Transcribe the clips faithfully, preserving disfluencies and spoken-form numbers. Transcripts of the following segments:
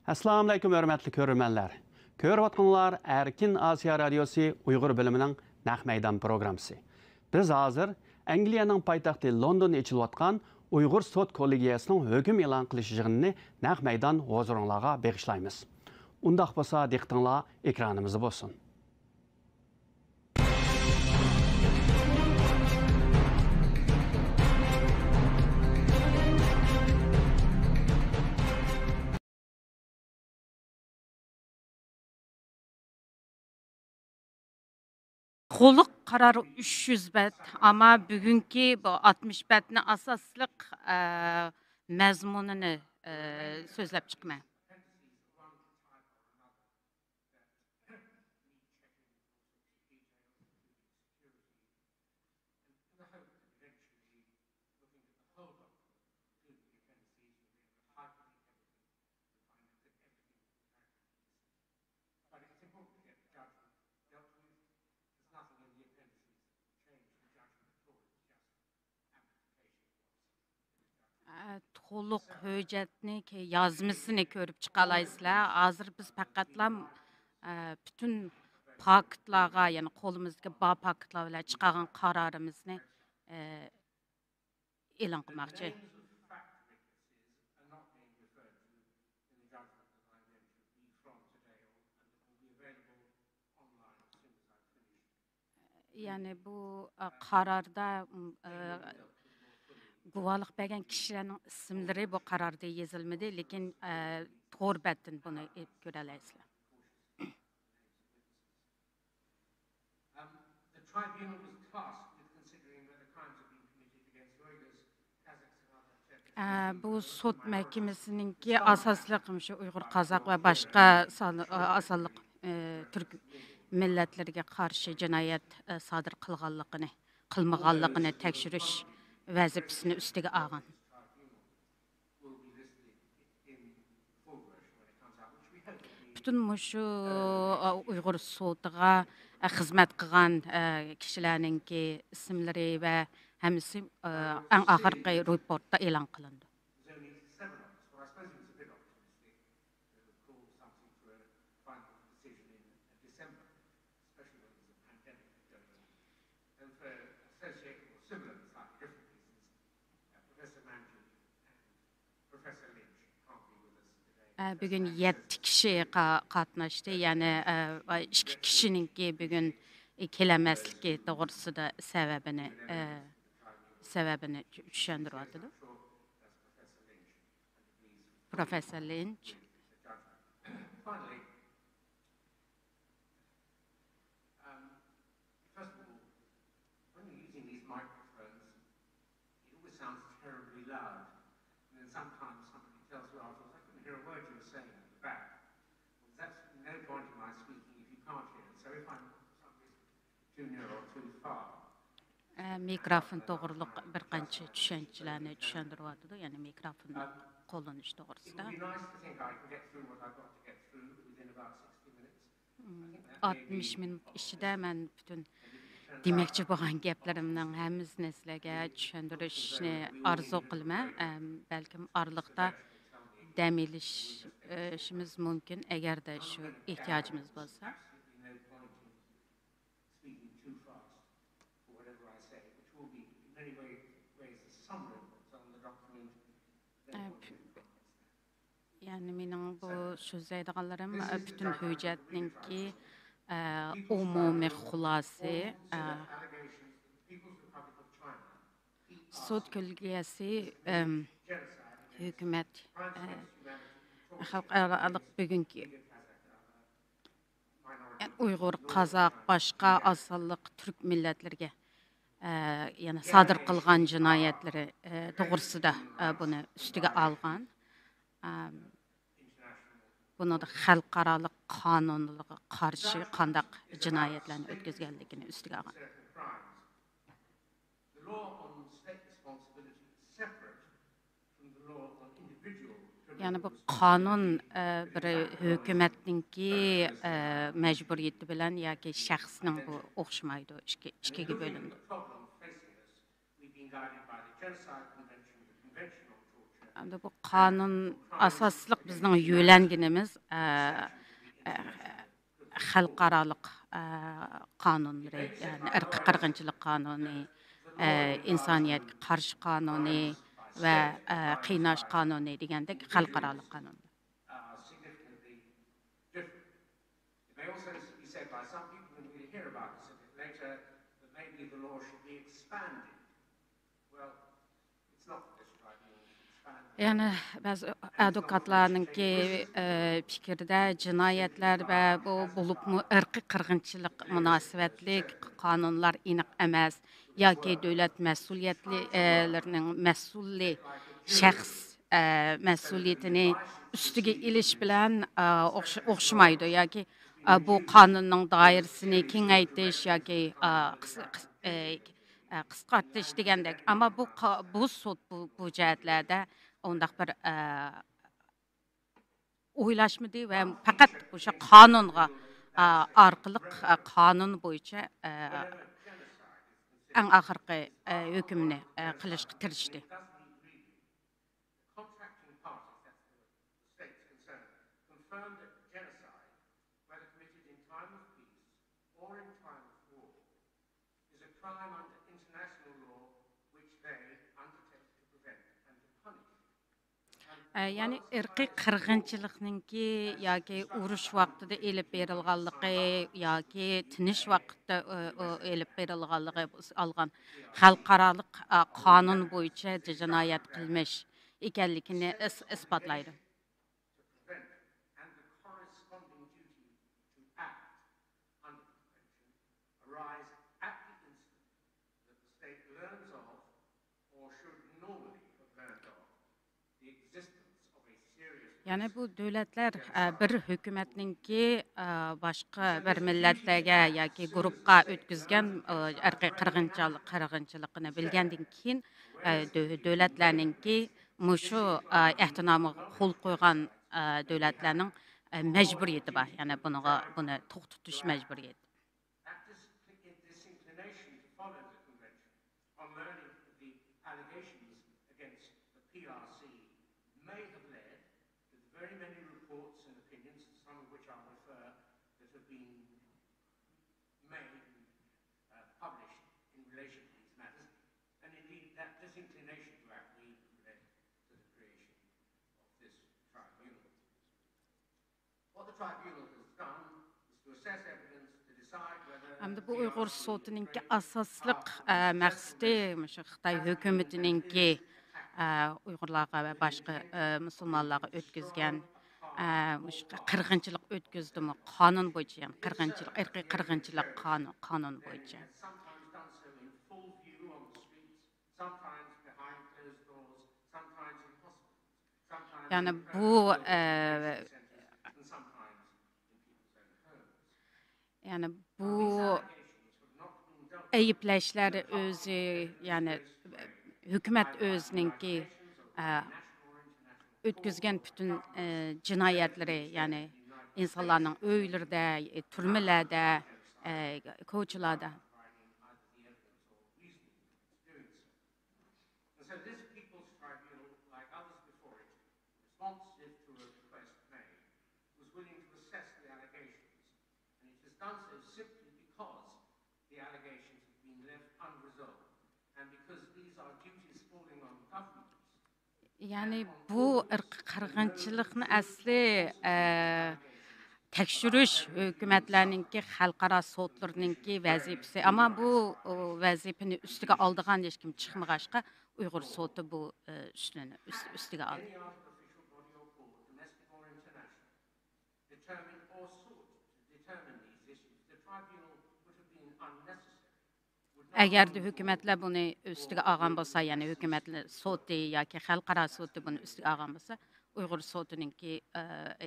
ئەسسالامۇئەلەيكۇم، ھۆرمەتلىك كۆرۈرمەنلەر. كۆرۈۋاتقىنىڭلار ئەركىن ئاسىيا رادىيوسى ئۇيغۇر بۆلۈمىنىڭ نەق مەيدان پروگراممىسى. بىز ھازىر ئەنگلىيەنىڭ پايتەختى لوندوندا ئېچىلىۋاتقان ئۇيغۇر سوت كوللېگىيەسىنىڭ ھۆكۈم ئېلان قىلىش يىغىنىنى نەق مەيدان ھۇزۇرۇڭلارغا بېغىشلايمىز. ئۇنداق بولسا، دىققىتىڭلار ئېكرانىمىزدا بولسۇن. تولۇق قارار ئۈچ يۈز بەت، ئەمما بۈگۈنكى بۇ ئاتمىش بەتنى ئاساسلىق، ئە، مەزمۇنىنى، ئە، سۆزلەپ چىقىمەن. ئە، تولۇق ھۆججەتنى كە-، يازمىسىنى كۆرۈپ چىقالايسىلەر. ھازىر بىز پەقەتلا، ئە، پۈتۈن پاكىتلارغا، يەنى قولىمىزدىكى بار پاكىتلار بىلەن چىقارغان قارارىمىزنى، ئە، ئېلان قىلماقچى. يەنى بۇ، ئە، قاراردا، ئە، گۇۋاھلىق بەرگەن كىشىلەرنىڭ ئىسىملىرى بۇ قاراردا يېزىلمىدى، لېكىن، ئە، تور بەتتىن بۇنى ئېلىپ كۆرەلەيسىلەر. ئە، بۇ سوت مەھكىمىسىنىڭكى ئاساسلىق مۇشۇ ئۇيغۇر، قازاق ۋە باشقا سان-، ئاسانلىق، ئە، تۈرك مىللەتلىرىگە قارشى جىنايەت، ئە، سادىر قىلغانلىقىنى، قىلمىغانلىقىنى تەكشۈرۈش ۋەزىپىسىنى ئۈستىگە ئالغان. پۈتۈن مۇشۇ، ئۇيغۇر سوتىغا، خىزمەت قىلغان، كىشىلەرنىڭكى ئىسىملىرى ۋە ھەممىسى، ئەڭ ئاخىرقى رېپورتتا ئېلان قىلىنىدۇ. ئە، بۈگۈن يەتتە كىشى قا-، قاتناشتى. يەنى، ئە، ئىككى كىشىنىڭكى بۈگۈن كېلەلمەسلىكى توغرىسىدا سەۋەبىنى، ئە، سەۋەبىنى چۈ-، چۈشەندۈرۈۋاتىدۇ. پروفېسسور لىنچ. Um, first of all, when you're using these microphones, it always sounds terribly loud. And then sometimes somebody tells you afterwards, "I couldn't hear a word you were saying at the back." Well, there's absolutely no point in my speaking if you can't hear it. So if I'm for some reason too near or too far, ئە، مىكروفون توغرۇلۇق بىر قانچە چۈشەنچىلەرنى چۈشەندۈرۈۋاتىدۇ، يەنى مىكروفوننى قوللىنىش توغرىسىدا. It would be nice to think I can get through what I've got to get through within about sixty minutes. ئاتمىش مىنۇت ئىچىدە مەن پۈتۈن دېمەكچى بولغان گەپلىرىمنىڭ ھەممىسىنى سىلەرگە چۈشەندۈرۈشنى ئارزۇ قىلىمەن. ئەم، بەلكىم ئارىلىقتا دەم ئېلىش، ئېلىشىمىز مۇمكىن، ئەگەردە شۇ ئېھتىياجىمىز بولسا. ئە، يەنى مېنىڭ بۇ سۆزلەيدىغانلىرىم، ئە، پۈتۈن ھۆججەتنىڭكى، ئە، ئومۇمىي خۇلاسى، ئە، سوت كوللېگىيەسى، ئەم، ھۆكۈمەت، ئە، خەلقئارالىق بۈگۈنكى ئۇيغۇر، قازاق، باشقا ئاز سانلىق تۈرك مىللەتلىرىگە، ئە، يەنە سادىر قىلغان جىنايەتلىرى، ئە، توغرىسىدا، ئە، بۇنى ئۈستىگە ئالغان. ئە، بۇنىڭدا خەلقئارالىق قانۇنلارغا قارشى قانداق جىنايەتلەرنى ئۆتكۈزگەنلىكىنى ئۈستىگە ئالغان. يەنى بۇ قانۇن، ئە، بىر ھۆكۈمەتنىڭكى، ئە، مەجبۇرىيىتى بىلەن ياكى شەخسنىڭ بۇ ئوخشىمايدۇ، ئىككى، ئىككىگە بۆلۈنىدۇ. ئەمدى بۇ قانۇن ئاساسلىق بىزنىڭ يۆلەنگىنىمىز، ئە، ئە، خەلقئارالىق، ئە، قانۇنلىرى، يەنى ئىرقىي قىرغىنچىلىق قانۇنى، ئە، ئىنسانىيەتكە قارشى قانۇنى ۋە، ئە، قىيناش قانۇنى دېگەندەك خەلقئارالىق قانۇنلار. It may also be said by some people, and we'll hear about this a bit later, that maybe the law should be expanded. Well, it's not that this tribunal should expand. يەنى بەزى ئادۋوكاتلارنىڭكى، ئە، پىكرىدە جىنايەتلەر ۋە بۇ بولۇپمۇ ئىرقىي قىرغىنچىلىق مۇناسىۋەتلىك قانۇنلار ئېنىق ئەمەس ياكى دۆلەت مەسئۇلىيەتلىرىنىڭ مەسئۇلى شەخس، ئە، مەسئۇلىيىتىنى ئۈستىگە ئېلىش بىلەن، ئە، ئوخش-، ئوخشىمايدۇ ياكى، ئە، بۇ قانۇننىڭ دائىرىسىنى كېڭەيتىش ياكى، ئە، قىس-، قىس-، ئە، ئە، قىسقارتىش دېگەندەك. ئەمما بۇ قا-، بۇ سوت بۇ، بۇ جەھەتلەردە ئۇنداق بىر، ئە، ئويلاشمىدى ۋە پەقەت ئوشۇ قانۇنغا، ئە، ئارقىلىق، ئە، قانۇن بويىچە، ئە، ئەڭ ئاخىرقى، ئە، ھۆكۈمنى، ئە، قىلىشقا تىرىشتى. The contracting parties, that's the states concerned, confirmed that genocide, whether committed in time of peace or in time of war, is a crime under international law which they undertake to prevent and to punish. ئە، يەنى ئىرقىي قىرغىنچىلىقنىڭكى ياكى ئۇرۇش ۋاقتىدا ئېلىپ بېرىلغانلىقى ياكى تىنچ ۋاقىتتا، ئە، ئە، ئېلىپ بېرىلغانلىقى ئالغان خەلقئارالىق، ئە، قانۇن بويىچە جىنايەت قىلمىش ئىكەنلىكىنى ئىس-، ئىسپاتلايدۇ. To prevent and the corresponding duty to act under the Convention arise at the instant that the state learns of, or should normally have learned of, the existence of a serious risk. يەنى بۇ دۆلەتلەر، ئە، بىر ھۆكۈمەتنىڭكى، ئە، باشقا بىر مىللەتلەرگە ياكى گۇرۇپپىغا ئۆتكۈزگەن، ئە، ئىرقىي قىرغىنچىلىق، قىرغىنچىلىقىنى بىلگەندىن كېيىن، ئە، دۆ-، دۆلەتلەرنىڭكى مۇشۇ، ئە، ئەھدىنامىغا قول قويغان، ئە، دۆلەتلەرنىڭ، ئە، مەجبۇرىيىتى بار. يەنى بۇنىڭغا، بۇنى توختىتىش مەجبۇرىيىتى. That dis-, disinclination to follow the convention on learning of the allegations against the P R C may have led to the very many reports and opinions, some of which I'll refer, that have been made and, uh, published in relation to these matters. And indeed, that disinclination to act may have led to the creation of this tribunal. What the tribunal has done is to assess evidence to decide whether ئەمدى بۇ ئۇيغۇر سوتىنىڭكى ئاساسلىق، ئە، مەقسىتى مۇشۇ خىتاي ھۆكۈمىتىنىڭكى، ئە، ئۇيغۇرلارغا ۋە باشقا، ئە، مۇسۇلمانلارغا ئۆتكۈزگەن، ئە، مۇشۇ قىرغىنچىلىق ئۆتكۈزدىمۇ قانۇن بويىچە، يەنى قىرغىنچىلىق، ئىرقىي قىرغىنچىلىق قانۇن، قانۇن بويىچە. Sometimes behind closed doors, sometimes in hospitals, sometimes يەنى in بۇ، ئە، يەنى بۇ ئەيىبلەشلەر ئۆزى، يەنى ھۆكۈمەت ئۆزىنىڭكى، ئە، ئۆتكۈزگەن پۈتۈن، ئە، جىنايەتلىرى، يەنى ئىنسانلارنىڭ ئۆيلىرىدە، تۈرمىلەردە، ئە، كوچىلاردا. And so this People's Tribunal, like others before it, responsive to a request made, was willing to assess the allegations, and it has done so simply because the allegations have been left unresolved, and because these are duties falling on governments. يەنى بۇ ئىرقىي قىرغىنچىلىقنى ئەسلى، ئە، تەكشۈرۈش ھۆكۈمەتلەرنىڭكى، خەلقئارا سوتلىرىنىڭكى ۋەزىپىسى. ئەمما بۇ، ئۇ، ۋەزىپىنى ئۈستىگە ئالىدىغان ھېچكىم چىقمىغاچقا، ئۇيغۇر سوتى بۇ، ئە، ئىشنى ئۈس-، ئۈستىگە ئالدى. Any other official body or court, domestic or international, determined or sought to determine these issues, the tribunal would have been unnecessary. ئەگەردە ھۆكۈمەتلەر بۇنى ئۈستىگە ئالغان بولسا، يەنى ھۆكۈمەتلەر سوتى ياكى خەلقئارا سوتى بۇنى ئۈستىگە ئالغان بولسا، ئۇيغۇر سوتىنىڭكى، ئە،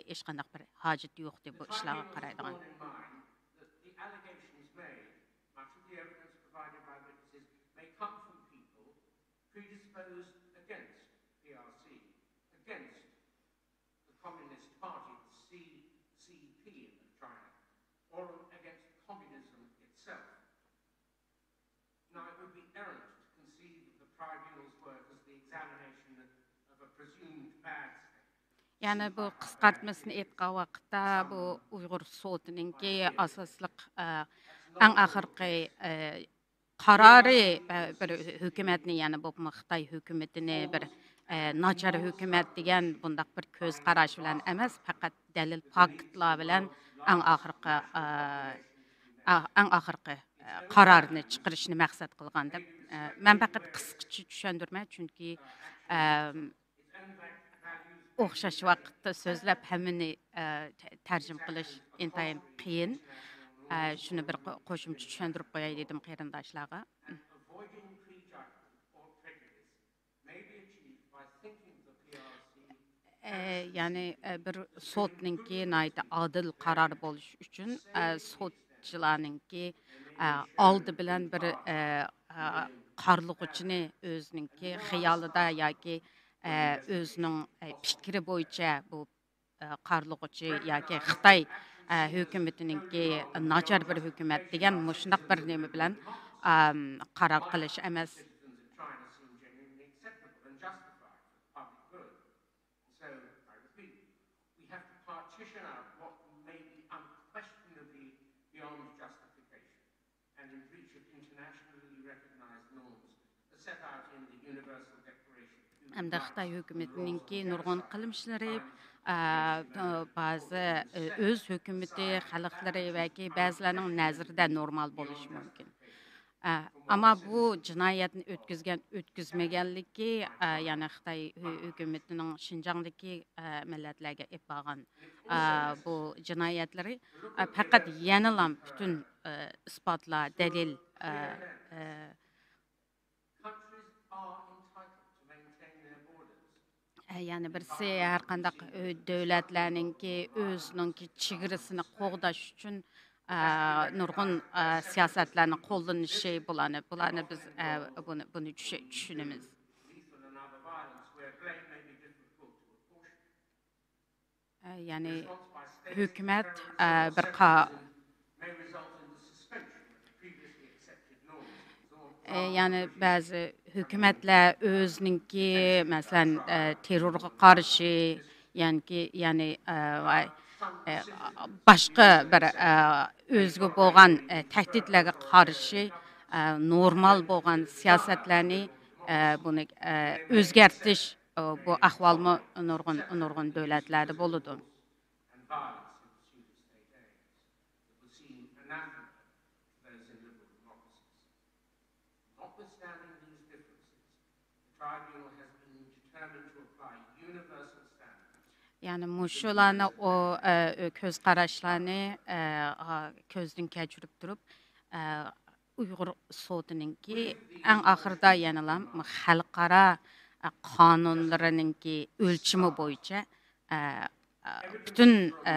ھېچقانداق بىر ھاجىتى يوق ئىدى بۇ ئىشلارغا قارايدىغان. The tribunal has borne in mind that the allegations made, much of the evidence provided by witnesses, may come from people predisposed against P R C, against the Communist Party, the C C P of China, or against communism itself. Now, it would be errant to conceive of the tribunal's work as the examination of a يەنى بۇ قىسقارتمىسىنى ئېيتقان ۋاقىتتا، بۇ ئۇيغۇر سوتىنىڭكى ئاساسلىق، ئە، ئەڭ ئاخىرقى، ئە، قارارى، ئە، بىر ھۆكۈمەتنى، يەنى بولۇپمۇ خىتاي ھۆكۈمىتىنى بىر، ئە، ناچار ھۆكۈمەت دېگەن بۇنداق بىر كۆز قاراش بىلەن ئەمەس، پەقەت دەلىل، پاكىتلار بىلەن ئەڭ ئاخىرقى، ئە، ئە، ئەڭ ئاخىرقى، ئە، قارارنى چىقىرىشنى مەقسەت قىلغان دەپ، ئە، مەن پەقەت قىسقىچە چۈشەندۈرمەي، چۈنكى، ئە، ئوخشاش ۋاقىتتا سۆزلەپ، ھەممىنى، ئە، تە-، تەرجىمە قىلىش ئىنتايىن قىيىن. ئە، شۇنى بىر قو-، قوشۇمچە چۈشەندۈرۈپ قوياي دېدىم قېرىنداشلارغا. ئە، يەنى، ئە، بىر سوتنىڭكى ناھايىتى ئادىل قارار بولۇش ئۈچۈن، ئە، سوتچىلارنىڭكى، ئە، ئالدى بىلەن بىر، ئە، ئە، قارىلىغۇچىنى ئۆزىنىڭكى خىيالىدا ياكى، ئە، ئۆزىنىڭ، ئە، پىكرى بويىچە بۇ، ئە، قارىلىغۇچى ياكى خىتاي، ئە، ھۆكۈمىتىنىڭكى ناچار بىر ھۆكۈمەت دېگەن مۇشۇنداق بىر نېمە بىلەن، ئام، قارار قىلىش ئەمەس. So, I repeat, we have to partition out what may be unquestionably beyond justification and in breach of internationally recognized norms as set out in the Universal Declaration of Human Rights. ئەمدى خىتاي ھۆكۈمىتىنىڭكى نۇرغۇن قىلمىشلىرى، ئە، بەزى، ئۆز ھۆكۈمىتى، خەلقلىرى ۋەكى بەزىلەرنىڭ نەزىرىدە نورمال بولۇشى مۇمكىن. ئە، ئەمما بۇ جىنايەتنى ئۆتكۈزگەن، ئۆتكۈزمىگەنلىكى، ئە، يەنى خىتاي ھۆ-، ھۆكۈمىتىنىڭ شىنجاڭدىكى، ئە، مىللەتلەرگە ئېلىپ بارغان، ئە، بۇ جىنايەتلىرى، ئە، پەقەت يەنىلا پۈتۈن، ئە، ئىسپاتلار، دەلىل، ئە، ئە، ئە، يەنە بىرسى، ھەر قانداق، ئۆ-، دۆلەتلەرنىڭكى ئۆزىنىڭكى چېگرىسىنى قوغداش ئۈچۈن، ئە، نۇرغۇن، ئە، سىياسەتلەرنى قوللىنىشى، بۇلارنى، بۇلارنى بىز، ئە، بۇنى، بۇنى چۈشە-، چۈشىنىمىز. ئە، يەنى ھۆكۈمەت، ئە، بىر قا-، ئە، يەنى بەزى ھۆكۈمەتلەر ئۆزىنىڭكى، مەسىلەن، ئە، تېررورغا قارشى، يەنى، يەنى، ئە، ۋاي، ئە، باشقا بىر، ئە، ئۆزىگە بولغان، ئە، تەھدىتلەرگە قارشى، ئە، نورمال بولغان سىياسەتلەرنى، ئە، بۇنى، ئە، ئۆزگەرتىش، ئە، بۇ ئەھۋالمۇ نۇرغۇن، نۇرغۇن دۆلەتلەردە بولىدۇ. Notwithstanding these differences, the tribunal has been determined to apply universal standards. يەنى مۇشۇلارنى ئۇ، ئە، كۆز قاراشلارنى، ئە، ئا، كۆزدىن كەچۈرۈپ تۇرۇپ، ئە، ئۇيغۇر سوتىنىڭكى ئەڭ ئاخىرىدا يەنىلا خەلقئارا، ئە، قانۇنلىرىنىڭكى ئۆلچىمى بويىچە، ئە، ئە، پۈتۈن، ئە،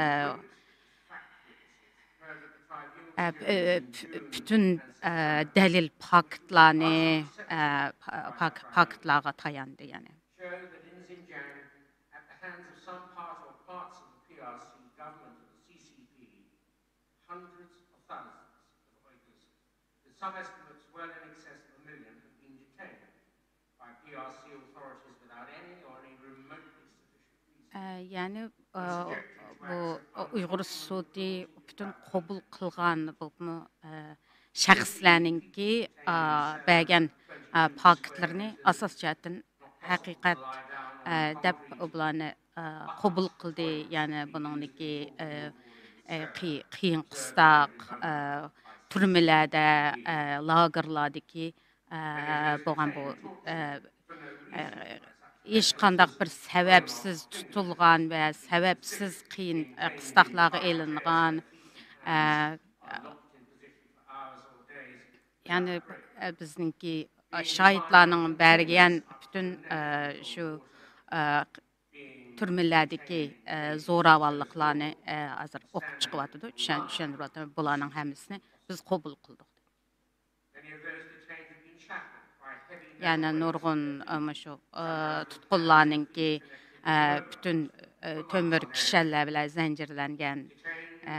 ئە، پ-، ئە، پ-، پۈتۈن، ئە، دەلىل پاكىتلارنى، ئە، پا-، پاك-، پاكىتلارغا تاياندى، يەنى. Hundreds of thousands of Uyghurs, with some estimates well in excess of a million, have been detained by P R C authorities without any or any remotely sufficient reason. ئە، يەنى، ئە، بۇ ئۇيغۇر سوتى پۈتۈن قوبۇل قىلغان بۇ، ئە، شەخسلەرنىڭكى، ئە، بەرگەن، ئە، پاكىتلىرىنى ئاساس جەھەتتىن ھەقىقەت، ئە، دەپ بۇلارنى، ئە، قوبۇل قىلدى. يەنى بۇنىڭدىكى، ئە، ئە، قىي-، قىيىن قىستاق، ئە، تۈرمىلەردە، ئە، لاگېرلاردىكى، ئە، بولغان بۇ، ئە، ئە، ھېچقانداق بىر سەۋەبسىز تۇتۇلغان ۋە سەۋەبسىز قىيىن، ئە، قىستاقلارغا ئېلىنغان، ئە، يەنى، ئە، بىزنىڭكى، ئە، شاھىتلارنىڭ بەرگەن پۈتۈن، ئە، شۇ، ئە، تۈرمىلەردىكى، ئە، زوراۋانلىقلارنى، ئە، ھازىر ئوقۇپ چىقىۋاتىدۇ، چۈشەن-، چۈشەندۈرۈۋاتىدۇ. بۇلارنىڭ ھەممىسىنى بىز قوبۇل قىلدۇق. يەنى نۇرغۇن، ئە، مۇشۇ، ئە، تۇتقۇنلارنىڭكى، ئە، پۈتۈن، ئە، تۆمۈر كىشەنلەر بىلەن زەنجىرلەنگەن، ئە،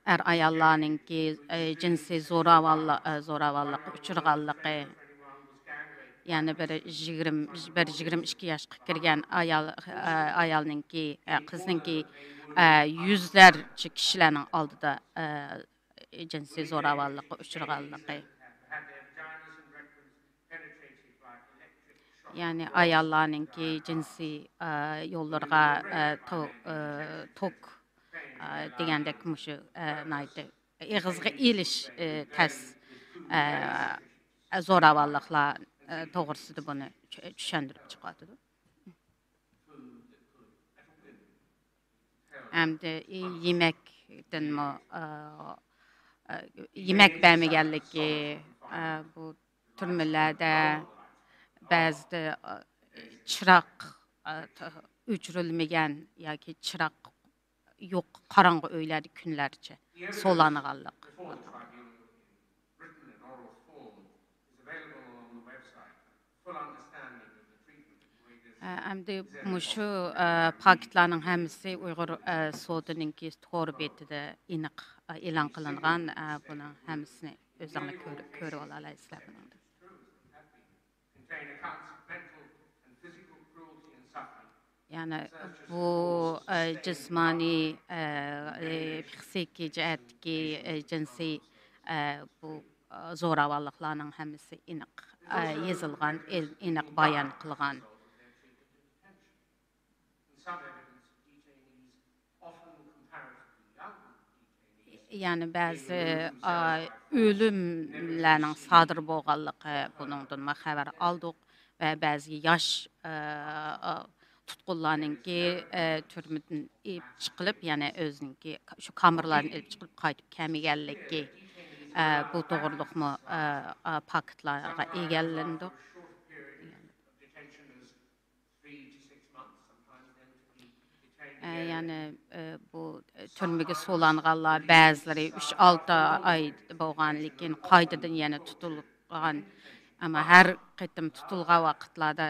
ئەر-ئاياللارنىڭكى، ئە، جىنسىي زوراۋانلىق، ئە، زوراۋانلىققا ئۇچرىغانلىقى. يەنى بىر يىگىرمە، بىر يىگىرمە ئىككى ياشقا كىرگەن ئايال، ئايالنىڭكى، قىزنىڭكى يۈزلەرچە كىشىلەرنىڭ ئالدىدا جىنسىي زوراۋانلىققا ئۇچرىغانلىقى. يەنى ئاياللارنىڭكى جىنسىي يوللىرىغا تو-، توك دېگەندەك مۇشۇ ناھايىتى ئېغىزغا ئېلىش تەس زوراۋانلىقلار توغرىسىدا بۇنى چۈشەندۈرۈپ چىقىۋاتىدۇ. ھەمدە يېمەكتىنمۇ، يېمەك بەرمىگەنلىكى، بۇ تۈرمىلەردە بەزىدە چىراغ ئۆچۈرۈلمىگەن ياكى چىراغ يوق قاراڭغۇ ئۆيلەردە كۈنلەرچە سولانغانلىق. ئەمدى مۇشۇ پاكىتلارنىڭ ھەممىسى ئۇيغۇر سودىنىڭكى تور بېتىدە ئېنىق ئېلان قىلىنغان. بۇنىڭ ھەممىسىنى ئۆزۈڭلار كۆرۈپ، كۆرۈپ ئالالايسىلەر بۇنىڭدا. يەنى بۇ جىسمانىي، پسىخىكا جەھەتتىكى جىنسىي بۇ زوراۋانلىقلارنىڭ ھەممىسى ئېنىق يېزىلغان، ئېنىق بايان قىلغان. يەنى بەزى ئۆلۈملەرنىڭ سادىر بولغانلىقى بۇنىڭدىنمۇ خەۋەر ئالدۇق ۋە بەزى ياش تۇتقۇنلارنىڭكى تۈرمىدىن ئېلىپ چىقىلىپ، يەنى ئۆزىنىڭكى شۇ كامېرلاردىن ئېلىپ چىقىلىپ قايتىپ كەلمىگەنلىكى، بۇ توغرىلىقمۇ پاكىتلارغا ئىگىلىنىدۇ. يەنى بۇ تۈرمىگە سولانغانلار بەزىلىرى ئۈچ ئالتە ئاي بولغان، لېكىن قايتىدىن يەنە تۇتۇلغان. ئەمما ھەر قېتىم تۇتۇلغان ۋاقىتلاردا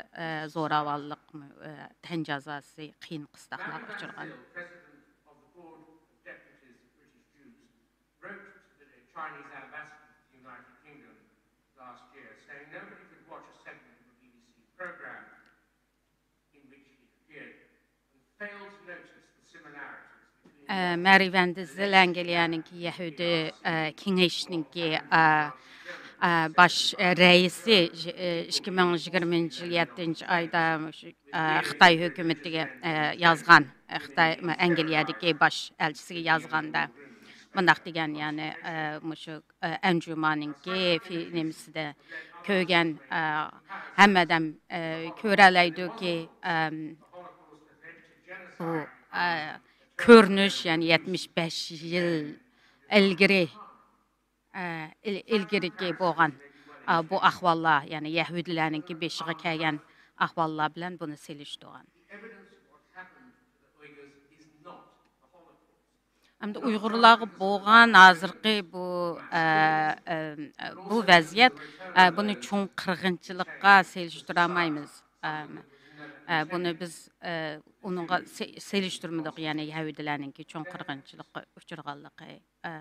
زوراۋانلىق، تەن جازاسى، قىيىن قىستاقلارغا ئۇچرىغان. Wrote to the Chinese ambassador to the United Kingdom last year, saying nobody could watch a segment of a B B C program in which he appeared and failed to notice the similarities between ئە، مەرى ۋەن دىزېل ئەنگلىيەنىڭكى يەھۇدىي، ئە، كېڭىشىنىڭكى، ئە، ئە، باش، ئە، رەئىسى، ئە، ئىككى مىڭ يىگىرمىنچى يىل يەتتىنچى ئايدا مۇشۇ، ئە، خىتاي ھۆكۈمىتىگە، ئە، يازغان، ئە، خىتاي، ئەنگلىيەدىكى باش ئەلچىسىگە يازغاندا مۇنداق دېگەن، يەنى، ئە، مۇشۇ ئەنجۇماننىڭكى في-، نېمىسىدە كۆرگەن، ھەممە ئادەم كۆرەلەيدۇكى، بۇ كۆرۈنۈش، يەنى يەتمىش بەش يىل ئىلگىرى، ئىل-، ئىلگىرىكى بولغان بۇ ئەھۋاللار، يەنى يەھۇدىيلارنىڭكى بېشىغا كەلگەن ئەھۋاللار بىلەن بۇنى سېلىشتۇرغان. ئەمدى ئۇيغۇرلارغا بولغان ھازىرقى بۇ، ئە، ئە، بۇ ۋەزىيەت، ئە، بۇنى چوڭ قىرغىنچىلىققا سېلىشتۇرالمايمىز. ئە، ئە، بۇنى بىز، ئە، ئۇنىڭغا سې-، سېلىشتۇرمىدۇق، يەنى يەھۇدىيلارنىڭكى چوڭ قىرغىنچىلىققا ئۇچرىغانلىقى. ئە.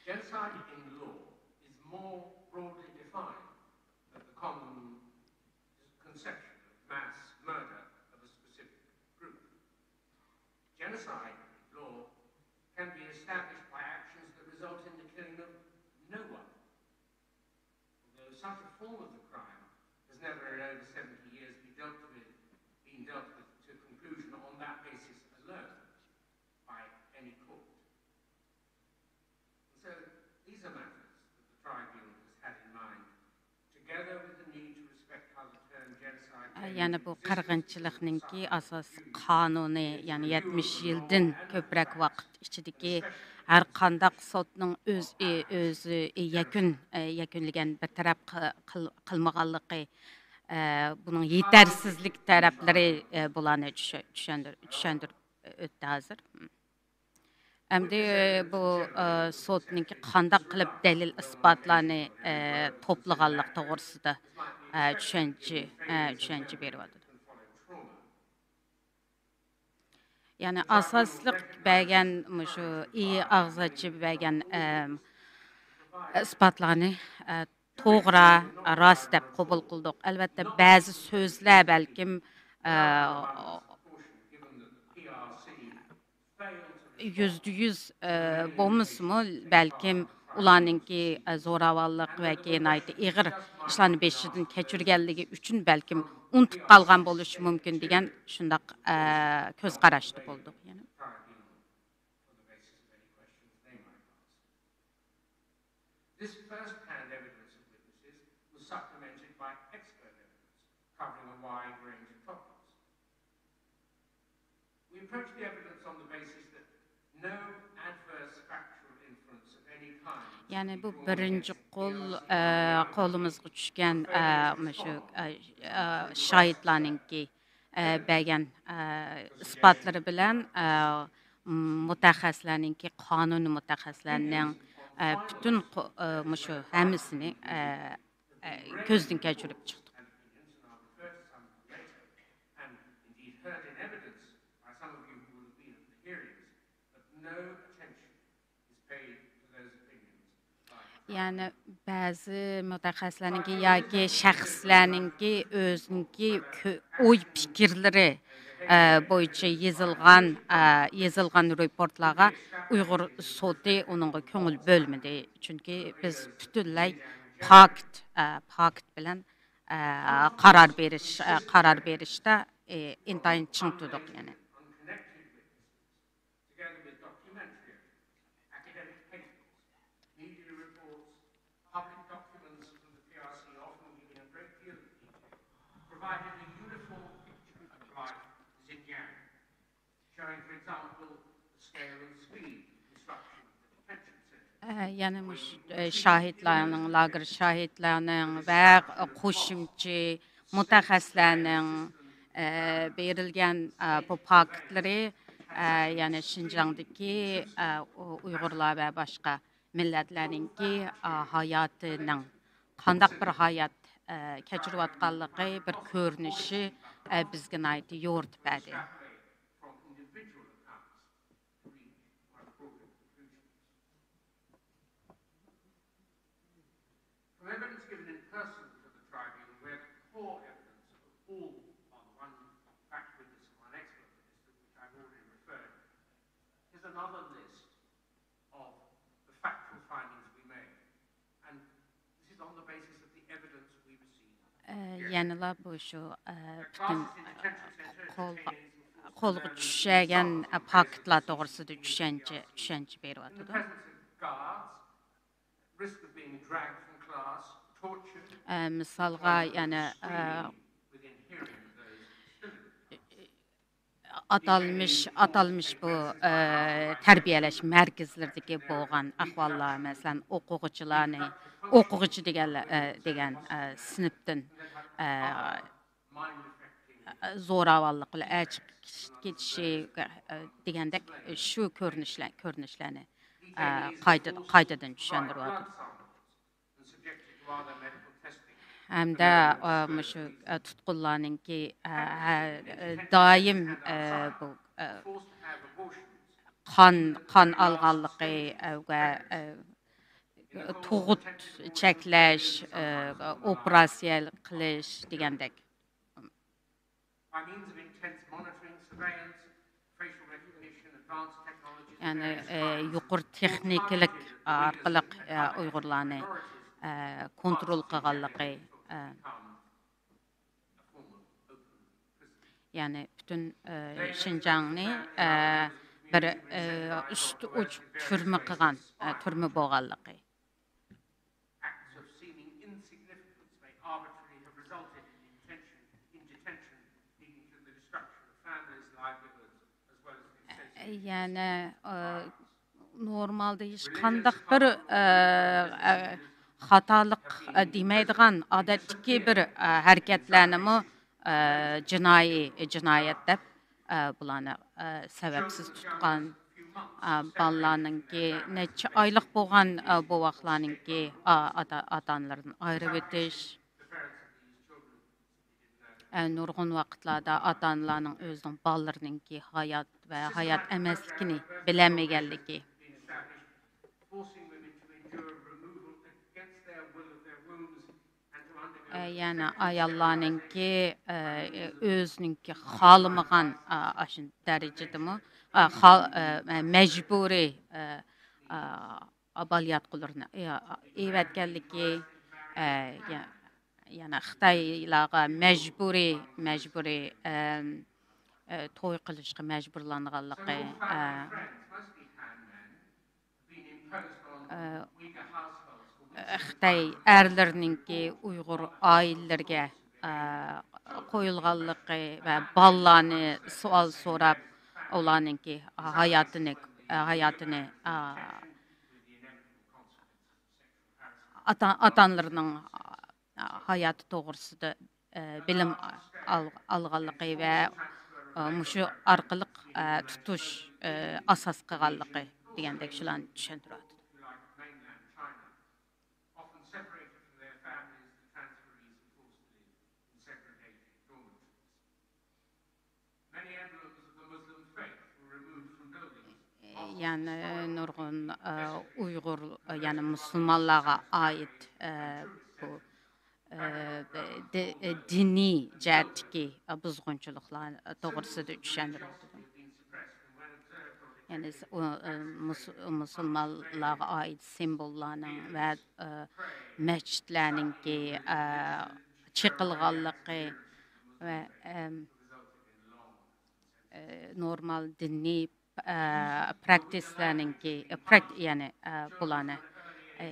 Genocide in law is more broadly defined than the common conception of mass murder of a specific group. Genocide in law can be established by actions that result in the killing of no one, although such a form of the crime has never in over seventy years been dealt with, been dealt with to conclusion on that basis alone by any court. And so these are matters that the tribunal has had in mind, together with the need to respect how the term genocide came يەنى بۇ قىرغىنچىلىقنىڭكى ئاساسىي قانۇنى، يەنى يەتمىش يىلدىن كۆپرەك ۋاقىت ئىچىدىكى ھەر قانداق سوتنىڭ ئۆز، ئۆزى يەكۈن، يەكۈنلىگەن بىر تەرەپ قىل-، قىلمىغانلىقى، بۇنىڭ يېتەرسىزلىك تەرەپلىرى، بۇلارنى چۈشە-، چۈشەندۈر-، چۈشەندۈرۈپ ئۆتتى ھازىر. ئەمدى بۇ، ئە، سوتنىڭكى قانداق قىلىپ دەلىل ئىسپاتلارنى، ئە، توپلىغانلىق توغرىسىدا، ئە، چۈشەنچە، ئە، چۈشەنچە بېرىۋاتىدۇ. يەنى ئاساسلىق بەرگەن مۇشۇ ئى ئاغزاچى بەرگەن، ئە، ئىسپاتلارنى، ئە، توغرا، راست دەپ قوبۇل قىلدۇق. ئەلۋەتتە، بەزى سۆزلەر بەلكىم، ئە، يۈزدە يۈز، ئە، بولمىسىمۇ، بەلكىم ئۇلارنىڭكى، ئە، زوراۋانلىق ۋە ناھايىتى ئېغىر ئىشلارنى بېشىدىن كەچۈرگەنلىكى ئۈچۈن بەلكىم ئۇنتۇپ قالغان بولۇشى مۇمكىن دېگەن شۇنداق، ئە، كۆز قاراشتا بولدۇق يەنە. This first-hand evidence of witnesses was supplemented by expert evidence covering a wide range of topics. We approached the evidence on the basis that no adverse factual inference of any kind. يەنى بۇ بىرىنچى قول، ئە، قولىمىزغا چۈشكەن، ئە، مۇشۇ، ئە، ئە، شاھىتلارنىڭكى، ئە، بەرگەن، ئە، ئىسپاتلىرى بىلەن، ئە، م، مۇتەخەسسىسلەرنىڭكى، قانۇن مۇتەخەسسىسلەرنىڭ، ئە، پۈتۈن قو-، ئە، مۇشۇ ھەممىسىنى، ئە، ئە، كۆزدىن كەچۈرۈپ چىقتۇق. يەنى بەزى مۇتەخەسسىسلەرنىڭكى ياكى شەخسلەرنىڭكى ئۆزىنىڭكى كۆ-، ئوي پىكىرلىرى، ئە، بويىچە يېزىلغان، ئە، يېزىلغان رېپورتلارغا ئۇيغۇر سوتى ئۇنىڭغا كۆڭۈل بۆلمىدى. چۈنكى بىز پۈتۈنلەي پاكىت، ئە، پاكىت بىلەن، ئە، قارار بېرىش، ئە، قارار بېرىشتا، ئى، ئىنتايىن چىڭ تۇردۇق يەنى. ئە، يەنە مۇش-، ئە، شاھىتلارنىڭ، لاگېر شاھىتلارنىڭ ۋە قوشۇمچە مۇتەخەسسىسلەرنىڭ، ئە، بېرىلگەن، ئە، بۇ پاكىتلىرى، ئە، يەنە شىنجاڭدىكى، ئە، ئۇ-، ئۇيغۇرلار ۋە باشقا مىللەتلەرنىڭكى، ئە، ھاياتىنىڭ قانداق بىر ھايات، ئە، كەچۈرۈۋاتقانلىقى، بىر كۆرۈنۈشى، ئە، بىزگە ناھايىتى يورۇتۇپ بەردى. From evidence given in person to the tribunal, where the core evidence of all on one fact witness and one expert witness, to which I've already referred, is another list of the factual findings we made. And this is on the basis of the evidence we received. ئە، يەنىلا بۇ شۇ، ئە، پۈتۈن، ئە، قول-، قولغا چۈشەرگەن، ئە، پاكىتلار توغرىسىدا چۈشەنچە، چۈشەنچە بېرىۋاتىدۇ. ئە، مىسالغا، يەنە، ئە، ئاتالمىش، ئاتالمىش بۇ، ئە، تەربىيەلەش مەركەزلىرىدىكى بولغان ئەھۋاللار، مەسىلەن، ئوقۇغۇچىلارنى، ئوقۇغۇچى دېگەنلەر، ئە، دېگەن، ئە، سىنىپتىن، ئە، زوراۋانلىق بىلەن ئەچىقىپ كېتىشى، ئە، دېگەندەك شۇ كۆرۈنۈشلەر، كۆرۈنۈشلەرنى، ئە، قايتا-، قايتىدىن چۈشەندۈرۈۋاتىدۇ. ھەمدە، ئە، مۇشۇ، ئە، تۇتقۇنلارنىڭكى، ئە، ھە، ئە، دائىم، ئە، بۇ، ئە، قان، قان ئالغانلىقى، ئە، ۋە، ئە، تۇغۇت چەكلەش، ئە، ئوپېراتسىيە قىلىش دېگەندەك. By means of intense monitoring, surveillance, facial recognition, advanced technologies of يەنى، various ئە، kinds, يۇقىرى تېخنىكىلىق ئارقىلىق، ئە، ئۇيغۇرلارنى، ئە، كونترول قىلغانلىقى، ئە، يەنى پۈتۈن، ئە، شىنجاڭنى، ئە، بىر، ئە، ئۈستى ئوچۇق تۈرمە قىلغان، ئە، تۈرمە بولغانلىقى. Acts of seeming insignificance may arbitrarily have resulted in detention, in detention leading to the destruction of families, livelihoods, as well as the associated يەنى، ئە، نورمالدا ھېچقانداق بىر، ئە، ئە، خاتالىق، ئە، دېمەيدىغان ئادەتتىكى بىر، ئە، ھەرىكەتلەرنىمۇ، ئە، جىنايى، جىنايەت دەپ، ئە، بۇلارنى، ئە، سەۋەبسىز تۇتقان، ئە، بالىلارنىڭكى نەچچە ئايلىق بولغان، ئە، بوۋاقلارنىڭكى، ئا-، ئاتا، ئاتا-ئانىلىرىدىن ئايرىۋېتىش. ئە، نۇرغۇن ۋاقىتلاردا ئاتا-ئانىلارنىڭ ئۆزىنىڭ بالىلىرىنىڭكى ھايات ۋە ھايات ئەمەسلىكىنى بىلەلمىگەنلىكى. ئە، يەنى ئاياللارنىڭكى، ئە، ئۆزىنىڭكى خالىمىغان، ئە، ئاشۇ دەرىجىدىمۇ، ئە، خال-، ئە، مەجبۇرىي، ئە، ئە، بالىياتقۇلىرىنى، ئە، ئېۋەتكەنلىكى، ئە، يە-، يەنى خىتايلارغا مەجبۇرىي، مەجبۇرىي، ئەم، ئە، توي قىلىشقا مەجبۇرلانغانلىقى، ئە، ئە، خىتاي ئەرلىرىنىڭكى ئۇيغۇر ئائىلىلىرىگە، ئە، قويۇلغانلىقى ۋە بالىلارنى سوئال سوراپ، ئۇلارنىڭكى ھاياتىنى، ھاياتىنى، ئە، ئاتا، ئاتا-ئانىلىرىنىڭ ھاياتى توغرىسىدا، ئە، بىلىم ئال-، ئالغانلىقى ۋە، ئە، مۇشۇ ئارقىلىق، ئە، تۇتۇش، ئە، ئاساس قىلغانلىقى دېگەندەك شۇلارنى چۈشەندۈرۈۋاتىدۇ. يەنە نۇرغۇن، ئە، ئۇيغۇر، يەنى مۇسۇلمانلارغا ئائىت، ئە، بۇ، ئە، دى-، دىنىي جەھەتتىكى بۇزغۇنچىلىقلار توغرىسىدا چۈشەندۈرۈۋاتىدۇ. يەنى س-، ئۇ، ئە، مۇس-، مۇسۇلمانلارغا ئائىت سىمۋوللارنىڭ ۋە، ئە، مەسچىتلەرنىڭكى، ئە، چېقىلغانلىقى ۋە، ئەم، ئە، نورمال دىنىي، ئە، پراكتىسلەرنىڭكى، ئە، پراك-، يەنى، ئە، بۇلارنى، ئە،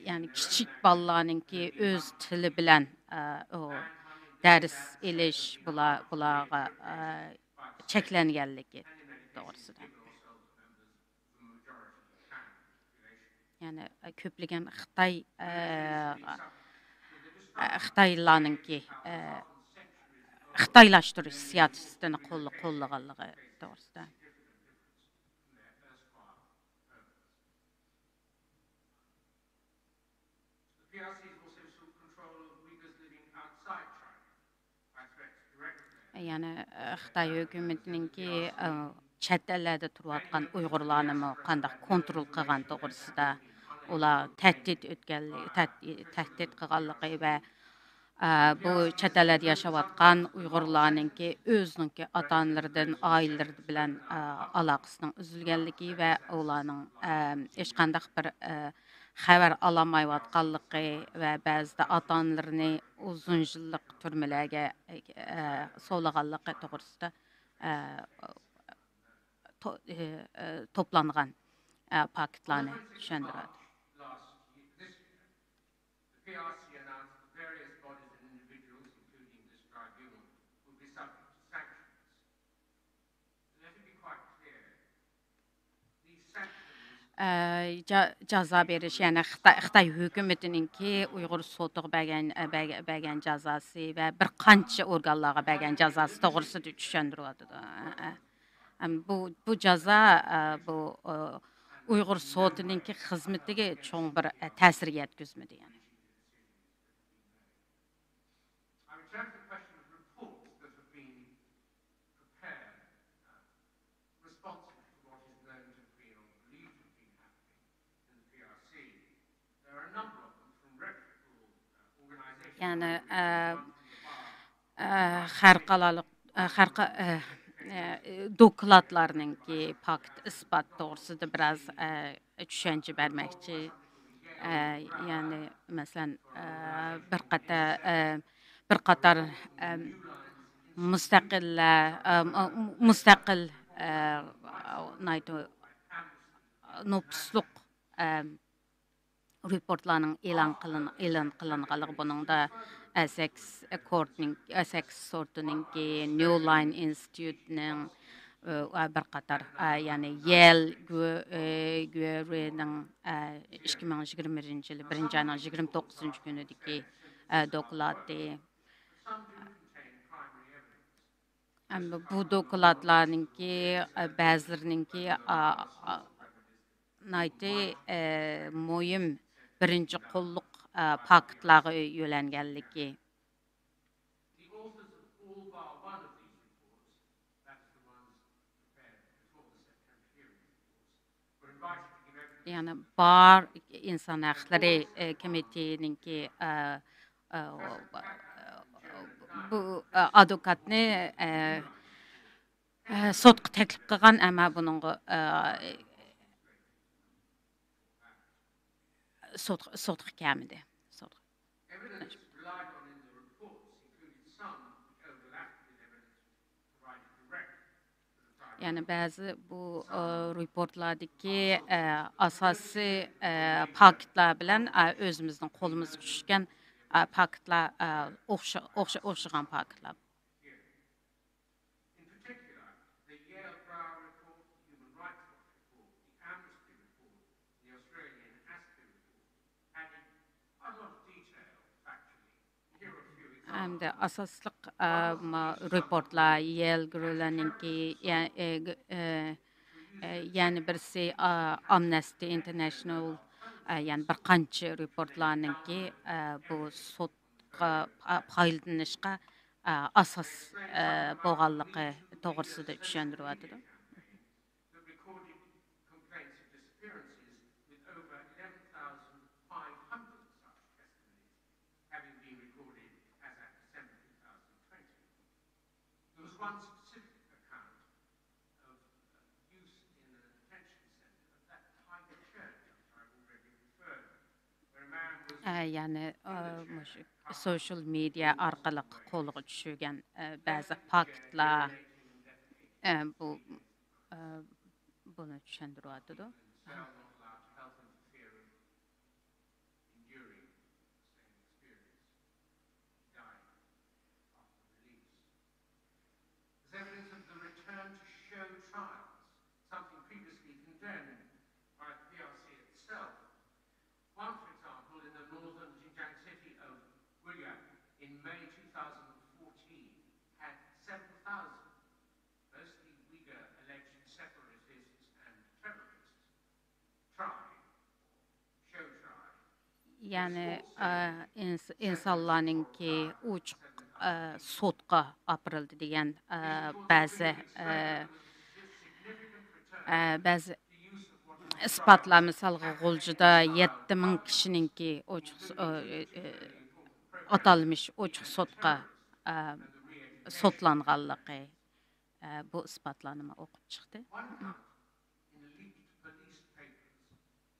يەنى كىچىك بالىلارنىڭكى ئۆز تىلى بىلەن، ئە، ئۇ دەرس ئېلىش، بۇلار، بۇلارغا، ئە، چەكلەنگەنلىكى توغرىسىدا. يەنى، ئە، كۆپلىگەن خىتاي، ئە، ئە، خىتايلارنىڭكى، ئە، خىتايلاشتۇرۇش سىياسىتىنى قوللا-، قوللىغانلىقى توغرىسىدا. يەنى، ئە، خىتاي ھۆكۈمىتىنىڭكى، ئە، چەت ئەللەردە تۇرۇۋاتقان ئۇيغۇرلارنىمۇ قانداق كونترول قىلغان توغرىسىدا، ئۇلار تەھدىت ئۆتكەنلىكى، تەھدىت قىلغانلىقى ۋە، ئە، بۇ چەت ئەللەردە ياشاۋاتقان ئۇيغۇرلارنىڭكى ئۆزىنىڭكى ئاتا-ئانىلىرىدىن، ئائىلىلىرى بىلەن، ئە، ئالاقىسىنىڭ ئۈزۈلگەنلىكى ۋە ئۇلارنىڭ، ئە، ھېچقانداق بىر، ئە، خەۋەر ئالالمايۋاتقانلىقى ۋە بەزىدە ئاتا-ئانىلىرىنى ئۇزۇن يىللىق تۈرمىلەرگە، ئە، سولىغانلىقى توغرىسىدا، ئە، تو-، ئە، ئە، توپلانغان، ئە، پاكىتلارنى چۈشەندۈرۈۋاتىدۇ. ئە، جا-، جازا بېرىش، يەنى خىتاي، خىتاي ھۆكۈمىتىنىڭكى ئۇيغۇر سوتىغا بەرگەن، ئە، بەرگە-، بەرگەن جازاسى ۋە بىر قانچە ئورگانلارغا بەرگەن جازاسى توغرىسىدا چۈشەندۈرۈۋاتىدۇ. ئە، ئە. ئەم، بۇ، بۇ جازا، ئە، بۇ، ئۇ، ئۇيغۇر سوتىنىڭكى خىزمىتىگە چوڭ بىر، ئە، تەسىر يەتكۈزمىدى، يەنى. يەنى، ئە، ئە، خەلقئارالىق، ئە، خەلقئا-، ئە، ئە، دوكلاتلارنىڭكى پاكىت ئىسپات توغرىسىدا بىراز، ئە، چۈشەنچە بەرمەكچى. ئە، يەنى، مەسىلەن، ئە، بىر قاتار، ئە، بىر قاتار، ئە، مۇستەقىللەر، ئە، مۇستەقىل، ئە، نايتو-، نوپۇسلۇق، ئە، رېپورتلارنىڭ ئېلان قىلىن-، ئېلان قىلىنغانلىقى، بۇنىڭدا ئەسەكس كورتنىڭ، ئەسەكس سورتىنىڭكى، نيۇ لاين ئىنستىتۇتنىڭ، ئە، بىر قاتار، ئە، يەنى يېل گۇ-، ئە، گۇرۇنىڭ، ئە، ئىككى مىڭ يىگىرمە بىرىنچى يىلى بىرىنچى ئاينىڭ يىگىرمە توققۇزىنچى كۈنىدىكى، ئە، دوكلاتى. ئەمما بۇ دوكلاتلارنىڭكى، ئە، بەزىلىرىنىڭكى، ئا، ئا، ناھايىتى، ئە، مۇھىم بىرىنچى قوللۇق، ئە، پاكىتلارغا يۆلەنگەنلىكى. يەنى بار ئىنسان ھەقلىرى، ئە، كومىتېتىنىڭكى، ئە، ئە، بۇ، ئە، ئادۋوكاتنى، ئە، ئە، سوتقا تەكلىپ قىلغان، ئەمما بۇنىڭغا، ئە، سوت-، سوتقا كەلمىدى. سوتقا. يەنى بەزى بۇ، ئە، رېپورتلاردىكى، ئە، ئاساسىي، ئە، پاكىتلار بىلەن، ئە، ئۆزىمىزنىڭ قولىمىزغا چۈشكەن، ئە، پاكىتلار، ئە، ئوخشا-، ئوخشا-، ئوخشىغان پاكىتلار. In particular, the Yale Brow Report, the Human Rights Watch report, the Amnesty report, the Australian Aspie report added a lot of detail, factually. Here are a few examples. ھەمدە ئاساسلىق، ئە، ما-، رېپورتلار، يېل گرۇلەرنىڭكى، يە-، ئە، گ-، ئە، ئە، يەنە بىرسى، ئا، ئامنەستى ئىنتېرنېشنال، ئە، يەنە بىر قانچە رېپورتلارنىڭكى، ئە، بۇ سوتقا پا-، پايدىلىنىشقا، ئە، ئاساس، ئە، بولغانلىقى توغرىسىدا چۈشەندۈرۈۋاتىدۇ. That recorded complaints of disappearances with over eleven thousand five hundred such testimonies having been recorded as at December two thousand twenty. There was one specific account of, uh, use in a detention centre of that type of church which I've already referred, where a man was ئە، يەنى، ئە، مۇشۇ سوشال مېدىيا ئارقىلىق قولغا چۈشۈرگەن، ئە، بەزى پاكىتلار، ئە، بۇ، ئە، بۇنى چۈشەندۈرۈۋاتىدۇ. Enduring the same experience. He died after release. There's evidence of the return to show trials, something previously condemned by the P R C itself. One, for example, in the northern Xinjiang city of Guilin in May two thousand fourteen had seven thousand, mostly Uyghur alleged separatists and terrorists, tried, show trial. يەنى، ئە، ئىنس-، ئىنسانلارنىڭكى ئوچۇق، ئە، سوتقا ئاپىرىلدى دېگەن، ئە، بەزى، ئە، ئە، بەزى ئىسپاتلار، مىسالغا، غۇلجىدا يەتتە مىڭ كىشىنىڭكى ئوچۇق س-، ئە، ئە، ئاتالمىش ئوچۇق سوتقا، ئە، سوتلانغانلىقى، ئە، بۇ ئىسپاتلارنىمۇ ئوقۇپ چىقتى. In the leaked police papers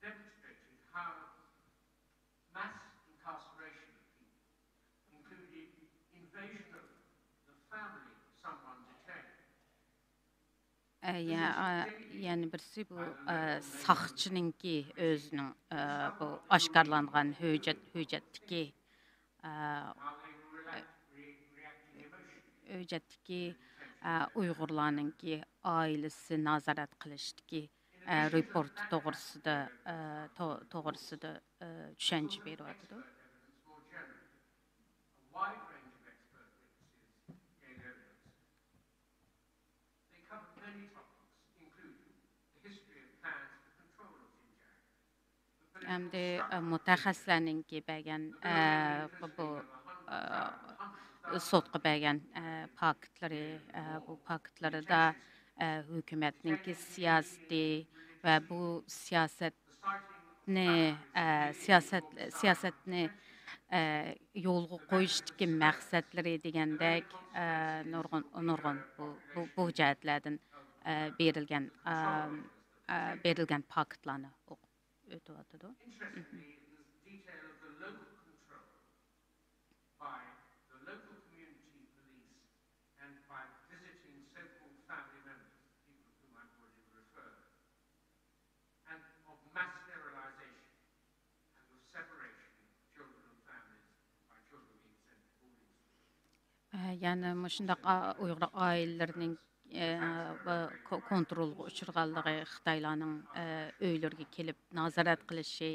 demonstrated how mass incarceration of people included invasion of the family of someone detained. ئە، يە-، ئا، يەنە بىرسى بۇ، ئە، ساقچىنىڭكى ئۆزىنىڭ، ئە، بۇ ئاشكارىلانغان ھۆججەت، ھۆججەتتىكى، ئە، ھۆججەتتىكى، ئە، ئۇيغۇرلارنىڭكى ئائىلىسى نازارەت قىلىشتىكى، ئە، رېپورت توغرىسىدا، ئە، تو-، توغرىسىدا، ئە، چۈشەنچە بېرىۋاتىدۇ. They cover many topics, including the history of plans for control of Xinjiang, the political ئەمدى، ئە، مۇتەخەسسىسلەرنىڭكى بەرگەن، ئە، بۇ، ئە، سوتقا بەرگەن، ئە، پاكىتلىرى، ئە، بۇ پاكىتلىرىدا، ئە، ھۆكۈمەتنىڭكى سىياسىتى ۋە بۇ سىياسەت نى، ئە، سىياسەت، سىياسەتنى، ئە، يولغا قويۇشتىكى مەقسەتلىرى دېگەندەك، ئە، نۇرغۇن، نۇرغۇن بۇ، بۇ، بۇ جەھەتلەردىن، ئە، بېرىلگەن، ئە، ئە، بېرىلگەن پاكىتلارنى ئوقۇپ ئۆتۈۋاتىدۇ. By the local community police and by visiting so-called family members, people whom I've already referred, and of mass sterilization and of separation of children and families by children being sent to boarding schools. ئە، يەنى مۇشۇنداق ئا-، ئۇيغۇر ئائىلىلىرىنىڭ، ئە، بۇ كو-، كونترولغا ئۇچرىغانلىقى، خىتايلارنىڭ، ئە، ئۆيلىرىگە كېلىپ نازارەت قىلىشى،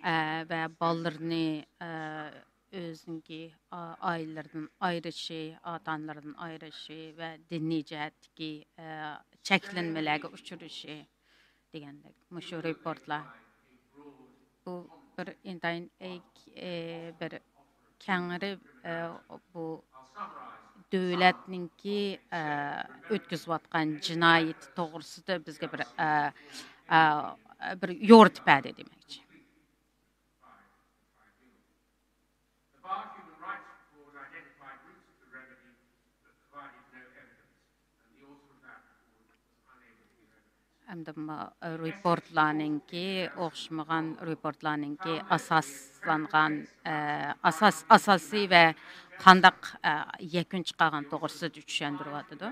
ئە، ۋە بالىلىرىنى، ئە، ئۆزىنىڭكى ئا-، ئائىلىلىرىدىن ئايرىشى، ئاتا-ئانىلىرىدىن ئايرىشى ۋە دىنىي جەھەتتىكى، ئە، چەكلەنمىلەرگە ئۇچرىشى دېگەندەك مۇشۇ رېپورتلار. بۇ بىر ئىنتايىن، ئە، ئە، بىر كەڭرى، ئە، بۇ دۆلەتنىڭكى، ئە، ئۆتكۈزۈۋاتقان جىنايىتى توغرىسىدا بىزگە بىر، ئە، ئە، بىر يورۇتۇپ بەردى دېمەكچى. The Bar Human ئەمدى ما-، رېپورتلارنىڭكى، ئوخشىمىغان رېپورتلارنىڭكى ئاساسلانغان، ئە، ئاساس، ئاساسىي ۋە قانداق، ئە، يەكۈن چىقارغان توغرىسىدا چۈشەندۈرۈۋاتىدۇ.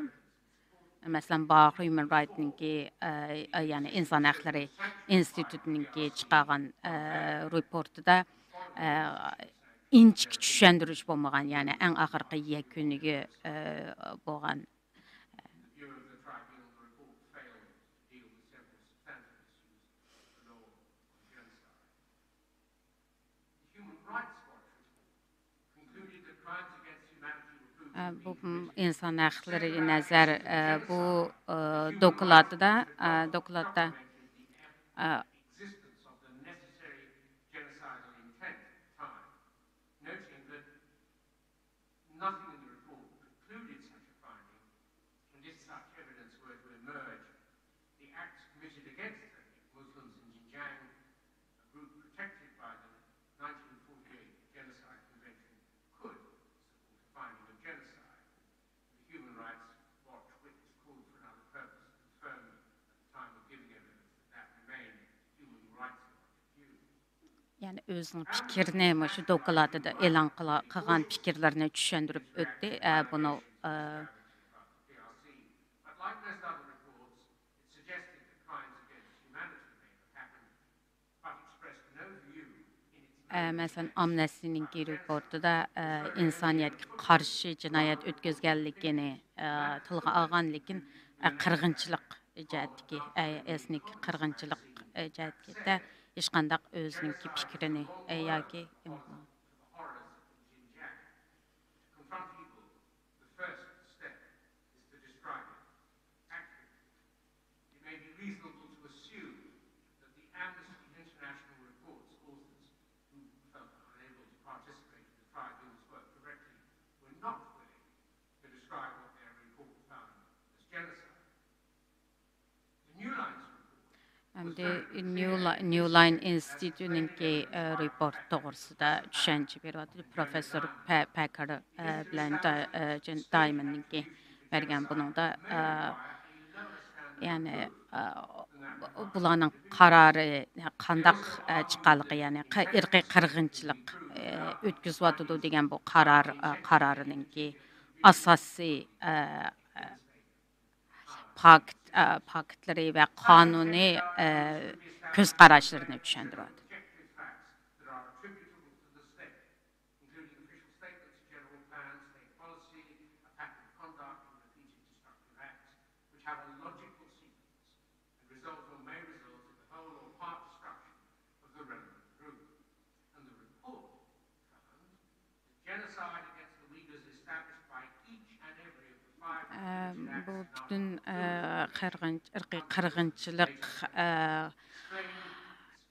مەسىلەن، بار ھيۇمەن رايتنىڭكى، ئە، يەنى ئىنسان ھەقلىرى ئىنستىتۇتىنىڭكى چىقارغان، ئە، رېپورتىدا، ئە، ئىنچىكە چۈشەندۈرۈش بولمىغان، يەنى ئەڭ ئاخىرقى يەكۈنىگە، ئە، بولغان. ئە، بۇ ئىنسان ھەقلىرىگە نەزەر، ئە، بۇ، ئە، دوكلاتىدا، ئە، دوكلاتتا، ئە، Noting that nothing in the report precluded such a finding, and if such evidence were to emerge, the acts committed against ethnic Muslims in Xinjiang, a group protected by the nineteen forty-eight Genocide Convention, could support a finding of genocide. The Human Rights Watch witness called for another purpose, confirmed at the time of giving evidence that that remained a human rights view. يەنى ئۆزىنىڭ پىكرىنى مۇشۇ دوكلاتىدا ئېلان قىلا-، قىلغان پىكىرلىرىنى چۈشەندۈرۈپ ئۆتتى. ئە، بۇنى، ئە، But like most other reports, it suggested that crimes against humanity may have happened, but expressed no view in its ئە، مەسىلەن، ئامنەستىنىڭكى رېپورتىدا، ئە، ئىنسانىيەتكە قارشى جىنايەت ئۆتكۈزگەنلىكىنى، ئە، تىلغا ئالغان، لېكىن، ئە، قىرغىنچىلىق جەھەتتىكى، ئە، ئېتنىك قىرغىنچىلىق، ئە، جەھەتتە ھېچقانداق ئۆزىنىڭكى پىكرىنى، ئە، ياكى، ئە، Confront evil, the first step is to describe it accurately. It may be reasonable to assume that the Amnesty International report's authors, who felt unable to participate in the tribunal's work directly, were not willing to describe what their report found as genocide. The New Lines report ئەمدى نيۇ لاي-، نيۇ لاين ئىنستىتۇتىنىڭكى، ئە، رېپورت توغرىسىدا چۈشەنچە بېرىۋاتىدۇ. پروفېسسور پە-، پەكەر، ئە، بىلەن دا-، ئە، جېن دايموندنىڭكى بەرگەن بۇنىڭدا، ئە، يەنى، ئە، بۇلارنىڭ قارارى قانداق، ئە، چىققانلىقى، يەنى قى-، ئىرقىي قىرغىنچىلىق، ئە، ئۆتكۈزۈۋاتىدۇ دېگەن بۇ قارار، ئە، قارارىنىڭكى ئاساسىي، ئە، ئە، پاكىت، ئە، پاكىتلىرى ۋە قانۇنىي، ئە، كۆز قاراشلىرىنى چۈشەندۈرۈۋاتىدۇ. Including official statements, general plans, state policy, a pattern of conduct, and repeated destructive acts, which have a logical sequence and result or may result in the whole or part destruction of the relevant group. And the report found that genocide against the Uyghurs established by each and every of the five ئە، بۇ پۈتۈن، ئە، قىرغىنچ-، ئىرقىي قىرغىنچىلىق، ئە،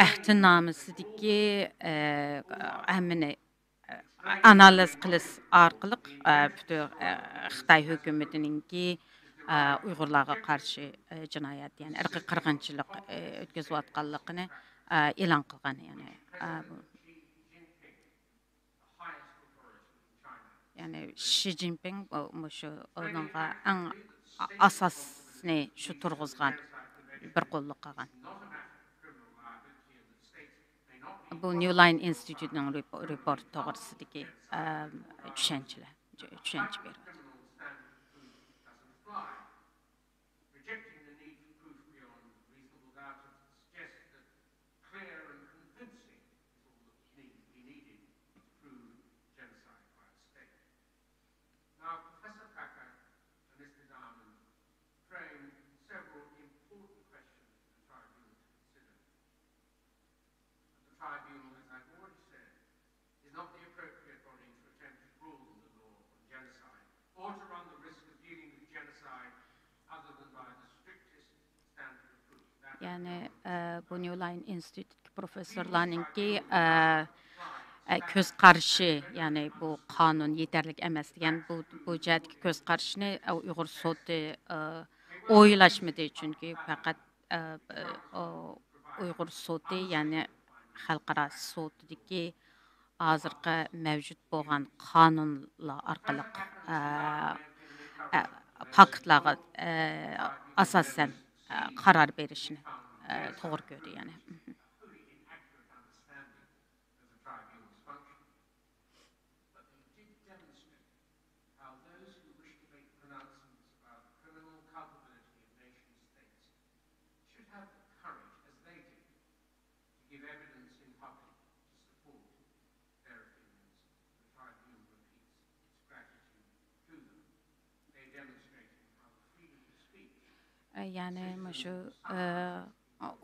ئەھدىنامىسىدىكى، ئە، ھەممىنى، ئە، ئانالىز قىلىش ئارقىلىق، ئە، پۈتۈن، ئە، خىتاي ھۆكۈمىتىنىڭكى، ئە، ئۇيغۇرلارغا قارشى، ئە، جىنايەت، يەنى ئىرقىي قىرغىنچىلىق، ئە، ئۆتكۈزۈۋاتقانلىقىنى، ئە، ئېلان قىلغان. يەنى، ئە، بۇ يەنى شى جىنپىڭ بۇ، مۇشۇ ئۇنىڭغا ئەڭ ئاساسنى شۇ تۇرغۇزغان، بىر قوللۇق قىلغان. بۇ نيۇ لاين ئىنستىتۇتىنىڭ رېپو-، رېپورت توغرىسىدىكى، ئە، چۈشەنچىلەر، چۈشەنچە بېرىۋاتىدۇ. Rejecting the need for proof beyond reasonable doubt suggests that clear and convincing is all that is need, be needed to prove genocide by the state. Now, Professor Packer and Mister Diamond frame several important questions for the tribunal to consider. The tribunal, as I've already said, is not the appropriate body to attempt to rule the law on genocide or to run the risk of dealing with genocide other than by the strictest standard of proof. That يەنى، ئە، بۇ نيۇ لاين ئىنستىتۇتتىكى پروفېسسورلارنىڭكى، ئە، ئە، كۆز قارىشى، يەنى بۇ قانۇن يېتەرلىك ئەمەس دېگەن بۇ، بۇ جەھەتتىكى كۆز قارىشىنى، ئە، ئۇيغۇر سوتى، ئە، ئويلاشمىدى، چۈنكى پەقەت، ئە، ئۇ-، ئۇيغۇر سوتى، يەنى خەلقئارا سوتىدىكى ھازىرقى مەۋجۇت بولغان قانۇنلار ئارقىلىق، ئە، ئە، پاكىتلارغا، ئە، ئاساسەن، قارار بېرىشنى توغرا كۆردى، يەنى. يەنى مۇشۇ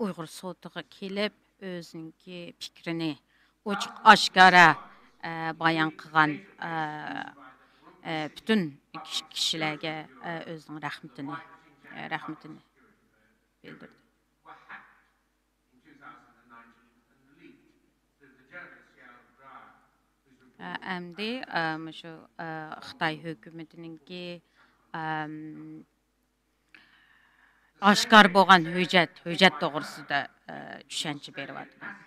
ئۇيغۇر سوتىغا كېلىپ، ئۆزىنىڭكى پىكرىنى ئوچۇق ئاشكارا بايان قىلغان پۈتۈن كىشىلەرگە ئۆزىنىڭ رەھمىتىنى رەھمىتىنى بىلدۈردى. ئەمدى مۇشۇ خىتاي ھۆكۈمىتىنىڭكى ئاشكارا بولغان ھۆججەت، ھۆججەت توغرىسىدا چۈشەنچە بېرىۋاتىمەن.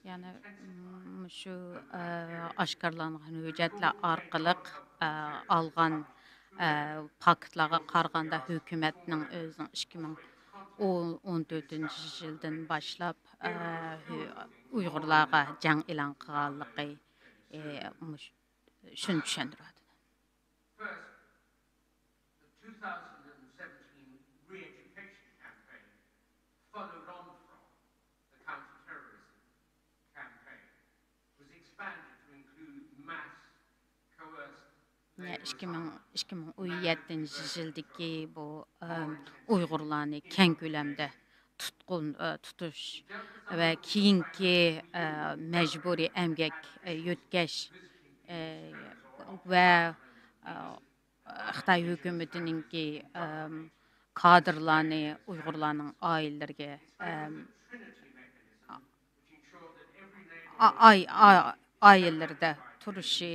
يەنى مۇشۇ ئاشكارىلانغان ھۆججەتلەر ئارقىلىق ئالغان پاكىتلارغا قارىغاندا، ھۆكۈمەتنىڭ ئۆزىنىڭ ئىككى مىڭ ئون تۆتىنچى يىلدىن باشلاپ ئۇيغۇرلارغا جەڭ ئېلان قىلغانلىقى، شۇنى چۈشەندۈرۈۋاتىدۇ. ئىككى مىڭ، ئىككى مىڭ ئون يەتتىنچى يىلدىكى بۇ ئۇيغۇرلارنى كەڭ كۆلەمدە تۇتقۇن تۇتۇش ۋە كېيىنكى مەجبۇرىي ئەمگەك يۆتكەش ۋە خىتاي ھۆكۈمىتىنىڭكى كادىرلارنى ئۇيغۇرلارنىڭ ئائىلىلىرىگە، ئائىلىلىرىدە تۇرۇشى،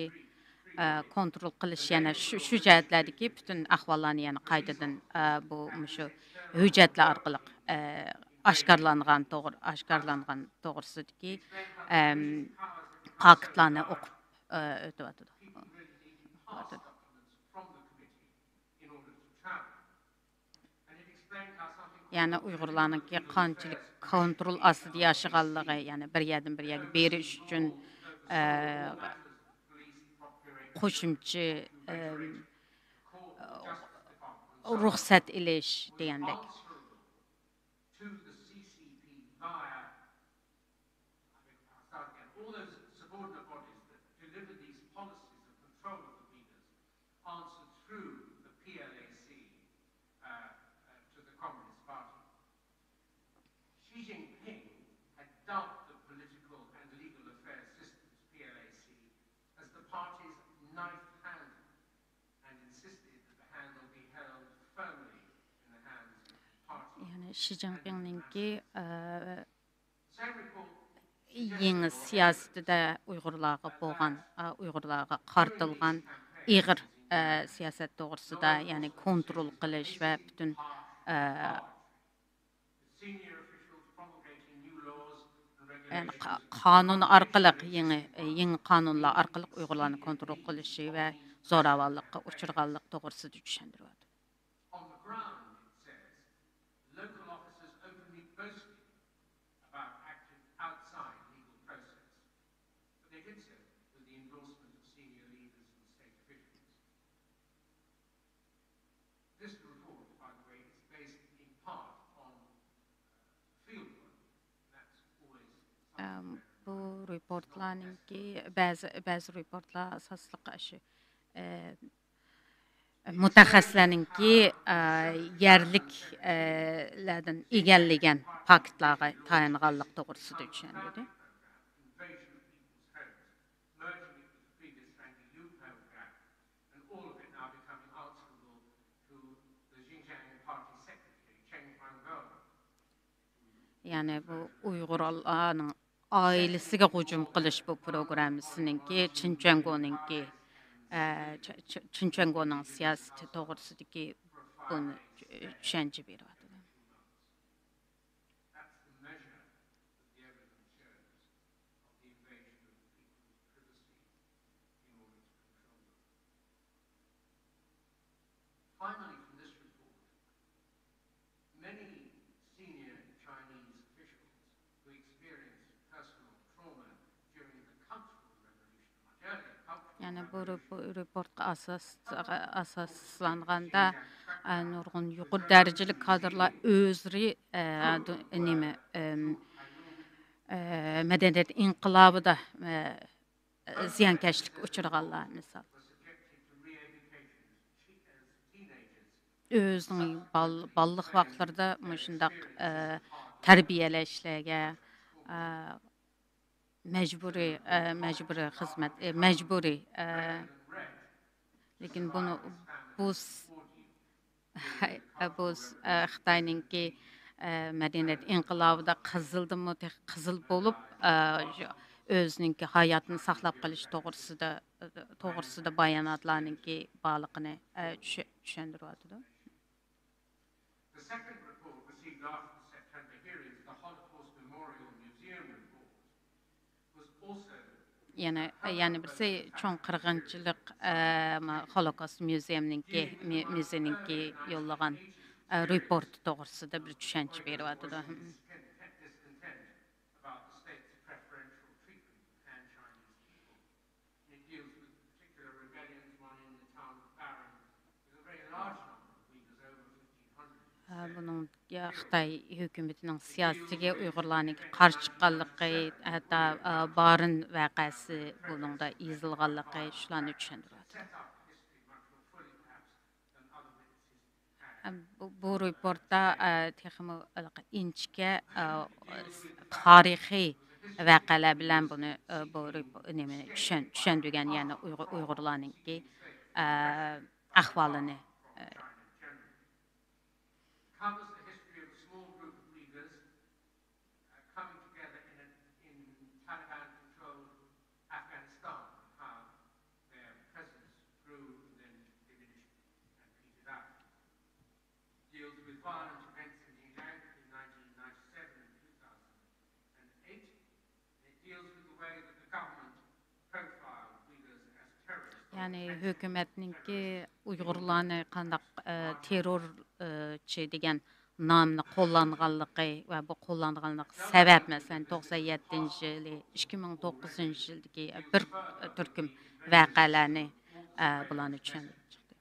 كونترول قىلىش، يەنە شۇ، شۇ جەھەتلەردىكى پۈتۈن ئەھۋاللارنى يەنە قايتىدىن بۇ مۇشۇ ھۆججەتلەر ئارقىلىق ئاشكارىلانغان توغرا، ئاشكارىلانغان توغرىسىدىكى پاكىتلارنى ئوقۇپ ئۆتۈۋاتىدۇ. يەنى ئۇيغۇرلارنىڭكى قانچىلىك كونترول ئاستىدا ياشىغانلىقى، يەنى بىر يەردىن بىر يەرگە بېرىش ئۈچۈن قوشۇمچە رۇخسەت ئېلىش دېگەندەك. يەنى شى جىنپىڭنىڭكى يېڭى سىياسىتىدە ئۇيغۇرلارغا بولغان، ئۇيغۇرلارغا قارىتىلغان ئېغىر سىياسەت توغرىسىدا، يەنى كونترول قىلىش ۋە پۈتۈن، يەنى قا-، قانۇن ئارقىلىق، يېڭى، يېڭى قانۇنلار ئارقىلىق ئۇيغۇرلارنى كونترول قىلىشى ۋە زوراۋانلىققا ئۇچرىغانلىقى توغرىسىدا چۈشەندۈرۈۋاتىدۇ. بۇ رېپورتلارنىڭكى بەزى، بەزى رېپورتلار ئاساسلىق شۇ، مۇتەخەسسىسلەرنىڭكى يەرلىكلەردىن ئىگىلىگەن پاكىتلارغا تايانغانلىق توغرىسىدا چۈشەندۈردى. يەنى بۇ ئۇيغۇرلارنىڭ ئائىلىسىگە ھۇجۇم قىلىش بۇ پروگراممىسىنىڭكى، چېن چۈەنگونىڭكى، ئە، چ-، چ-، چېن چۈەنگونىڭ سىياسىتى توغرىسىدىكى بۇنى چۈشەنچە بېرىۋاتىدۇ. Finally, from this report, many senior Chinese officials who experienced personal trauma during the Cultural Revolution, much earlier cultural يەنى بۇ revolution, رېپو-، رېپورتقا ئاساس-، ئاساسلانغاندا، ئە، نۇرغۇن يۇقىرى دەرىجىلىك كادىرلار ئۆزلىرى، ئە، دۇ-، نېمە، ئەم، ئە، مەدەنىيەت ئىنقىلابىدا، ئە، زىيانكەشلىككە ئۇچرىغانلار، مىسال، ئۆزىنىڭ بال-، بالىلىق ۋاقىتلىرىدا مۇشۇنداق، ئە، تەربىيەلەشلەرگە، ئە، مەجبۇرىي، ئە، مەجبۇرىي خىزمەت، ئە، مەجبۇرىي، ئە، لېكىن بۇنى، بۇ س-، بۇ س-، ئە، خىتاينىڭكى، ئە، مەدەنىيەت ئىنقىلابىدا قىزىلدىنمۇ تېخى قىزىل بولۇپ، ئە، شۇ ئۆزىنىڭكى ھاياتىنى ساقلاپ قېلىش توغرىسىدا، توغرىسىدا باياناتلارنىڭكى بارلىقىنى، ئە، چۈشە-، چۈشەندۈرۈۋاتىدۇ. The second report received after the September hearings, the Holocaust Memorial Museum report, was also يەنە، يەنە بىرسى چوڭ قىرغىنچىلىق، ئە، ما-، ھولوكوست مۇزېيىنىڭكى، مۇ-، مۇزېيىنىڭكى يوللىغان، ئە، رېپورتى توغرىسىدا بىر چۈشەنچە بېرىۋاتىدۇ. About the state's preferential treatment of Han Chinese people. And it deals with particular rebellions, one in the town of Baran, with a very large number of Uyghurs, over fifteen hundred. ئە، بۇنىڭ خىتاي ھۆكۈمىتىنىڭ سىياسىتىگە ئۇيغۇرلارنىڭ قارشى چىققانلىقى، ھەتتا، ئە، بارىن ۋەقەسى بۇنىڭدا يېزىلغانلىقى، شۇلارنى چۈشەندۈرۈۋاتىدۇ. ئە، بۇ، بۇ رېپورتتا، ئە، تېخىمۇ ئىنچىكە، ئە، تارىخىي ۋەقەلەر بىلەن بۇنى، ئە، بۇ رېپ-، نېمىنى چۈشەن-، چۈشەندۈرگەن، يەنى ئۇيغۇر، ئۇيغۇرلارنىڭكى، ئە، ئەھۋالىنى، ئە، covers the history of a small group of Uyghurs, uh, coming together in a, in Taliban-controlled Afghanistan, and how their presence grew and then diminished and petered out. Deals with violent events in Xinjiang in nineteen ninety-seven and two thousand eight. It deals with the way that the government profiled Uyghurs as terrorists. يەنى ھۆكۈمەتنىڭكى ئۇيغۇرلارنى قانداق، ئە، تېررورچى دېگەن نامنى قوللانغانلىقى ۋە بۇ قوللانغانلىق سەۋەب، مەسىلەن، توقسان يەتتىنچى يىلى، ئىككى مىڭ توققۇزىنچى يىلدىكى بىر تۈركۈم ۋەقەلەرنى، ئە، بۇلارنى چۈشەندۈرۈپ چىقتى.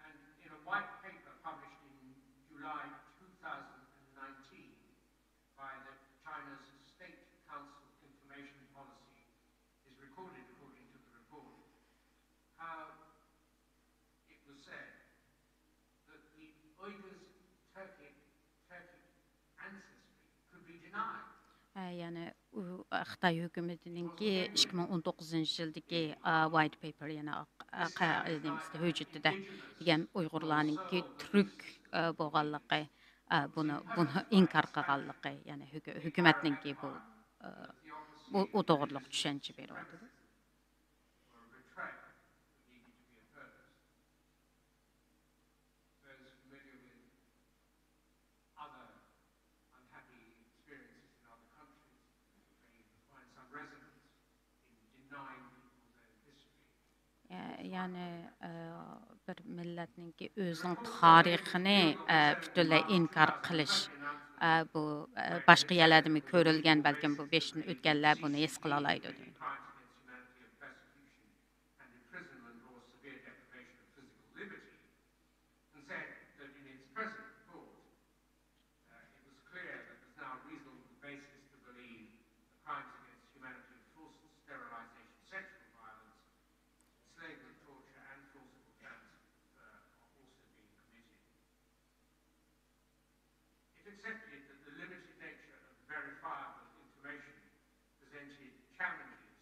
And in a white paper published in July two thousand nineteen by the China's State Council Information Policy is recorded, according to the report, how it was said that the Uyghurs' Turkic, Turkic ancestry could be denied. ئە، يەنى ئۇ، خىتاي ھۆكۈمىتىنىڭكى ئىككى مىڭ ئون توققۇزىنچى يىلدىكى، ئا، ۋايت پېپېر، يەنى ئاق، ئا، قە-، نېمىسىدە، ھۆججىتىدە دېگەن ئۇيغۇرلارنىڭكى تۈرك، ئا، بولغانلىقى، ئا، بۇنى، بۇنى ئىنكار قىلغانلىقى، يەنى ھۆكۈ-، ھۆكۈمەتنىڭكى بۇ، ئا، بۇ، ئۇ توغرىلىق چۈشەنچە بېرىۋاتىدۇ. Those familiar with other unhappy experiences in other countries may find some resonance in denying people's own history. يە-، يەنى، ئە، بىر مىللەتنىڭكى ئۆزىنىڭ تارىخىنى، ئە، پۈتۈنلەي ئىنكار قىلىش، ئە، بۇ، ئە، باشقا يەرلەردىمۇ كۆرۈلگەن، بەلكىم بۇ بېشىدىن ئۆتكەنلەر بۇنى ھېس قىلالايدۇ، دەيدۇ. And said that in its present report, uh, it was clear that there's now reasonable basis to believe that crimes against humanity, forced sterilization, sexual violence, enslavement, torture, and forcible transfer are also being committed. It accepted that the limited nature of verifiable information presented challenges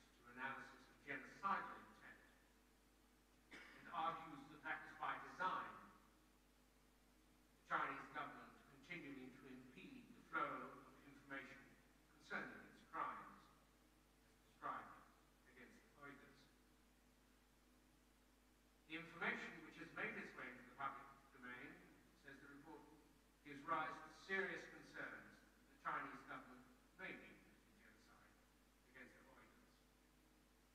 Rise serious concerns that the Chinese government may be committing genocide against the Uyghurs.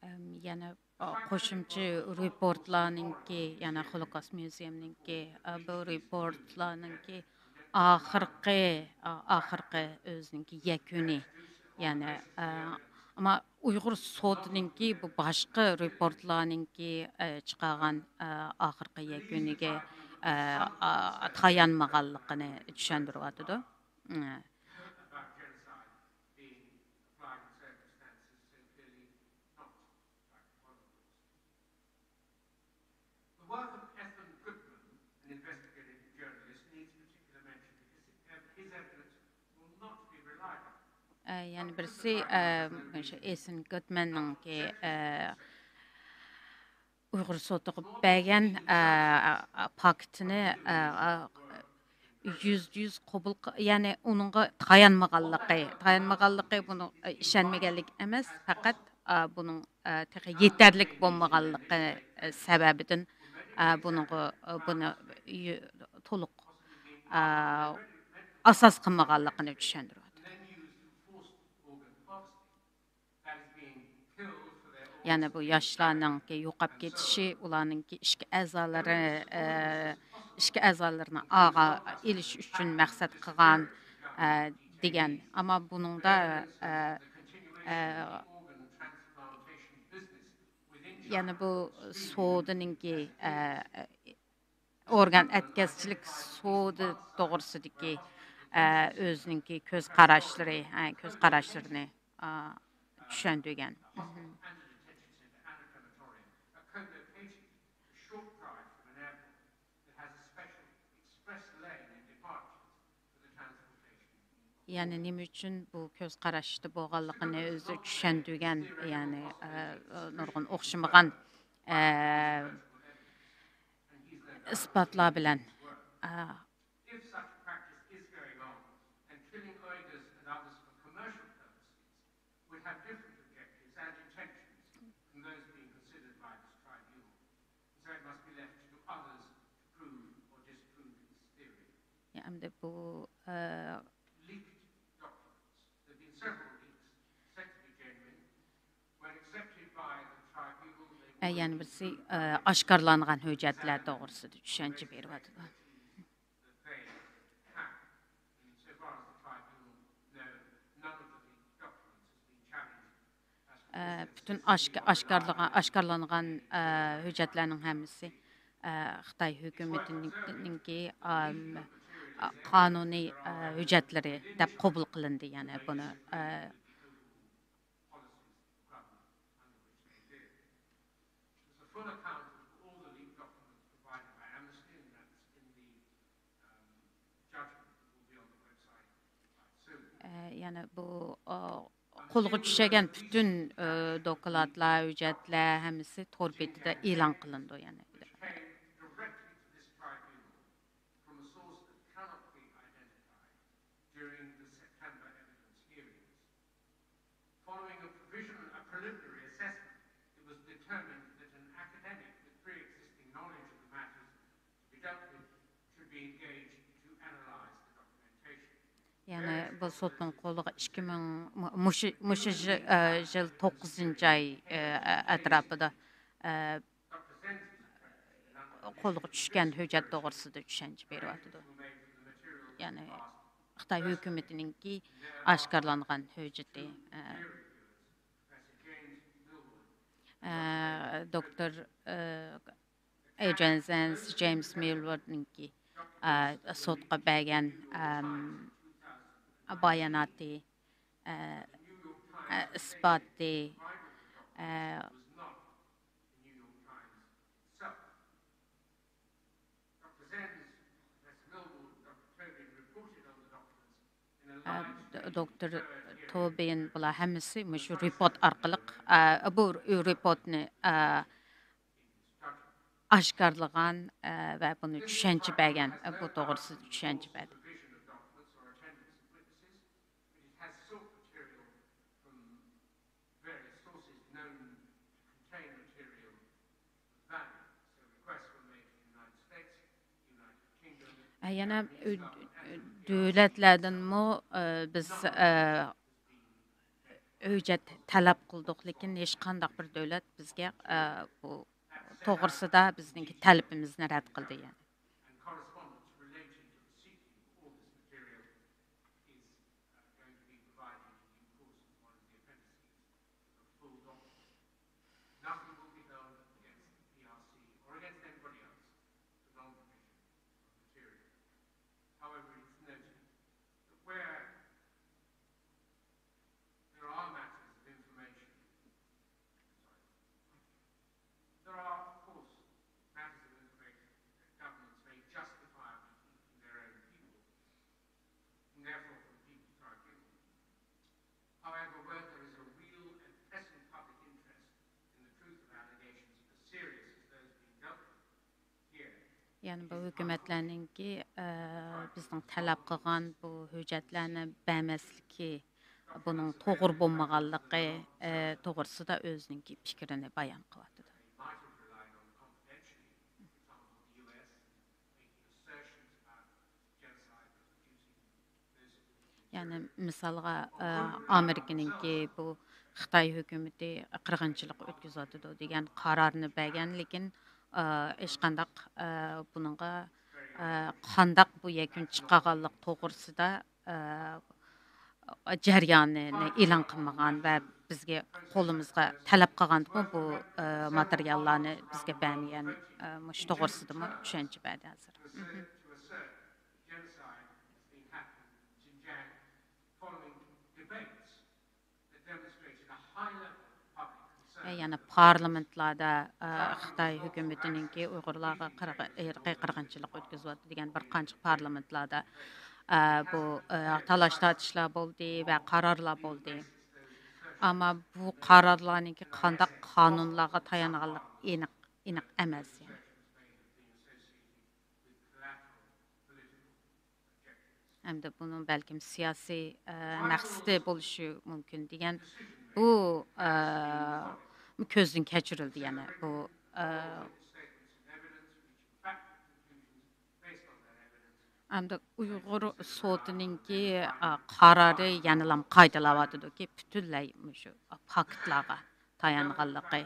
ئەم، يەنە، ئا، قوشۇمچە رېپورتلارنىڭكى، يەنە خولوكاست مۇزېيۇمنىڭكى، ئا، بۇ رېپورتلارنىڭكى ئاخىرقى، ئا، ئاخىرقى ئۆزىنىڭكى يەكۈنى، يەنى، ئا، ئەمما ئۇيغۇر سوتىنىڭكى بۇ باشقا رېپورتلارنىڭكى، ئا، چىقارغان، ئا، ئاخىرقى يەكۈنىگە، ئا، ئا، تايانمىغانلىقىنى چۈشەندۈرۈۋاتىدۇ. The work of Ethan Goodman, an investigative journalist, needs particular mention because his evidence will not be relied on. ئە، يەنە بىرسى، ئە، مۇشۇ ئېسىن گودمەننىڭكى، ئە، ئۇيغۇر سوتىغا بەرگەن، ئە، پاكىتىنى، ئە، ئە، يۈزدە يۈز قوبۇل قى-، يەنى ئۇنىڭغا تايانمىغانلىقى، تايانمىغانلىقى بۇنىڭ، ئە، ئىشەنمىگەنلىك ئەمەس، پەقەت، ئە، بۇنىڭ، ئە، تېخى يېتەرلىك بولمىغانلىقى، ئە، سەۋەبىدىن، ئە، بۇنىڭغا، ئە، بۇنى يۈ-، تولۇق، ئە، ئاساس قىلمىغانلىقىنى چۈشەندۈرۈۋاتىدۇ. يەنى بۇ ياشلارنىڭكى يوقاپ كېتىشى، ئۇلارنىڭكى ئىچكى ئەزالىرى، ئە، ئىچكى ئەزالىرىنى ئاغا ئېلىش ئۈچۈن مەقسەت قىلغان، ئە، دېگەن. ئەمما بۇنىڭدا، ئە، ئە، يەنى بۇ سودىنىڭكى، ئە، ئورگان ئەتكەسچىلىك سودا توغرىسىدىكى، ئە، ئۆزىنىڭكى كۆز قاراشلىرى، ئە، كۆز قاراشلىرىنى، ئا، چۈشەندۈرگەن. يەنى نېمە ئۈچۈن بۇ كۆز قاراشتا بولغانلىقىنى ئۆزى چۈشەندۈرگەن، يەنى، ئە، نۇرغۇن ئوخشىمىغان، ئە، ئىسپاتلار بىلەن. ئە، If such practice is going on, then killing Uyghurs and others for commercial purposes would have different objectives and intentions from those being considered by this tribunal. So it must be left to others to prove or disprove this theory. يا ئەمدى بۇ، ئە، Leaked documents. There have been several leaks said to be genuine. When accepted by the tribunal, they ئە، يەنە بىرسى، ئە، ئاشكارىلانغان ھۆججەتلەر توغرىسىدا چۈشەنچە بېرىۋاتىدۇ. ئە، پۈتۈن ئاشك-، ئاشكارلىغان، ئاشكارىلانغان، ئە، ھۆججەتلەرنىڭ ھەممىسى، ئە، خىتاي ھۆكۈمىتىنىڭكى، ئام، ئا، قانۇنىي، ئە، ھۆججەتلىرى دەپ قوبۇل قىلىندى. يەنى بۇنى، ئە، ئە، يەنى بۇ، ئا، قولغا چۈشەرگەن پۈتۈن، ئە، دوكلاتلار، ھۆججەتلەر ھەممىسى تور بېتىدە ئېلان قىلىنىدۇ، يەنى. Following a provision, a preliminary assessment, it was determined that an academic with pre-existing knowledge of the matters to be dealt with should be engaged to analyze the documentation. يەنى بۇ سوتنىڭ قولىغا ئىككى مىڭ، مۇ-، مۇشۇ، مۇشۇ يىل، ئە، يىل توققۇزىنچى ئاي، ئە، ئەتراپىدا، ئە، قولغا چۈشكەن ھۆججەت توغرىسىدا چۈشەنچە بېرىۋاتىدۇ. يەنى خىتاي ھۆكۈمىتىنىڭكى ئاشكارىلانغان ھۆججىتى، ئە، ئە، دوكتور، ئە، ئېيدرىيەن زېنس، جېيمس مىلۋاردنىڭكى، ئە، سوتقا بەرگەن، ئەم، باياناتى، ئە، ئە، ئىسپاتى، ئە، ئە، د-، دوكتور توبىن، بۇلار ھەممىسى مۇشۇ رېپورت ئارقىلىق، ئە، بۇ رېپورتنى، ئە، ئاشكارىلىغان، ئە، ۋە بۇنى چۈشەنچە بەرگەن، ئە، بۇ توغرىسىدا چۈشەنچە بەردى. ئە، يەنە، ئۆ-، دۆلەتلەردىنمۇ، ئە، بىز، ئە، ھۆججەت تەلەپ قىلدۇق، لېكىن ھېچقانداق بىر دۆلەت بىزگە، ئە، بۇ توغرىسىدا بىزنىڭكى تەلىپىمىزنى رەت قىلدى، يەنى. There are matters of information. Sorry. There are, of course, matters of information that governments may justifiably keep from their own people, and therefore from the People's Tribunal. However, where there is a real and pressing public interest in the truth of allegations as serious as those being dealt with here, يەنى بۇ ھۆكۈمەتلەرنىڭكى، ئە، بىزنىڭ تەلەپ قىلغان بۇ ھۆججەتلەرنى بەرمەسلىكى، بۇنىڭ توغرا بولمىغانلىقى، ئە، توغرىسىدا ئۆزىنىڭكى پىكرىنى بايان قىلىۋاتىدۇ. يەنى مىسالغا، ئە، ئامېرىكىنىڭكى بۇ خىتاي ھۆكۈمىتى قىرغىنچىلىق ئۆتكۈزۈۋاتىدۇ دېگەن قارارنى بەرگەن، لېكىن، ئە، ھېچقانداق، ئە، بۇنىڭغا، ئە، قانداق بۇ يەكۈن چىقارغانلىق توغرىسىدا، ئە، جەريانىنى ئېلان قىلمىغان ۋە بىزگە قولىمىزغا تەلەپ قىلغاندىمۇ بۇ، ئە، ماتېرىياللارنى بىزگە بەرمىگەن، ئە، مۇشۇ توغرىسىدىمۇ چۈشەنچە بەردى ھازىر. يەنە پارلامېنتلاردا، ئە، خىتاي ھۆكۈمىتىنىڭكى ئۇيغۇرلارغا قىرغ-، ئىرقىي قىرغىنچىلىق ئۆتكۈزۈۋاتىدۇ دېگەن بىر قانچە پارلامېنتلاردا، ئە، بۇ، ئە، تالاش تارتىشلار بولدى ۋە قارارلار بولدى. ئەمما بۇ قارارلارنىڭكى قانداق قانۇنلارغا تايانغانلىقى ئېنىق، ئېنىق ئەمەس، يەنى. ھەمدە بۇنىڭ بەلكىم سىياسىي، ئە، مەقسىتى بولۇشى مۇمكىن دېگەن بۇ، ئە، كۆزدىن كەچۈرۈلدى يەنە بۇ، ئە، ھەمدە ئۇيغۇر سوتىنىڭكى، ئە، قارارى يەنىلا قايتىلاۋاتىدۇكى، پۈتۈنلەي مۇشۇ پاكىتلارغا تايانغانلىقى،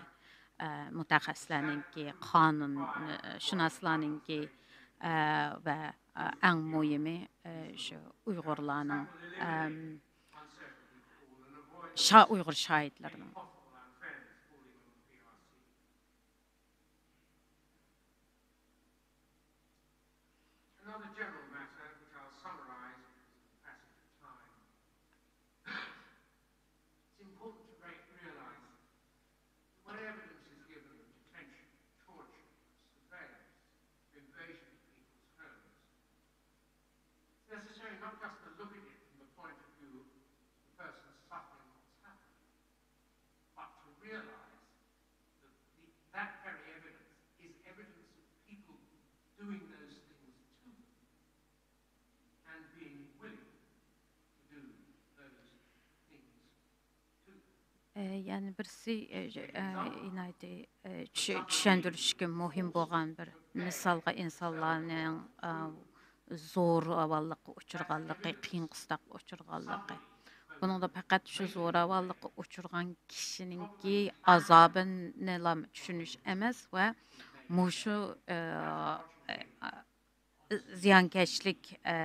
ئە، مۇتەخەسسىسلەرنىڭكى، قانۇن، ئە، شۇناسلارنىڭكى، ئە، ۋە، ئە، ئەڭ مۇھىمى، ئە، شۇ ئۇيغۇرلارنىڭ، ئەم، شا-، ئۇيغۇر شاھىتلىرىنىڭ. Another general matter, which I'll summarize because of the passage of time. It's important to re-, realize that when evidence is given of detention, torture, surveillance, invasion of people's homes, it's necessary not just to look at it from the point of view of the person suffering what's happened, but to realize that the, that very evidence is evidence of people doing those things to them and being willing to do those things to them. ئە، يەنە بىرسى، ئە، ئە، ئىنايىتى، ئە، چۈش-، چۈشەندۈرۈشكە مۇھىم بولغان بىر مىسالغا ئىنسانلارنىڭ، ئە، زوراۋانلىققا ئۇچرىغانلىقى، قىيىن قىستاققا ئۇچرىغانلىقى. بۇنىڭدا پەقەت شۇ زوراۋانلىققا ئۇچرىغان كىشىنىڭكى ئازابىنىلا چۈشىنىش ئەمەس ۋە مۇشۇ، ئە، ئە، زىيانكەشلىك، ئە،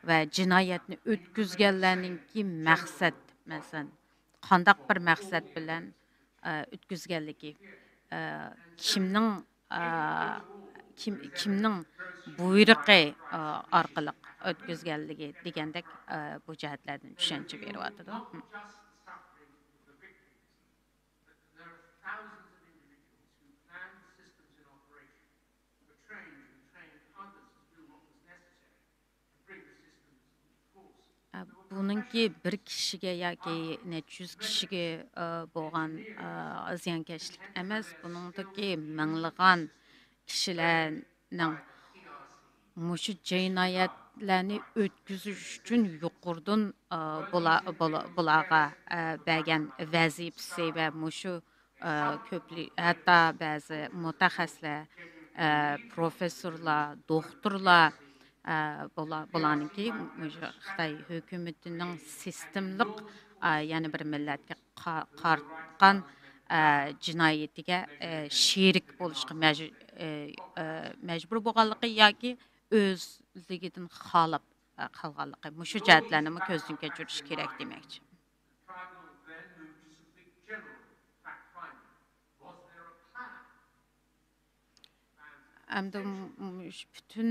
ۋە جىنايەتنى ئۆتكۈزگەنلەرنىڭكى مەقسەت، مەسىلەن، قانداق بىر مەقسەت بىلەن، ئە، ئۆتكۈزگەنلىكى، ئە، كىمنىڭ، ئە، كىم، كىمنىڭ بۇيرۇقى، ئە، ئارقىلىق ئۆتكۈزگەنلىكى دېگەندەك، ئە، بۇ جەھەتلەردىن چۈشەنچە بېرىۋاتىدۇ. ئە، بۇنىڭكى بىر كىشىگە ياكى نەچچە يۈز كىشىگە، ئە، بولغان، ئە، زىيانكەشلىك ئەمەس، بۇنىڭدىكى مىڭلىغان كىشىلەرنىڭ مۇشۇ جىنايەتلەرنى ئۆتكۈزۈش ئۈچۈن يۇقىرىدىن، ئە، بۇلا-، بۇلا-، بۇلارغا، ئە، بەرگەن ۋەزىپىسى ۋە مۇشۇ، ئە، كۆپلى-، ھەتتا بەزى مۇتەخەسسىسلەر، ئە، پروفېسسورلار، دوختۇرلار، ئە، بۇلا-، بۇلارنىڭكى مۇشۇ خىتاي ھۆكۈمىتىنىڭ سىستېمىلىق، ئە، يەنە بىر مىللەتكە قا-، قاراتقان، ئە، جىنايىتىگە، ئە، شېرىك بولۇشقا مەج-، ئە، ئە، مەجبۇر بولغانلىقى ياكى ئۆزلۈكىدىن خالاپ، ئە، قىلغانلىقى، مۇشۇ جەھەتلەرنىمۇ كۆزدىن كەچۈرۈش كېرەك دېمەكچى. ئەمدى م-، م-، شۇ پۈتۈن،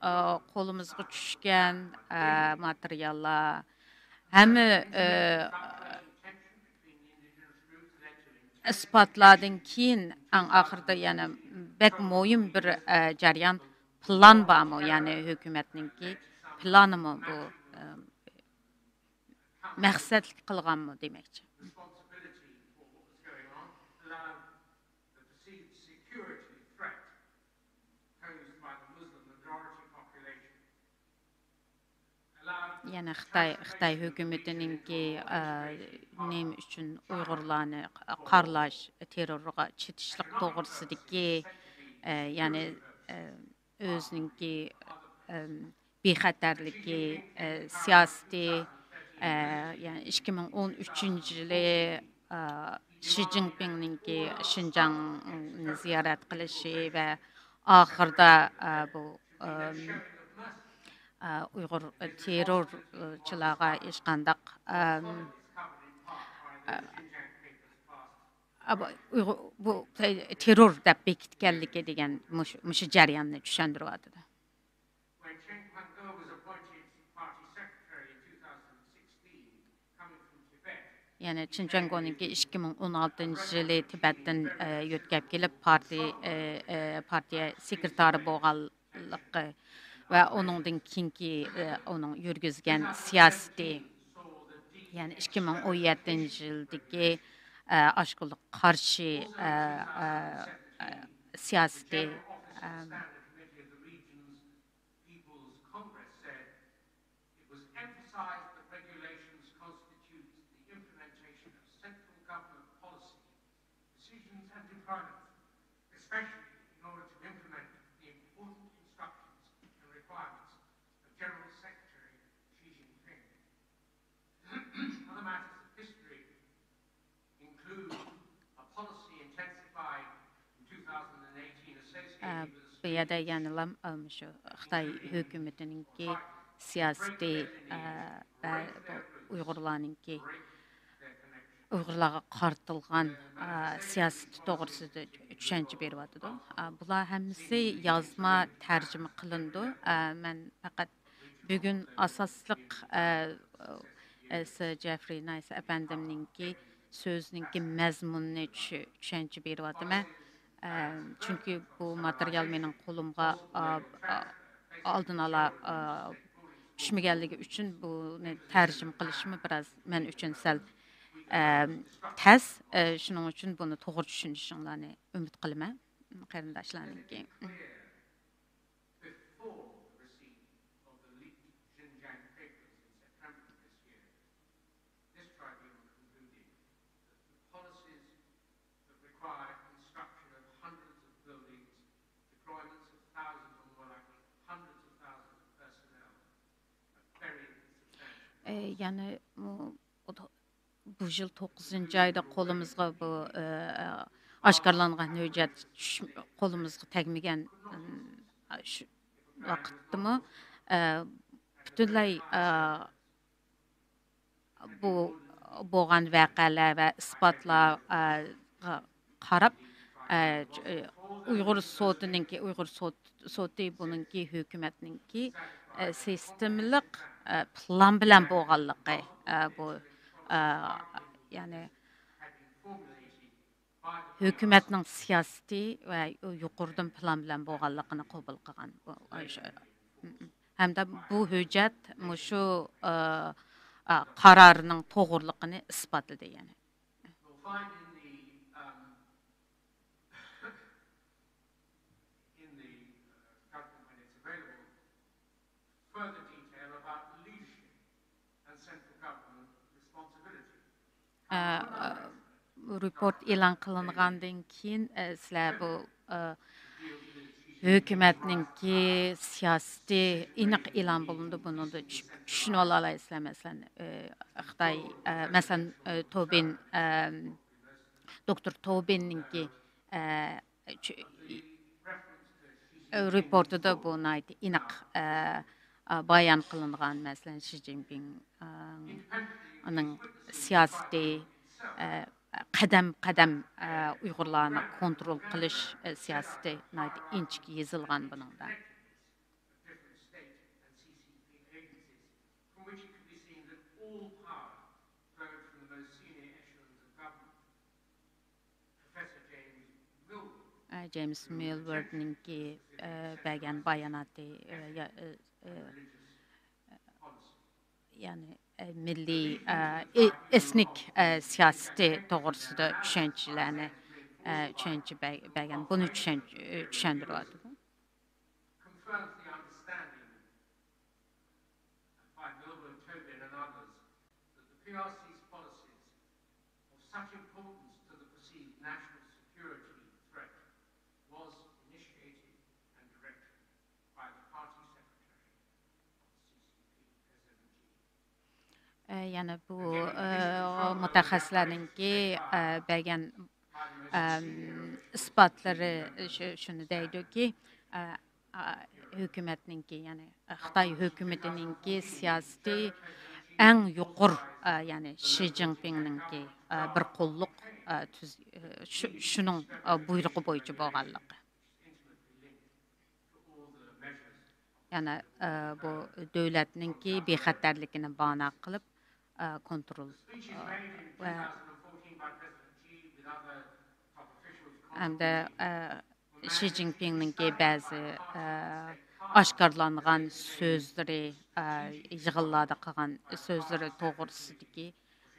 ئا، قولىمىزغا چۈشكەن، ئا، ماتېرىياللار، ھەممە، ئا، ئىسپاتلاردىن كېيىن، ئەڭ ئاخىرىدا يەنە بەك مۇھىم بىر، ئا، جەريان، پىلان بارمۇ؟ يەنى ھۆكۈمەتنىڭكى پىلانىمۇ بۇ، ئا، مەقسەتلىك قىلغانمۇ دېمەكچى. يەنە خىتاي، خىتاي ھۆكۈمىتىنىڭكى، ئە، نېمە ئۈچۈن ئۇيغۇرلارنى قارلاش، تېررورغا چېتىشلىق توغرىسىدىكى، ئە، يەنى، ئە، ئۆزىنىڭكى، ئەم، بىخەتەرلىكى، ئە، سىياسىتى، ئە، يەنى ئىككى مىڭ ئون ئۈچىنچى يىلى، ئە، شى جىنپىڭنىڭكى شىنجاڭنى زىيارەت قىلىشى ۋە ئاخىرىدا، ئە، بۇ، ئەم، ئە، ئۇيغۇر تېررورچىلارغا ھېچقانداق، ئەم، ئە، ئە، بۇ ئۇيغۇر، بۇ تېررور دەپ بېكىتكەنلىكى دېگەن مۇشۇ، مۇشۇ جەرياننى چۈشەندۈرۈۋاتىدۇ. يەنى چېن چۈەنگونىڭكى ئىككى مىڭ ئون ئالتىنچى يىلى تىبەتتىن، ئە، يۆتكەپ كېلىپ، پارتىي-، ئە، ئە، پارتىيە سېكرېتارى بولغانلىقى ۋە ئۇنىڭدىن كېيىنكى، ئە، ئۇنىڭ يۈرگۈزگەن سىياسىتى، يەنى ئىككى مىڭ ئون يەتتىنچى يىلدىكى، ئە، ئاشكارىلىق قارشى، ئە، ئە، ئە، سىياسىتى، ئە، People's Congress said it was emphasized that regulations constitute the implementation of central government policy, decisions and deployment, especially in order to implement the important instructions and requirements of General Secretary Xi Jinping. Other matters of history include a policy intensified in two thousand and eighteen ئە، associated with the بۇ يەردە يەنىلا، ئە، مۇشۇ خىتاي ھۆكۈمىتىنىڭكى سىياسىتى، ئە، ۋە بۇ ئۇيغۇرلارنىڭكى، ئۇيغۇرلارغا قارىتىلغان، ئە، سىياسىتى توغرىسىدا چۈشەنچە بېرىۋاتىدۇ. ئە، بۇلار ھەممىسى يازما تەرجىمە قىلىنىدۇ. ئە، مەن پەقەت بۈگۈن ئاساسلىق، ئە، ئە، سىر جېفرى نايس ئەپەندىمنىڭكى سۆزىنىڭكى مەزمۇنىنى چۈش-، چۈشەنچە بېرىۋاتىمەن. ئە، چۈنكى بۇ ماتېرىيال مېنىڭ قولۇمغا، ئا، ئا، ئالدىن ئالا، ئا، چۈشمىگەنلىكى ئۈچۈن بۇنى تەرجىمە قىلىشمۇ بىراز مەن ئۈچۈن سەل، ئە، تەس. ئە، شۇنىڭ ئۈچۈن بۇنى توغرا چۈشىنىشىڭلارنى ئۈمىد قىلىمەن، قېرىنداشلارنىڭكى. Before the receipt of the leaked Xinjiang papers in September of this year, this tribunal concluded that the policies that require construction of hundreds of buildings, deployments of thousands or more likely hundreds of thousands of personnel, are very insubstantial. ئە، يەنى، بۇ يىل توققۇزىنچى ئايدا قولىمىزغا بۇ، ئە، ئاشكارىلانغان ھۆججەت چۈش-، قولىمىزغا تەگمىگەن، ئىم، شۇ ۋاقىتتىمۇ، ئە، پۈتۈنلەي، ئە، بۇ بولغان ۋەقەلەر ۋە ئىسپاتلارغا قاراپ، ئە، ئۇيغۇر سوتىنىڭكى، ئۇيغۇر سوت-، سوتى بۇنىڭكى ھۆكۈمەتنىڭكى، ئە، سىستېمىلىق، ئە، پىلان بىلەن بولغانلىقى، ئە، بۇ، ئە، يەنى ھۆكۈمەتنىڭ سىياسىتى ۋە يۇقىرىدىن پىلان بىلەن بولغانلىقىنى قوبۇل قىلغان. بۇ، شۇ، ھەمدە بۇ ھۆججەت مۇشۇ، ئە، ئە، قارارنىڭ توغرىلىقىنى ئىسپاتلىدى، يەنى. You'll find in the, um, in the, uh, document when it's available, further detail about leadership and central government responsibility. ئە، ئە، رېپورت ئېلان قىلىنغاندىن كېيىن، ئە، سىلەر بۇ، ئە، ھۆكۈمەتنىڭكى سىياسىتى ئېنىق ئېلان بولۇنىدۇ. بۇنىڭدا چۈش-، چۈشىنىۋالالايسىلەر. مەسىلەن، ئى، خىتاي، ئە، مەسىلەن، ئى، توبىن، ئە، دوكتور توبىننىڭكى، ئە، چۈ-، ئى، رېپورتىدا بۇ ناھايىتى ئېنىق، ئە، ئە، بايان قىلىنغان. مەسىلەن، شى جىنپىڭ، ئە، ئۇنىڭ سىياسىتى، ئە، قەدەم-قەدەم، ئە، ئۇيغۇرلارنى كونترول قىلىش، ئە، سىياسىتى ناھايىتى ئىنچىكە يېزىلغان بۇنىڭدا. ئە، جېيمس مىلۋەردنىڭكى، ئە، بەرگەن باياناتى، ئە، يا-، ئە، ئە، يەنى، ئە، مىللىي، ئە، ئې-، ئېتنىك، ئە، سىياسىتى توغرىسىدا چۈشەنچىلەرنى، ئە، چۈشەنچە بەر-، بەرگەن، بۇنى چۈشەن-، چۈشەندۈرۈۋاتىدۇ. Confirms the understanding by Milward, Tobin and others that the P R C's policies of such importance to the perceived national security threat was initiated and directed by the party secretary of the C C P S M G. ئە، يەنە بۇ، ئە، مۇتەخەسسىسلەرنىڭكى، ئە، بەرگەن، ئەم، ئىسپاتلىرى شۇ-، شۇنى دەيدۇكى، ئە، ئا، ھۆكۈمەتنىڭكى، يەنى خىتاي ھۆكۈمىتىنىڭكى سىياسىتى ئەڭ يۇقىرى، ئا، يەنى شى جىنپىڭنىڭكى، ئا، بىر قوللۇق، ئا، تۈز-، ئا، شۇ-، شۇنىڭ، ئا، بۇيرۇقى بويىچە بولغانلىقى. يەنى، ئا، بۇ دۆلەتنىڭكى بىخەتەرلىكىنى بانە قىلىپ، ئا، كونترول، ئا، ۋە ھەمدە، ئا، شى جىنپىڭنىڭكى بەزى، ئە، ئاشكارىلانغان سۆزلىرى، ئە، يىغىنلاردا قىلغان سۆزلىرى توغرىسىدىكى،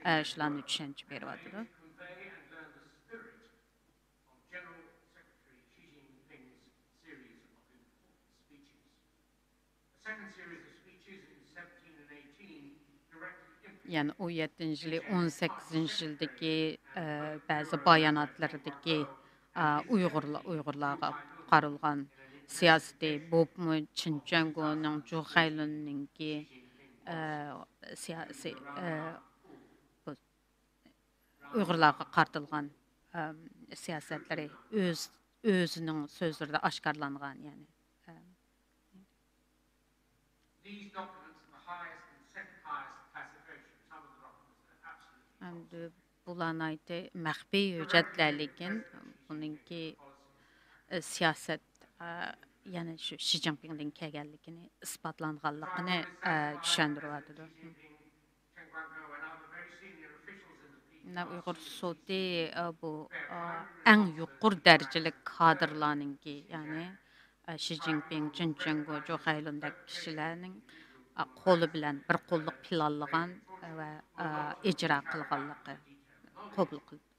ئە، شۇلارنى چۈشەنچە بېرىۋاتىدۇ. يەنى ئون يەتتىنچى يىلى، ئون سەككىزىنچى يىلدىكى، ئە، بەزى باياناتلىرىدىكى، ئە، ئۇيغۇرلا-، ئۇيغۇرلارغا قارالغان سىياسىتى، بولۇپمۇ چېن چۈەنگونىڭ، جۇ خەيلۇننىڭكى، ئە، سىياسىي، ئە، بۇ ئۇيغۇرلارغا قارىتىلغان، ئە، سىياسەتلىرى ئۆز-، ئۆزىنىڭ سۆزلىرىدە ئاشكارىلانغان، يەنى. ئە، ئەمدى بۇلار ناھايىتى مەخپىي ھۆججەتلەر، لېكىن بۇنىڭكى، ئە، سىياسەت، ئە، يەنى شۇ شى جىنپىڭدىن كەلگەنلىكىنى ئىسپاتلانغانلىقىنى، ئە، چۈشەندۈرۈۋاتىدۇ. مانا ئۇيغۇر سوتى، ئە، بۇ، ئە، ئەڭ يۇقىرى دەرىجىلىك كادىرلارنىڭكى، يەنى، ئە، شى جىنپىڭ، چېن چۈەنگو، جۇ خەيلۇندەك كىشىلەرنىڭ، ئە، قولى بىلەن بىر قوللۇق پىلانلىغان ۋە، ئە، ئىجرا قىلغانلىقى قوبۇل قىلىندى.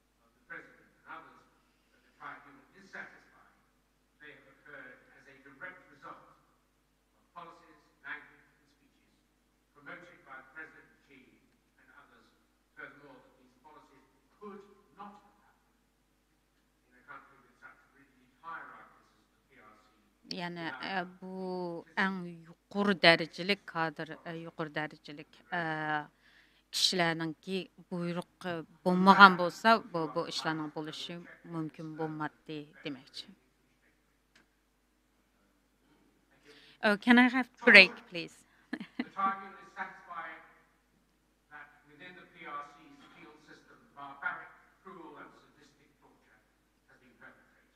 Policies, language and speeches promoted by President Xi and others. Furthermore, that these policies could not have happened in a country with such rigid hierarchies as the P R C. يەنى، ئە، بۇ ئەڭ يۇقىرى دەرىجىلىك كادىر، ئە، يۇقىرى دەرىجىلىك، ئە، كىشىلەرنىڭكى بۇيرۇقى بولمىغان بولسا، بۇ، بۇ ئىشلارنىڭ بولۇشى مۇمكىن بولماتتى دېمەكچى. Oh, can I have break, please? The tribunal is satisfied that within the P R C's penal system, barbaric, cruel and sadistic torture has been perpetrated.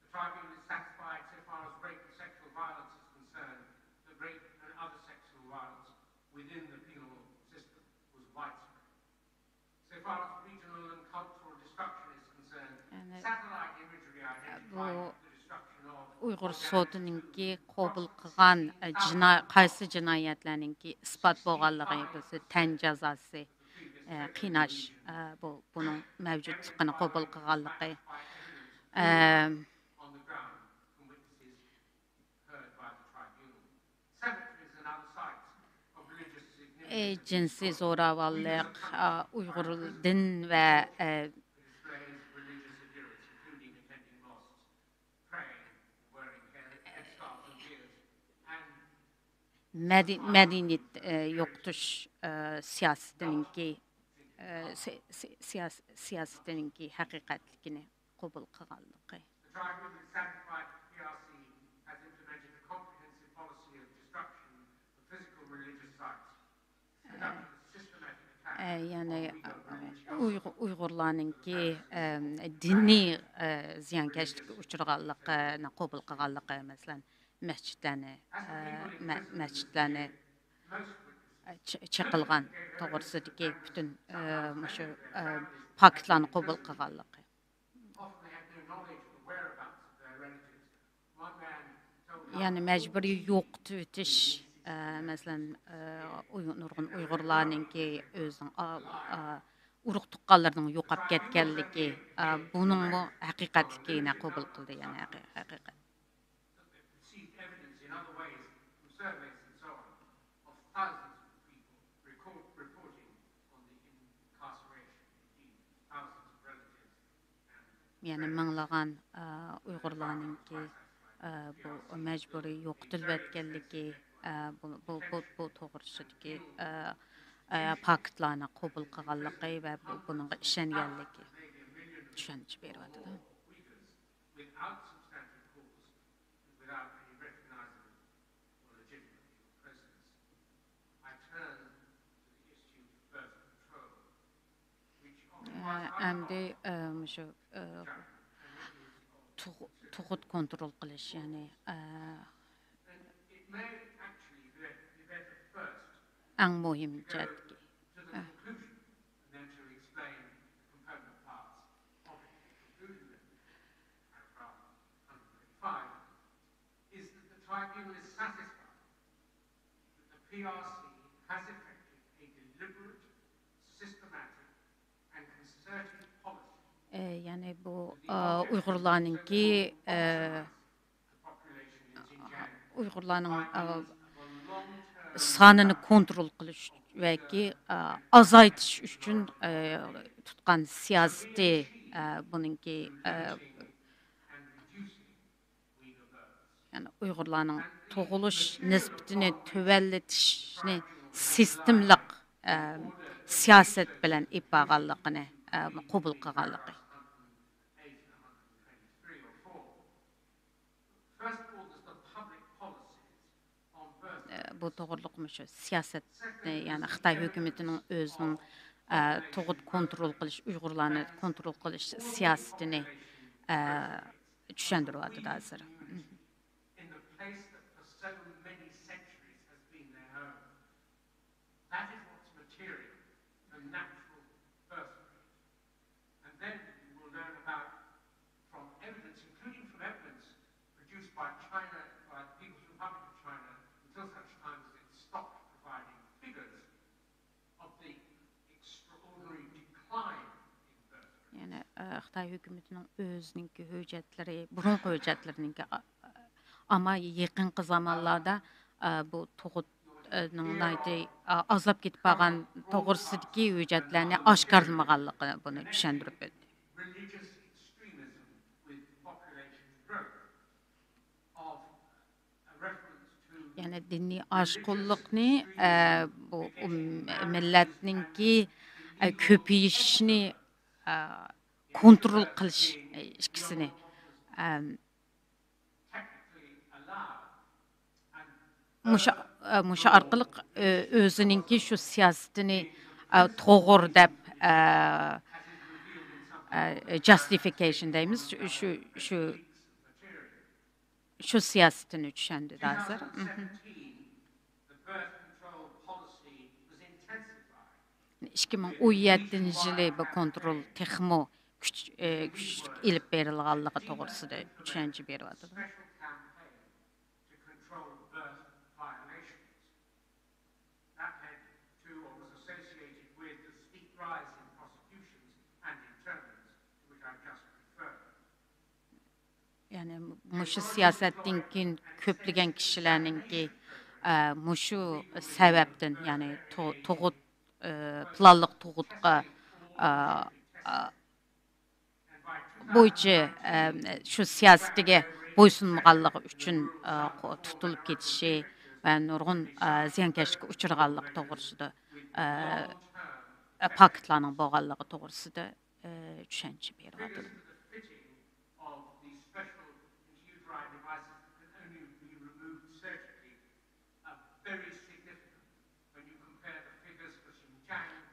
The tribunal is satisfied, so far as rape and sexual violence is concerned, that rape and other sexual violence within the penal system was widespread. So far as regional and cultural destruction is concerned, satellite imagery identified the destruction of ئۇيغۇر سوتىنىڭكى قوبۇل قىلغان، ئە، جىنا-، قايسى جىنايەتلەرنىڭكى ئىسپات بولغانلىقى، بىرسى تەن جازاسى، ئە، قىيناش، ئە، بۇ، بۇنىڭ مەۋجۇتلۇقىنى قوبۇل قىلغانلىقى، ئە، ئى، جىنسىي زوراۋانلىق، ئا، ئۇيغۇر دىن ۋە، ئە، مەدەنىيەت يوقىتىش سىياسىتىنىڭكى، سىياسىتىنىڭكى ھەقىقەتلىكىنى قوبۇل قىلغانلىقى. يەنى ئۇيغۇرلارنىڭكى دىنىي زىيانكەشلىككە ئۇچرىغانلىقىنى قوبۇل قىلغانلىقى، مەسىلەن، مەسچىتلەرنى، مەسچىتلەرنى چېقىلغان توغرىسىدىكى پۈتۈن مۇشۇ پاكىتلارنى قوبۇل قىلغانلىقى. يەنى مەجبۇرىي يوقىتىۋېتىش، مەسىلەن، نۇرغۇن ئۇيغۇرلارنىڭكى ئۆزىنىڭ ئۇرۇق تۇغقانلىرىنىڭ يوقاپ كەتكەنلىكى، بۇنىڭمۇ ھەقىقەتلىكىنى قوبۇل قىلدى، يەنى ھەقىقەت. يەنى مىڭلىغان ئۇيغۇرلارنىڭكى بۇ مەجبۇرىي يوقىتىلىۋەتكەنلىكى، بۇ، بۇ، بۇ، بۇ توغرىسىدىكى پاكىتلارنى قوبۇل قىلغانلىقى ۋە بۇ، بۇنىڭغا ئىشەنگەنلىكى چۈشەنچە بېرىۋاتىدۇ. ئەمدى مۇشۇ تۇغۇت كونترول قىلىش، يەنى ئەڭ مۇھىم جەھەتتىكى. يەنى بۇ ئۇيغۇرلارنىڭ سانىنى كونترول قىلىش ۋەكى ئازايتىش ئۈچۈن تۇتقان سىياسىتى، بۇنىڭكى يەنى ئۇيغۇرلارنىڭ تۇغۇلۇش نىسبىتىنى تۆۋەنلىتىشنى سىستېمىلىق سىياسەت بىلەن ئېلىپ بارغانلىقىنى قوبۇل قىلغانلىقى. بۇ توغرۇلۇق مۇشۇ سىياسەتنى، يەنى خىتاي ھۆكۈمىتىنىڭ ئۆزىنىڭ تۇغۇت كونترول قىلىش، ئۇيغۇرلارنى كونترول قىلىش سىياسىتىنى چۈشەندۈرۈۋاتىدۇ ھازىر. يەنى خىتاي ھۆكۈمىتىنىڭ ئۆزىنىڭكى ھۆججەتلىرى، بۇرۇنقى ھۆججەتلىرىنىڭكى، ئەمما يېقىنقى زامانلاردا بۇ تۇغۇتنىڭ ناھايىتى ئازلاپ كېتىپ قالغان توغرىسىدىكى ھۆججەتلەرنى ئاشكارىلىمىغانلىقى، بۇنى چۈشەندۈرۈپ ئۆتتى. يەنى دىنىي ئاشقۇنلۇقنى، بۇ مىللەتنىڭكى كۆپىيىشىنى كونترول قىلىش، ئىككىسىنى مۇشۇ، مۇشۇ ئارقىلىق ئۆزىنىڭكى شۇ سىياسىتىنى توغرا دەپ، جاستىفىكەيشن دەيمىز، شۇ، شۇ، شۇ سىياسىتىنى چۈشەندى ھازىر. ئىككى مىڭ ئون يەتتىنچى يىلى بۇ كونترول تېخىمۇ كۈچ، ئە، كۈچلۈك ئېلىپ بېرىلغانلىقى توغرىسىدا چۈشەنچە بېرىۋاتىدۇ. يەنى مۇشۇ سىياسەتتىن كېيىن كۆپلىگەن كىشىلەرنىڭكى، ئە، مۇشۇ سەۋەبتىن، يەنى تو-، تۇغۇت، ئە، پىلانلىق تۇغۇتقا، ئە، ئە، بويىچە، ئە، شۇ سىياسىتىگە بويسۇنمىغانلىقى ئۈچۈن، ئە، قو-، تۇتۇلۇپ كېتىشى، ۋە نۇرغۇن، ئە، زىيانكەشلىككە ئۇچرىغانلىقى توغرىسىدا، ئە، پاكىتلارنىڭ بولغانلىقى توغرىسىدا، ئە، چۈشەنچە بېرىۋاتىدۇ.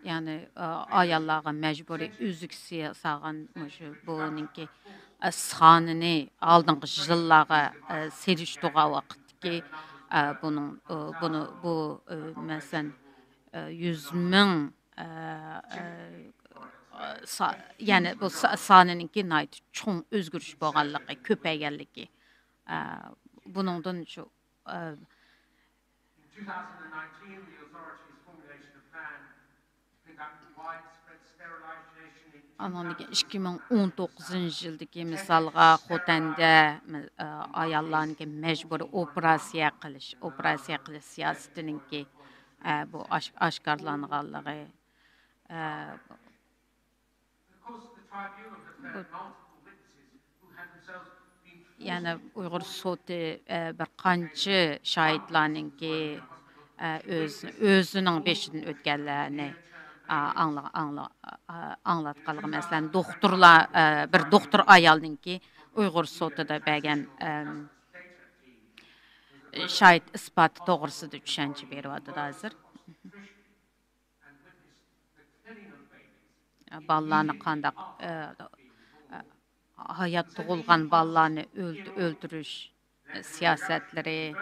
يەنى، ئاياللارغا مەجبۇرىي ئۈزۈك سىيا-، سالغان مۇشۇ بۇنىڭكى، سانىنى ئالدىنقى يىللارغا سېلىشتۇرغان ۋاقىتتىكى، بۇنىڭ، بۇنى، بۇ، مەسىلەن، يۈز مىڭ، سا-، يەنى بۇ سا-، سانىنىڭكى ناھايىتى چوڭ ئۆزگىرىش بولغانلىقى، كۆپەيگەنلىكى، بۇنىڭدىن شۇ، ئانىڭدىن كېيىن ئىككى مىڭ ئون توققۇزىنچى يىلدىكى مىسالغا خوتەندە، ئاياللارنىڭكى مەجبۇرىي ئوپېراتسىيە قىلىش، ئوپېراتسىيە قىلىش سىياسىتىنىڭكى، بۇ ئاش-، ئاشكارىلانغانلىقى، بۇ يەنى ئۇيغۇر سوتى، ئە، بىر قانچە شاھىتلارنىڭكى، ئە، ئۆز-، ئۆزىنىڭ بېشىدىن ئۆتكەنلەرنى، ئا، ئاڭلا-، ئاڭلا-، ئا، ئاڭلاتقانلىقى، مەسىلەن، دوختۇرلار، ئە، بىر دوختۇر ئايالنىڭكى ئۇيغۇر سوتىدا بەرگەن، ئەم، شاھىت ئىسپاتى توغرىسىدا چۈشەنچە بېرىۋاتىدۇ ھازىر. بالىلارنى قانداق، ئە، ئە، ھايات تۇغۇلغان بالىلارنى ئۆلت-، ئۆلتۈرۈش سىياسەتلىرى،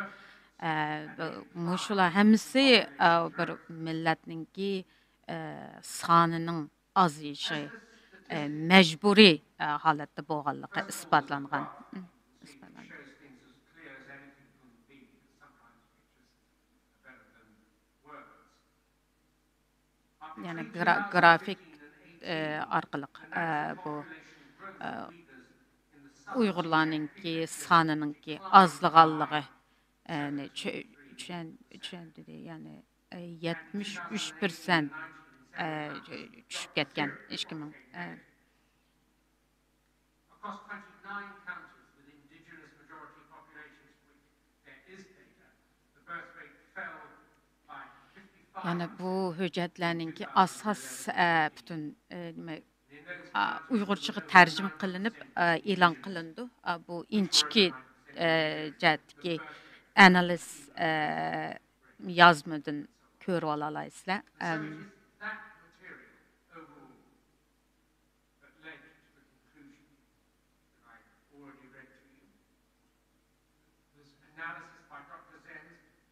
ئە، بۇ، مۇشۇلار ھەممىسى، ئە، بىر مىللەتنىڭكى، ئە، سانىنىڭ ئازىيىشى، ئە، مەجبۇرىي، ئە، ھالەتتە بولغانلىقى ئىسپاتلانغان. ئىسپاتلانغان. يەنى گرا-، گرافىك، ئارقىلىق، بۇ، ئۇيغۇرلارنىڭكى سانىنىڭكى ئازلىغانلىقى، نى چۈ-، چۈشەن-، چۈشەندۈردى. يەنى، يەتمىش ئۈچ پىرسەنت، چۈشۈپ كەتكەن ئىككى مىڭ. يەنى بۇ ھۆججەتلەرنىڭكى ئاساس، ئە، پۈتۈن، ئە، نېمە، ئا، ئۇيغۇرچىغا تەرجىمە قىلىنىپ، ئە، ئېلان قىلىنىدۇ. ئا، بۇ ئىنچىكە، ئە، جەھەتتىكى ئانالىز، ئە، يازمىدىن كۆرۈۋالالايسىلەر. ئەم،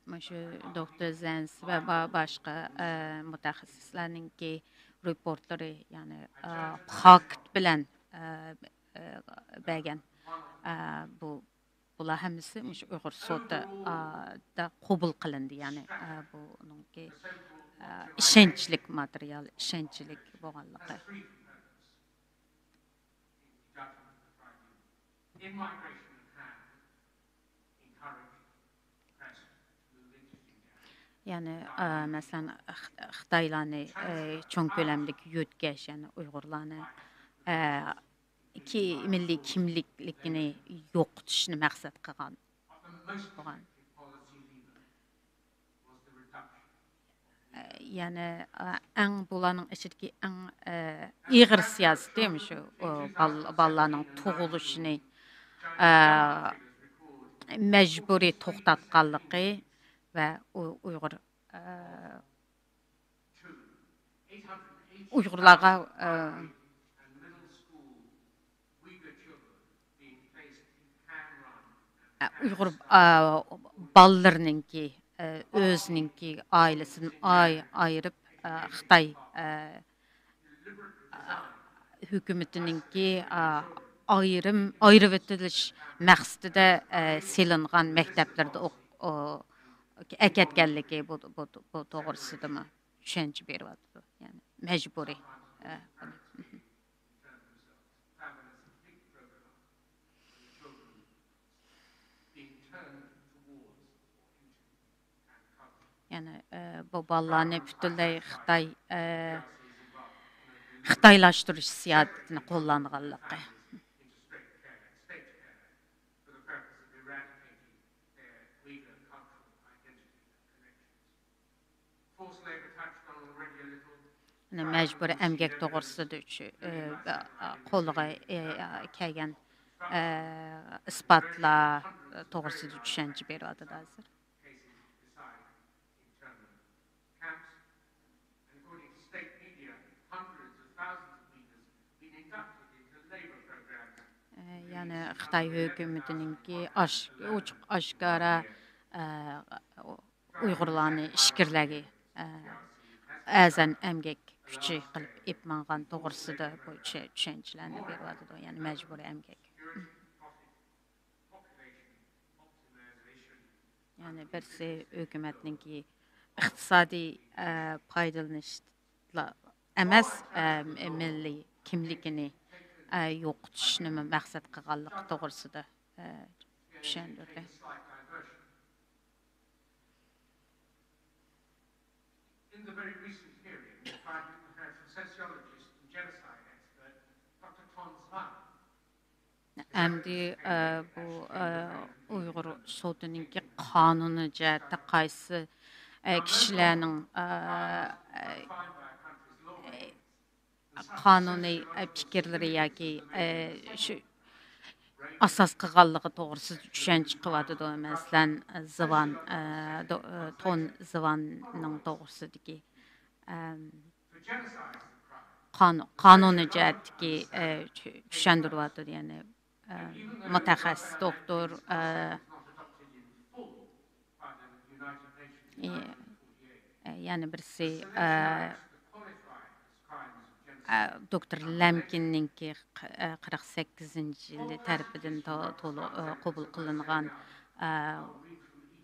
مۇشۇ دوكتور زېنس ۋە با-، باشقا، ئە، مۇتەخەسسىسلەرنىڭكى رېپورتلىرى، يەنى، ئە، پاكىت بىلەن، ئە، ئە، بەرگەن، ئە، بۇ، بۇلار ھەممىسى مۇشۇ ئۇيغۇر سوتى، ئە، دا قوبۇل قىلىندى، يەنى، ئە، بۇنىڭكى، ئە، ئىشەنچلىك ماتېرىيال، ئىشەنچلىك بولغانلىقى. يەنى، ئە، مەسىلەن، خ-، خىتايلارنى، ئە، چوڭ كۆلەملىك يۆتكەش، يەنى ئۇيغۇرلارنى، ئە، كى-، مىللىي كىملىكلىكىنى يوقىتىشنى مەقسەت قىلغان بولغان. يەنى، ئەڭ، بۇلارنىڭ ئىچىدىكى ئەڭ، ئېغىر سىياسىتى مۇشۇ، بال-، بالىلارنىڭ تۇغۇلۇشىنى، مەجبۇرىي توختاتقانلىقى ۋە ئۇ-، ئۇيغۇر، ئۇيغۇرلارغا، ئۇيغۇر، ئا، بالىلىرىنىڭكى، ئا، ئۆزىنىڭكى ئائىلىسىدىن ئاي-، ئايرىپ، ئا، خىتاي، ئا، ئا، ھۆكۈمىتىنىڭكى، ئا، ئايرىم، ئايرىۋېتىلىش مەقسىتىدە، ئا، سېلىنغان مەكتەپلەردە ئوق-، ئو-، ئەكەتكەنلىكى بۇ، بۇ، بۇ توغرىسىدىمۇ چۈشەنچە بېرىۋاتىدۇ. يەنى مەجبۇرىي. ئا، بۇنى. يەنى، ئە، بۇ بالىلارنى پۈتۈنلەي خىتاي، ئە، خىتايلاشتۇرۇش سىياسىتىنى قوللانغانلىقى. مەجبۇرىي ئەمگەك توغرىسىدا چۈ-، ئى، قولىغا، ئى، كەلگەن، ئى، ئىسپاتلار توغرىسىدا چۈشەنچە بېرىۋاتىدۇ ھازىر. ئى، يەنى خىتاي ھۆكۈمىتىنىڭكى ئاش-، ئوچۇق ئاشكارا، ئى، ئۇيغۇرلارنى ئىچكىرىلەرگە، ئە، ئەرزان ئەمگەك كۈچى قىلىپ ئېلىپ ماڭغان توغرىسىدا بۇ چۈ-، چۈشەنچىلەرنى بېرىۋاتىدۇ، يەنى مەجبۇرىي ئەمگەك. يەنى بىرسى ھۆكۈمەتنىڭكى ئىقتىسادىي، ئە، پايدىلىنىشلا ئەمەس، ئە، مىللىي كىملىكىنى، ئە، يوقىتىشنىمۇ مەقسەت قىلغانلىقى توغرىسىدا، ئە، چۈشەندۈردى. In the very recent hearing, the trial has heard from sociologist and genocide expert Doctor Ton Zwan. ئەمدى، ئە، بۇ، ئە، ئۇيغۇر سوتىنىڭكى قانۇنى جەھەتتە قايسى، ئە، كىشىلەرنىڭ، ئە، ئە، قانۇنىي، ئە، پىكىرلىرى ياكى، ئە، شۇ ئاساس قىلغانلىقى توغرىسىدا چۈشەنچە قىلىۋاتىدۇ. مەسىلەن، زىۋان، ئە، دو-، ئە، تون زىۋاننىڭ توغرىسىدىكى، ئەم، قان-، قانۇنىي جەھەتتىكى، ئە، چۈ-، چۈشەندۈرۈۋاتىدۇ. يەنى، ئە، مۇتەخەسسىس دوختۇر، ئە، ئى، ئە، يەنە بىرسى، ئە، ئە، دوكتور لەمكىننىڭكى ق-، ئە، قىرىق سەككىزىنچى يىلى تەرىپىدىن تو-، تولۇ-، ئە، قوبۇل قىلىنغان، ئە،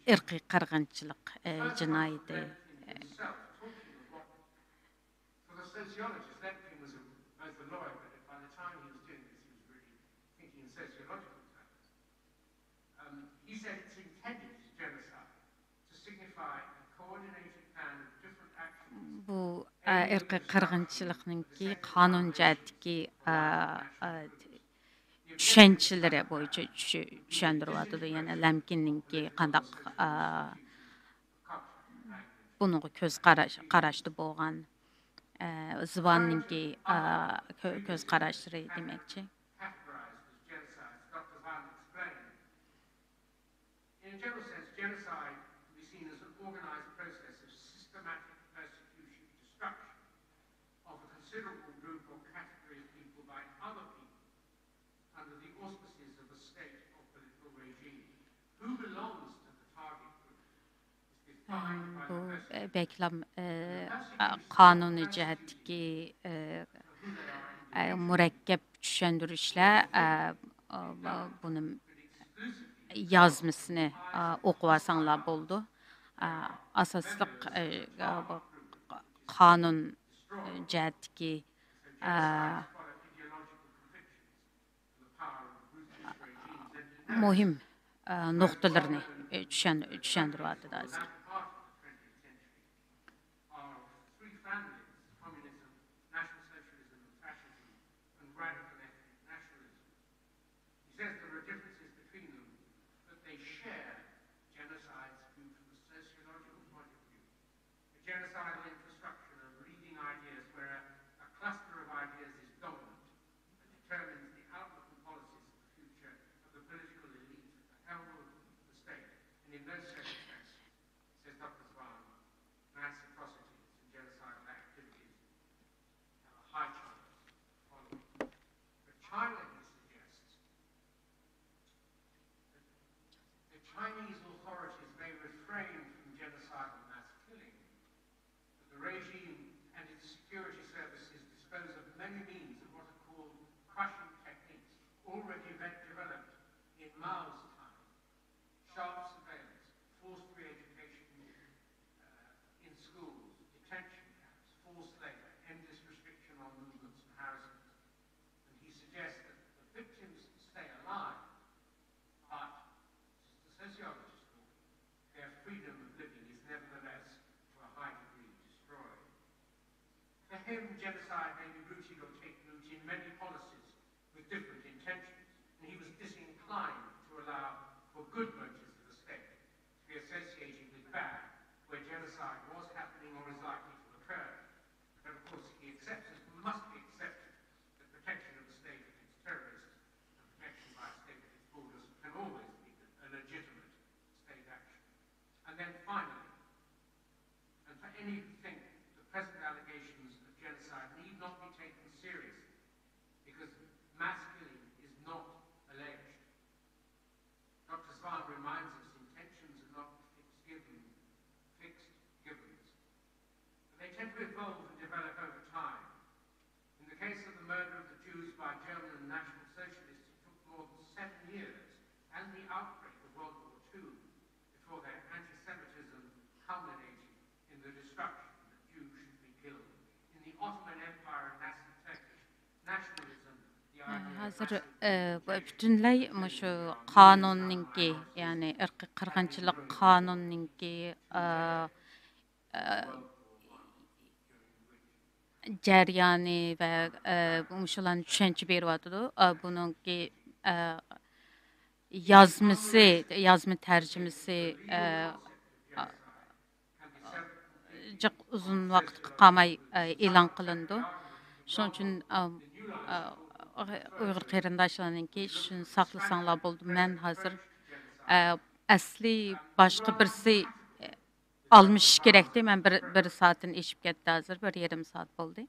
ئىرقىي قىرغىنچىلىق، ئە، جىنايىتى. For the sociologist, Lemkin was a, both a lawyer, but by the time he was doing this, he was really thinking in sociological terms. Um, he said it's intended as genocide to signify a coordinated plan of different actions. بۇ، ئە، ئىرقىي قىرغىنچىلىقنىڭكى قانۇن جەھەتتىكى، ئە، ئە، چۈشەنچىلىرى بويىچە چۈشە-، چۈشەندۈرۈۋاتىدۇ. يەنى لەمكىننىڭكى قانداق، ئە، بۇنىڭغا كۆز قاراش، قاراشتا بولغان، ئە، زىۋاننىڭكى، ئە، كۆ-، كۆز قاراشلىرى دېمەكچى. In a general sense, genocide can be seen as an organized process of systematic persecution, destruction of a considerable group or category of people by other people under the auspices of a state or political regime. Who belongs to the target group is defined by بۇ، the persecutor. بەكلام، ئە، قانۇنىي جەھەتتىكى، ئە، ئە، مۇرەككەپ چۈشەندۈرۈشلەر، ئە، ئە، بۇنى يازمىسىنى، ئە، ئوقۇۋالساڭلار بولىدۇ. ئە، ئاساسلىق، ئە، بۇ قانۇن جەھەتتىكى، ئە، مۇھىم، ئە، نۇقتىلىرىنى، ئە، چۈشەن-، چۈشەندۈرۈۋاتىدۇ ھازىر. He says there are differences between them, but they share genocides viewed from a sociological point of view. A genocidal infrastructure of leading ideas where a, a cluster of ideas is dominant and determines the outlook and policies of the future of the political elite at the helm of the state. And in those circumstances, says Doctor Zwan, mass atrocities and genocidal activities have a high chance of following. For China, he suggests, the Chinese authorities may refrain from genocidal mass killing, but the regime and its security services dispose of many means of what are called crushing techniques, already ve-, developed in Mao's time. Sharp surveillance, forced re-education, uh, in schools, detention camps, forced labour, endless restriction on movements and harassment. And he suggests that the victims stay alive, but, as the sociologist thought, their freedom of living is nevertheless, to a high degree, destroyed. For him, genocide may be rooted or take root in many policies with different intentions, and he was disinclined to allow for good motives of the state to be associated with bad, where genocide was happening or is likely to occur. But of course, he ھازىر، ئە، بۇ پۈتۈنلەي مۇشۇ قانۇننىڭكى، يەنى ئىرقىي قىرغىنچىلىق قانۇننىڭكى، ئە، ئە، جەريانى ۋە، ئە، مۇشۇلارنى چۈشەنچە بېرىۋاتىدۇ. ئە، بۇنىڭكى، ئە، يازمىسى، يازما تەرجىمىسى، ئە، جىق ئۇزۇن ۋاقىتقا قالماي، ئە، ئېلان قىلىنىدۇ. شۇنىڭ ئۈچۈن، ئە، ئە، ئۇيغۇر قېرىنداشلارنىڭكى شۇنى ساقلىساڭلار بولدى. مەن ھازىر، ئە، ئەسلى باشقا بىرسى، ئە، ئالمىشىش كېرەكتى. مەن بىر، بىر سائەتتىن ئېشىپ كەتتى ھازىر، بىر يېرىم سائەت بولدى.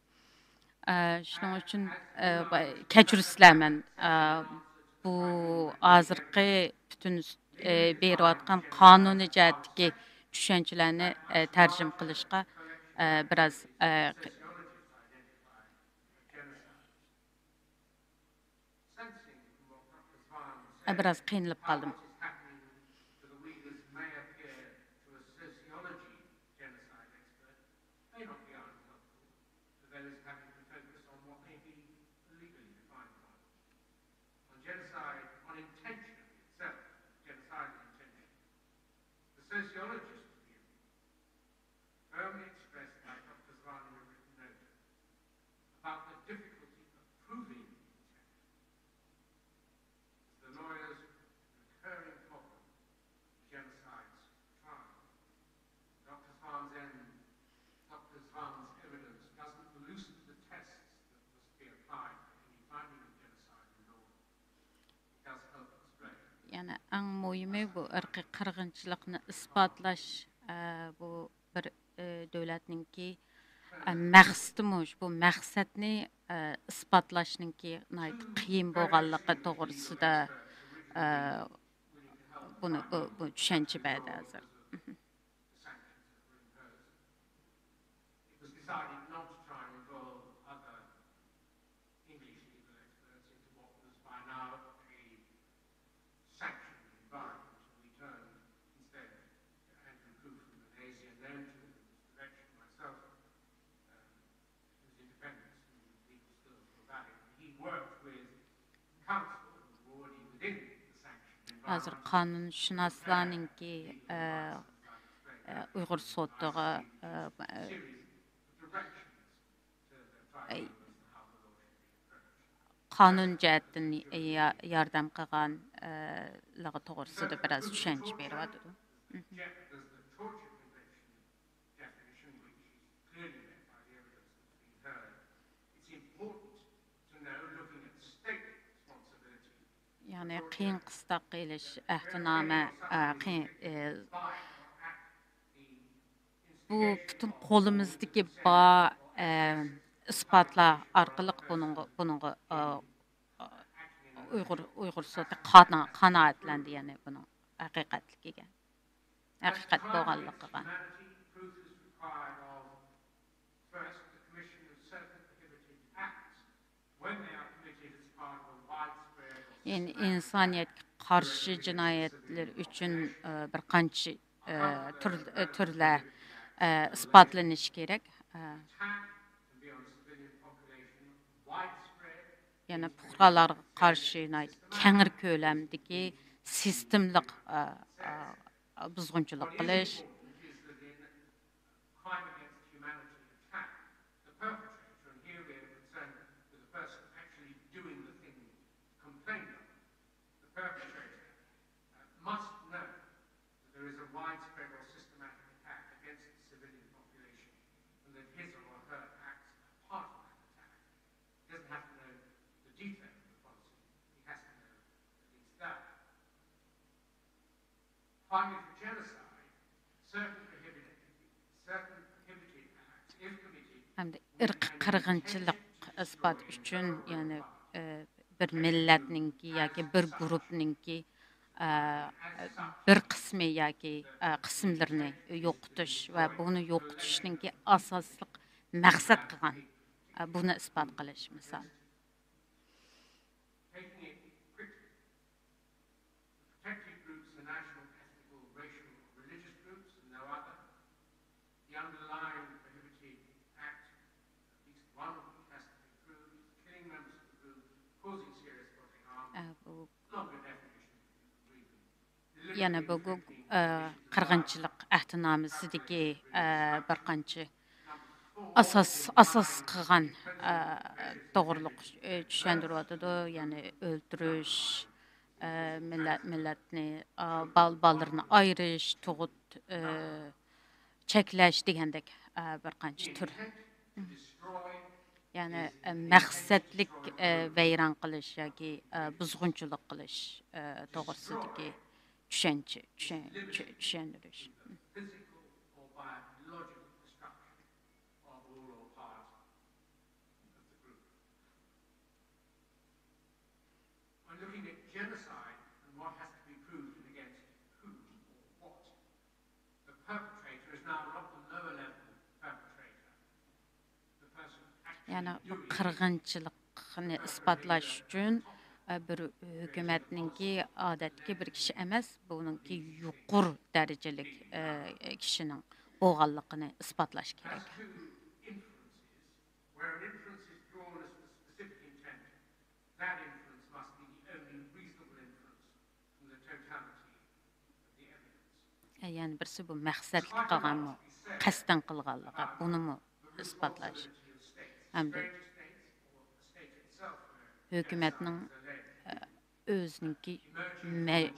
ئە، شۇنىڭ ئۈچۈن، ئە، با-، كەچۈرۈسىلەر مەن، ئە، بۇ ھازىرقى پۈتۈن، ئە، بېرىۋاتقان قانۇنىي جەھەتتىكى چۈشەنچىلەرنى، ئە، تەرجىمە قىلىشقا، ئە، بىراز، ئە، ئە، بىراز قىينىلىپ قالدىم. Firmly expressed by Doctor Zwan in a written note about the difficulty of proving intent. As the lawyers, the recurring problem of genocides trial. Doctor Zwan's end, Doctor Zwan's evidence doesn't loosen the tests that must be applied for any finding of genocide in law. It does help explain. يەنى ئەڭ مۇھىمى بۇ ئىرقىي قىرغىنچىلىقنى ئىسپاتلاش، ئە، بۇ بىر، ئە، دۆلەتنىڭكى، ئە، مەقسىتىمۇ، بۇ مەقسەتنى، ئە، ئىسپاتلاشنىڭكى ناھايىتى قىيىن بولغانلىقى توغرىسىدا، ئە، بۇنى، بۇ، بۇ چۈشەنچە بەردى ھازىر. It was decided not to try and involve other English legal experts into what was by now a sanctioned environment, and we turned instead to Andrew Koo from Malaysia, known to him in this direction, myself, um, whose independence and legal skills were valued. He worked with counsel who were already within the sanctioned environment. ھازىر قانۇنشۇناسلارنىڭكى، ئە، ئە، ئۇيغۇر سوتىغا، ئە، ئە، قانۇن جەھەتتىن يا-، ياردەم قىلغانلىقى توغرىسىدا بىراز چۈشەنچە بېرىۋاتىدۇ. يەنى قىيىن قىستاق ئېلىش ئەھدىنامە، ئە، قىيىن، ئە، بۇ پۈتۈن قولىمىزدىكى بار، ئە، ئىسپاتلار ئارقىلىق بۇنىڭغا، بۇنىڭغا، ئە، ئۇيغۇر، ئۇيغۇر سوتى قانا-، قانائەتلەندى، يەنى بۇنىڭ ھەقىقەتلىكىگە، ھەقىقەت بولغانلىقىغا. يەنى ئىنسانىيەتكە قارشى جىنايەتلەر ئۈچۈن، ئە، بىر قانچە، ئە، تۈر-، ئە، تۈرلەر، ئە، ئىسپاتلىنىشى كېرەك. ئە، يەنە پۇقرالارغا قارشى ناھايىتى كەڭرى كۆلەمدىكى سىستېمىلىق، ئە، ئە، بۇزغۇنچىلىق قىلىش. Crime against humanity attack, the perpetrator, and here we are concerned with the person actually doing the thing complained of, the perpetrator, uh, must know that there is a widespread or systematic attack against the civilian population and that his or her acts are part of that attack. He doesn't have to know the detail of the policy, he has to know at least that. Finally, for genocide, certain prohibited, certain prohibited acts, if committed, ھەمدە ئىرقىي قىرغىنچىلىق ئىسپات ئۈچۈن، يەنى، ئە، بىر مىللەتنىڭكى ياكى بىر گۇرۇپنىڭكى، ئە، بىر قىسمى ياكى، ئە، قىسىملىرىنى يوقىتىش ۋە بۇنى يوقىتىشنىڭكى ئاساسلىق مەقسەت قىلغان، ئە، بۇنى ئىسپات قىلىش، مىسال. Protected groups are national, ethnical, racial, or religious groups, and no other. The underlying prohibited act, at least one of which has to be proved, is killing members of the group, causing serious يەنە بۇ، بۇ، ئە، قىرغىنچىلىق ئەھدىنامىسىدىكى، ئە، بىر قانچە ئاساس، ئاساس قىلغان، ئە، توغرىلىق، ئە، چۈشەندۈرۈۋاتىدۇ. يەنى ئۆلتۈرۈش، ئە، مىللەت، مىللەتنى، ئا، بال-، بالىلىرىنى ئايرىش، تۇغۇت، ئە، چەكلەش دېگەندەك، ئە، بىر قانچە تۈر. يەنى، ئە، مەقسەتلىك، ئە، ۋەيران قىلىش ياكى، ئە، بۇزغۇنچىلىق قىلىش، ئە، توغرىسىدىكى چۈشەنچە، چۈشەن-، چۈ-، چۈشەندۈرۈش. When looking at genocide and what has to be proved and against whom or what, the perpetrator is now not the lower level perpetrator. The person actually يەنى بۇ قىرغىنچىلىقنى ئىسپاتلاش ئۈچۈن، ئە، بىر ھۆكۈمەتنىڭكى ئادەتتىكى بىر كىشى ئەمەس، بۇنىڭكى يۇقىرى دەرىجىلىك، ئە، كىشىنىڭ بولغانلىقىنى ئىسپاتلاش كېرەك. Where an inference is drawn as to specific intent, that inference must be the only reasonable inference from the totality of the evidence. يەنى بىرسى بۇ مەقسەتلىك قىلغانمۇ، قەستەن قىلغانلىقى، بۇنىمۇ ئىسپاتلاش ھەمدە ھۆكۈمەتنىڭ، ئە، ئۆزىنىڭكى مە-،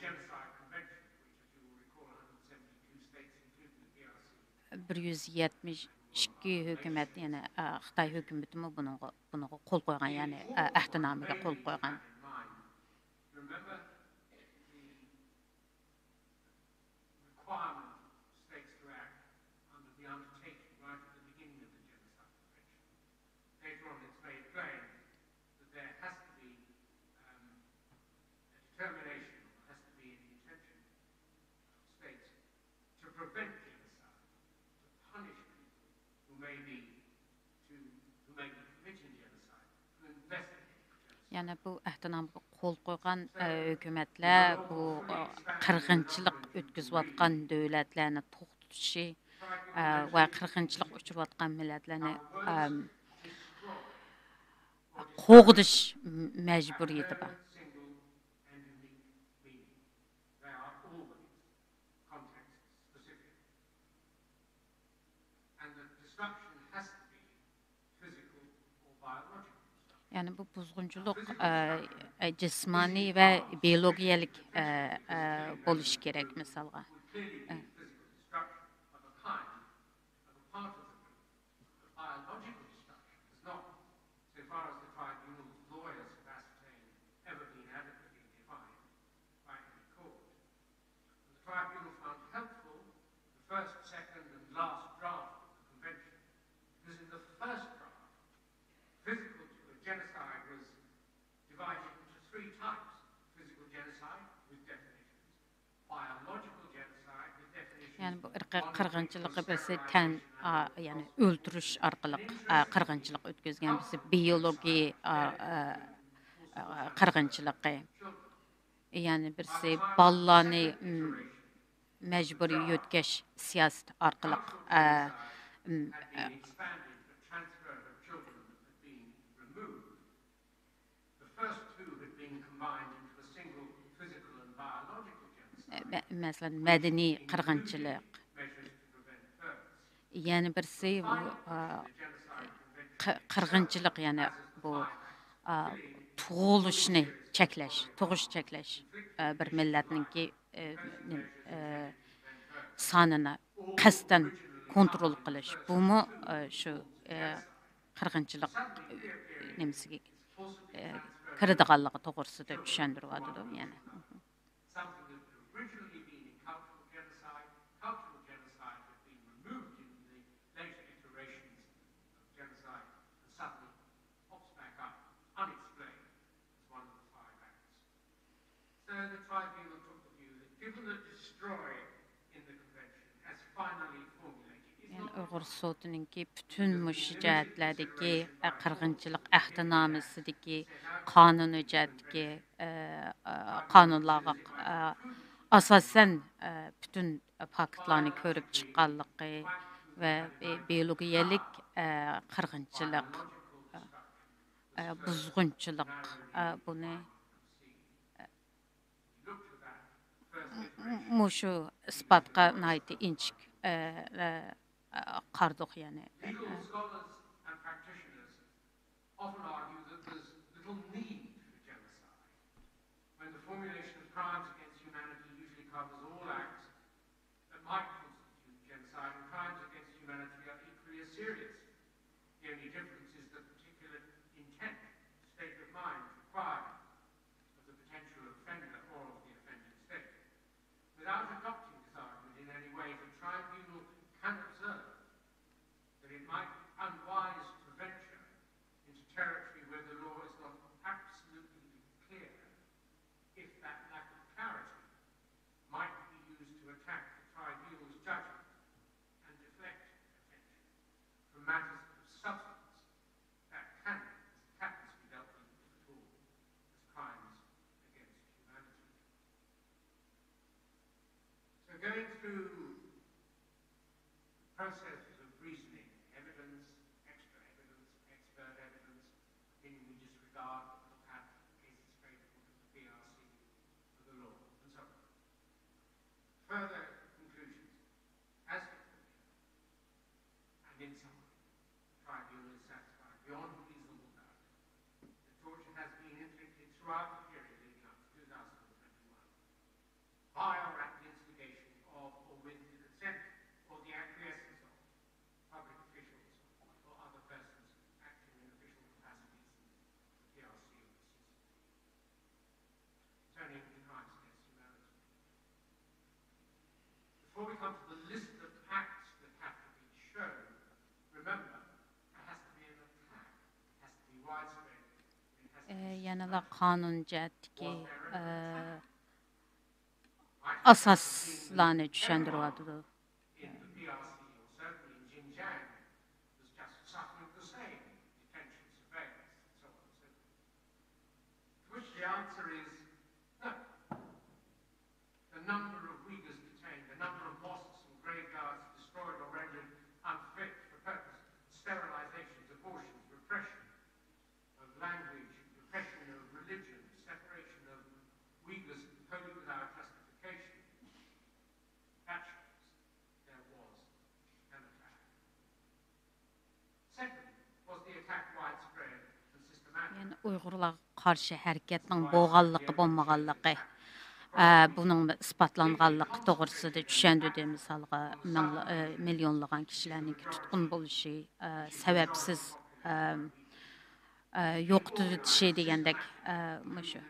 بىر يۈز يەتمىش ئىككى ھۆكۈمەت، يەنى، ئە، خىتاي ھۆكۈمىتىمۇ بۇنىڭغا، بۇنىڭغا قول قويغان، يەنى، ئە، ئەھدىنامىگە قول قويغان. Requirement for states to act under the undertaking right at the beginning of the Genocide Convention. Later on, it's made plain that there has to be, um, a determination, or has to be an intention of states to prevent genocide, to punish people who may be, to, who may be committing genocide, to investigate genocide. يەنى بۇ ئەھدىنامىغا قول قويغان، ئە، ھۆكۈمەتلەر بۇ، ئە، قىرغىنچىلىق ئۆتكۈزۈۋاتقان دۆلەتلەرنى توختىتىشى، ئە، ۋە قىرغىنچىلىققا ئۇچراۋاتقان مىللەتلەرنى، ئەم، قوغدىش مەجبۇرىيىتى بار. And the disruption has to be physical or biological disruption. يەنى بۇ بۇزغۇنچىلىق، ئە، ئە، جىسمانىي ۋە بىيولوگىيەلىك، ئە، ئە، بولۇشى كېرەك، مىسالغا. Would clearly be ئە. Physical destruction of a kind, of a part of the group. But biological destruction has not, so far as the tribunal's lawyers have ascertained, ever been adequately defined by any court. And the tribunal found helpful the first, second, and last draft of the convention, because in the first draft, physical, genocide was divided into three types: physical genocide with definitions, biological genocide with definitions. يەنى بۇ ئىرقىي قىرغىنچىلىقى بىرسى تەن، ئا، يەنى ئۆلتۈرۈش ئارقىلىق، ئا، قىرغىنچىلىق ئۆتكۈزگەن، بىرسى بىيولوگىي، ئا، ئا، ئا، قىرغىنچىلىقى. يەنى بىرسى بالىلارنى، م، مەجبۇرىي يۆتكەش سىياسىتى ئارقىلىق، ئە، م، ئە، مە-، مەسىلەن، مەدەنىي قىرغىنچىلىق. يەنە بىرسى، بۇ، ئا، قى-، قىرغىنچىلىق، يەنى بۇ، ئا، تۇغۇلۇشنى چەكلەش، تۇغۇش چەكلەش، ئا، بىر مىللەتنىڭكى، ئا، نېمە، ئا، سانىنى قەستەن كونترول قىلىش، بۇمۇ، ئا، شۇ، ئا، قىرغىنچىلىق نېمىسىگە، ئا، كىرىدىغانلىقى توغرىسىدا چۈشەندۈرۈۋاتىدۇ يەنە. Something that had originally been in cultural genocide, cultural genocide had been removed in the later iterations of genocide and suddenly pops back up, unexplained, as one of the five acts. So the tribunal took the view that given that destroy in the convention as finally formulated is يەنى not ئۇيغۇر سوتىنىڭكى پۈتۈن مۇشۇ جەھەتلەردىكى، ئە، قىرغىنچىلىق ئەھدىنامىسىدىكى قانۇن ھۆججەتتىكى، ئە، ئە، قانۇنلارغا، ئە، ئاساسەن، ئە، پۈتۈن پاكىتلارنى كۆرۈپ چىققانلىقى ۋە بى-، بىيولوگىيەلىك، ئە، قىرغىنچىلىق، ئە، بۇزغۇنچىلىق، ئە، بۇنى، ئە، مۇشۇ ئىسپاتقا ناھايىتى ئىنچىكە، ئە، ئە، ئە، قارىدۇق، يەنى. Legal scholars and practitioners often argue that there's little need for genocide, when the formulation of crimes against humanity usually covers all acts that might constitute genocide, and crimes against humanity are equally as serious. The only difference is the particular intent, state of mind required of the potential offender or of the offending state. Without adopting this argument in any way, the tribunal can observe that it might be unwise to venture into territory where the law is not absolutely clear, if that lack of clarity might be used to attack the tribunal's judgment and deflect attention from matters of substance that can, that can be dealt with, if at all, as crimes against humanity. So going through the processes of reasoning, evidence, extra evidence, expert evidence, opinion we disregard but look at, cases favorable to the P R C, for the law, and so on. Further conclusions. As to torture, and in summary, the tribunal is satisfied beyond reasonable doubt that torture has been inflicted throughout the period leading up to two thousand twenty-one by or at the instigation of or with the consent or the acquiescence of public officials or other persons acting in official capacities of the P R C or the C C P. Turning to crimes against humanity. Before we come to the list of acts that have to be shown, remember, there has to be an attack, it has to be widespread, and it has to ئە، be يەنىلا قانۇن جەھەتتىكى، ئە، ئاساسلارنى چۈشەندۈرۈۋاتىدۇ. In the P R C or certainly in Xinjiang, was just suffering the same detention, surveillance, and so on and so forth. To which the answer is no. The number of Uyghurs detained, the number of mosques and graveyards destroyed or rendered unfit for purpose, sterilizations, abortions, repression of language, repression of religion, separation of Uyghurs wholly without justification, that shows there was an attack. Second, was the attack widespread and systematic? يەنى ئۇيغۇرلارغا قارشى ھەرىكەتنىڭ بولغانلىقى، بولمىغانلىقى، ئە، بۇنىڭ ئىسپاتلانغانلىقى توغرىسىدا چۈشەندۈردى. مىسالغا، مىڭلا-، ئە، مىليونلىغان كىشىلەرنىڭكى تۇتقۇن بولۇشى، ئە، سەۋەبسىز، ئە، ئە، يوقىتىۋېتىشى دېگەندەك، ئە، مۇشۇ.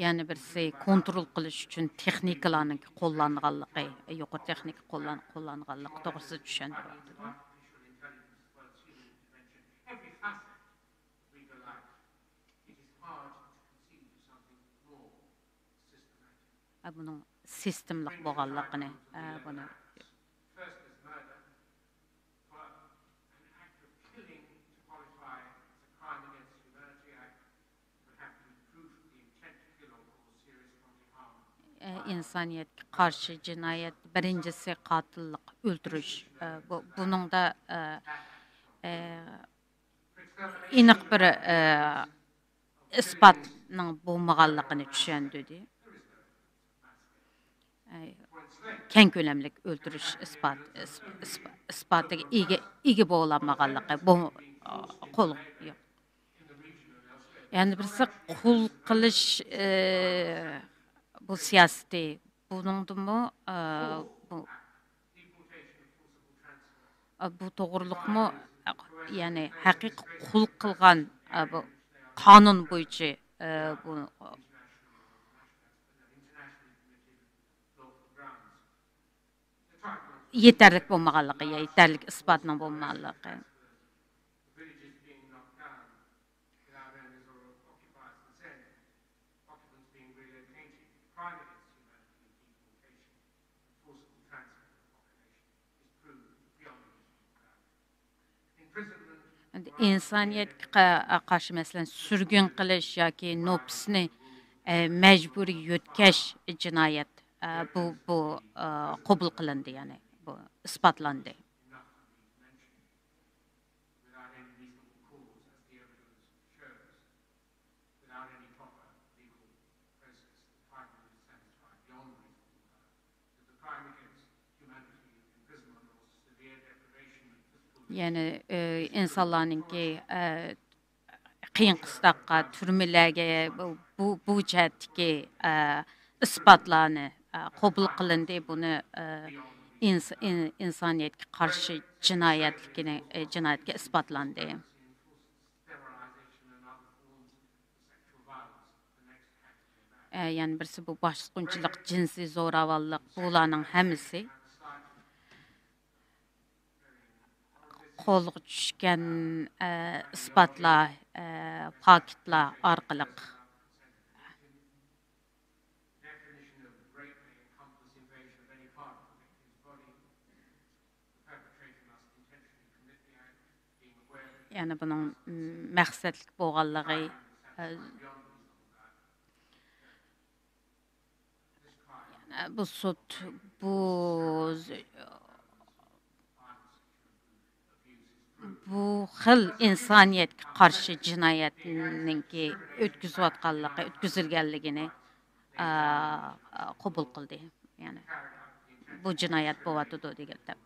يەنە بىرسى، كونترول قىلىش ئۈچۈن تېخنىكىلارنىڭ قوللانغانلىقى، يۇقىرى تېخنىكا قوللان-، قوللانغانلىقى توغرىسىدا چۈشەندۈرۈۋاتىدۇ. ئە، بۇنىڭ سىستېمىلىق بولغانلىقىنى، ئە، بۇنى. ئە، ئىنسانىيەتكە قارشى جىنايەت، بىرىنچىسى قاتىللىق، ئۆلتۈرۈش. ئە، بۇ، بۇنىڭدا، ئە، ئە، ئېنىق بىر، ئە، ئىسپاتنىڭ بولمىغانلىقىنى چۈشەندۈردى. ئە، كەڭ كۆلەملىك ئۆلتۈرۈش ئىسپات، ئىس-، ئىس-، ئىسپاتىغا ئىگە، ئىگە بولالمىغانلىقى، بۇ، قول يوق. يەنە بىرسى قۇل قىلىش، ئە، بۇ سىياسىتى، بۇنىڭدىمۇ، ئە، بۇ، ئە، بۇ توغرىلىقمۇ، ئە، يەنى ھەقىقىي قۇل قىلغان، ئە، بۇ قانۇن بويىچە، ئە، بۇ يېتەرلىك بولمىغانلىقى، يا يېتەرلىك ئىسپاتنىڭ بولمىغانلىقى. ئىنسانىيەتكە قا-، قارشى، مەسىلەن، سۈرگۈن قىلىش ياكى نوپۇسنى، ئە، مەجبۇرىي يۆتكەش جىنايەت، ئە، بۇ، بۇ، ئە، قوبۇل قىلىندى، يەنى بۇ ئىسپاتلاندى. Without any reasonable cause, as the evidence shows, without any proper legal process, the يەنى، ئى، ئىنسانلارنىڭكى، ئە، قىيىن قىستاققا، تۈرمىلەرگە بۇ، بۇ، بۇ جەھەتتىكى، ئە، ئىسپاتلارنى، ئە، قوبۇل قىلىندى. بۇنى، ئە، ئىنس-، ئىن-، ئىنسانىيەتكە قارشى جىنايەتلىكىنى، ئە، جىنايەتكە ئىسپاتلاندى. ئە، يەنە بىرسى بۇ باسقۇنچىلىق، جىنسىي زوراۋانلىق، بۇلارنىڭ ھەممىسى قولغا چۈشكەن، ئە، ئىسپاتلار، ئە، پاكىتلار ئارقىلىق. يەنى بۇنىڭ، م، مەقسەتلىك بولغانلىقى، ئە، بۇ سوت، بۇ، بۇ خىل ئىنسانىيەتكە قارشى جىنايەتنىڭكى ئۆتكۈزۈۋاتقانلىقى، ئۆتكۈزۈلگەنلىكىنى، ئا، قوبۇل قىلدى. يەنى بۇ جىنايەت بولۇۋاتىدۇ دېگەن دەپ.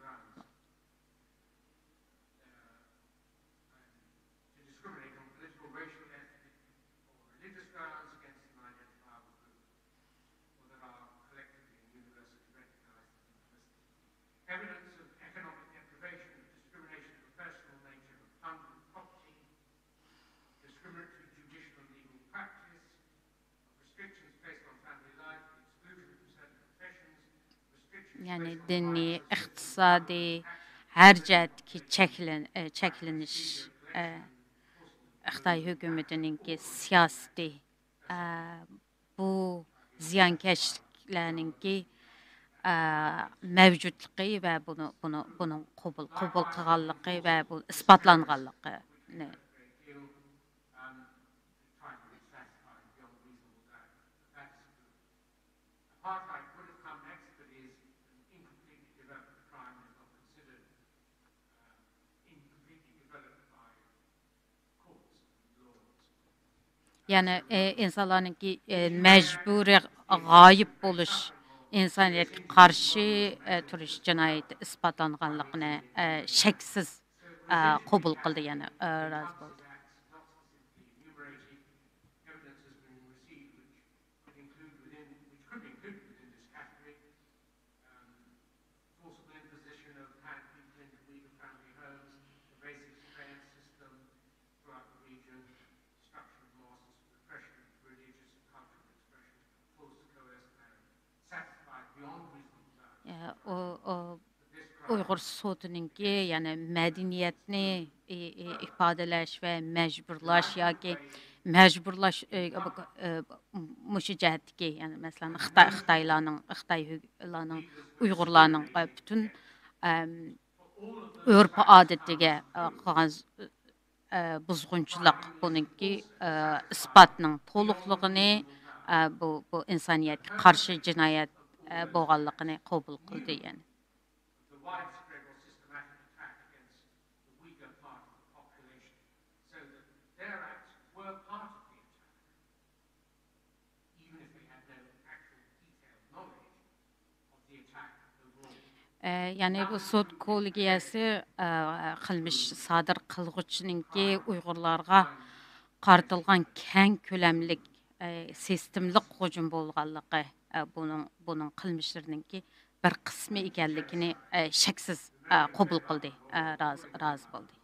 يەنى دىنىي، ئىقتىسادىي، ھەر جەھەتتىكى چەكلەن-، ئە، چەكلىنىش، ئە، خىتاي ھۆكۈمىتىنىڭكى سىياسىتى، ئە، بۇ زىيانكەشلىكلەرنىڭكى، ئە، مەۋجۇتلۇقى ۋە بۇنى، بۇنى، بۇنىڭ قوبۇل، قوبۇل قىلغانلىقى ۋە بۇ ئىسپاتلانغانلىقىنى. يەنى، ئى، ئىنسانلارنىڭكى، ئى، مەجبۇرىي غايىب بولۇش، ئىنسانىيەتكە قارشى، ئى، تۇرۇش جىنايىتى ئىسپاتلانغانلىقىنى، ئى، شەكسىز، ئى، قوبۇل قىلدى، يەنى، ئى، رازى بولدى. ئۇيغۇر سوتىنىڭكى، يەنى مەدەنىيەتنى ئى-، ئى-، ئىپادىلەش ۋە مەجبۇرلاش ياكى مەجبۇرلاش، ئى، بۇ، ئى، مۇشۇ جەھەتتىكى، يەنى مەسىلەن، خىتاي، خىتايلارنىڭ، خىتاي ھۆ-، لارنىڭ، ئۇيغۇرلارنىڭ، ئى، پۈتۈن، ئەم، ئۆرپ-ئادىتىگە، ئى، قىلغان ئە، بۇزغۇنچىلىق، بۇنىڭكى، ئە، ئىسپاتنىڭ تولۇقلۇقىنى، ئە، بۇ، بۇ ئىنسانىيەتكە قارشى جىنايەت، ئە، بولغانلىقىنى قوبۇل قىلدى، يەنى. ئە، يەنى بۇ سوت كوللېگىيەسى، ئە، قىلمىش سادىر قىلغۇچىنىڭكى ئۇيغۇرلارغا قارىتىلغان كەڭ كۆلەملىك، ئە، سىستېمىلىق ھۇجۇم بولغانلىقى، ئە، بۇنىڭ، بۇنىڭ قىلمىشلىرىنىڭكى بىر قىسمى ئىكەنلىكىنى، ئە، شەكسىز، ئە، قوبۇل قىلدى، ئە، رازى، رازى بولدى.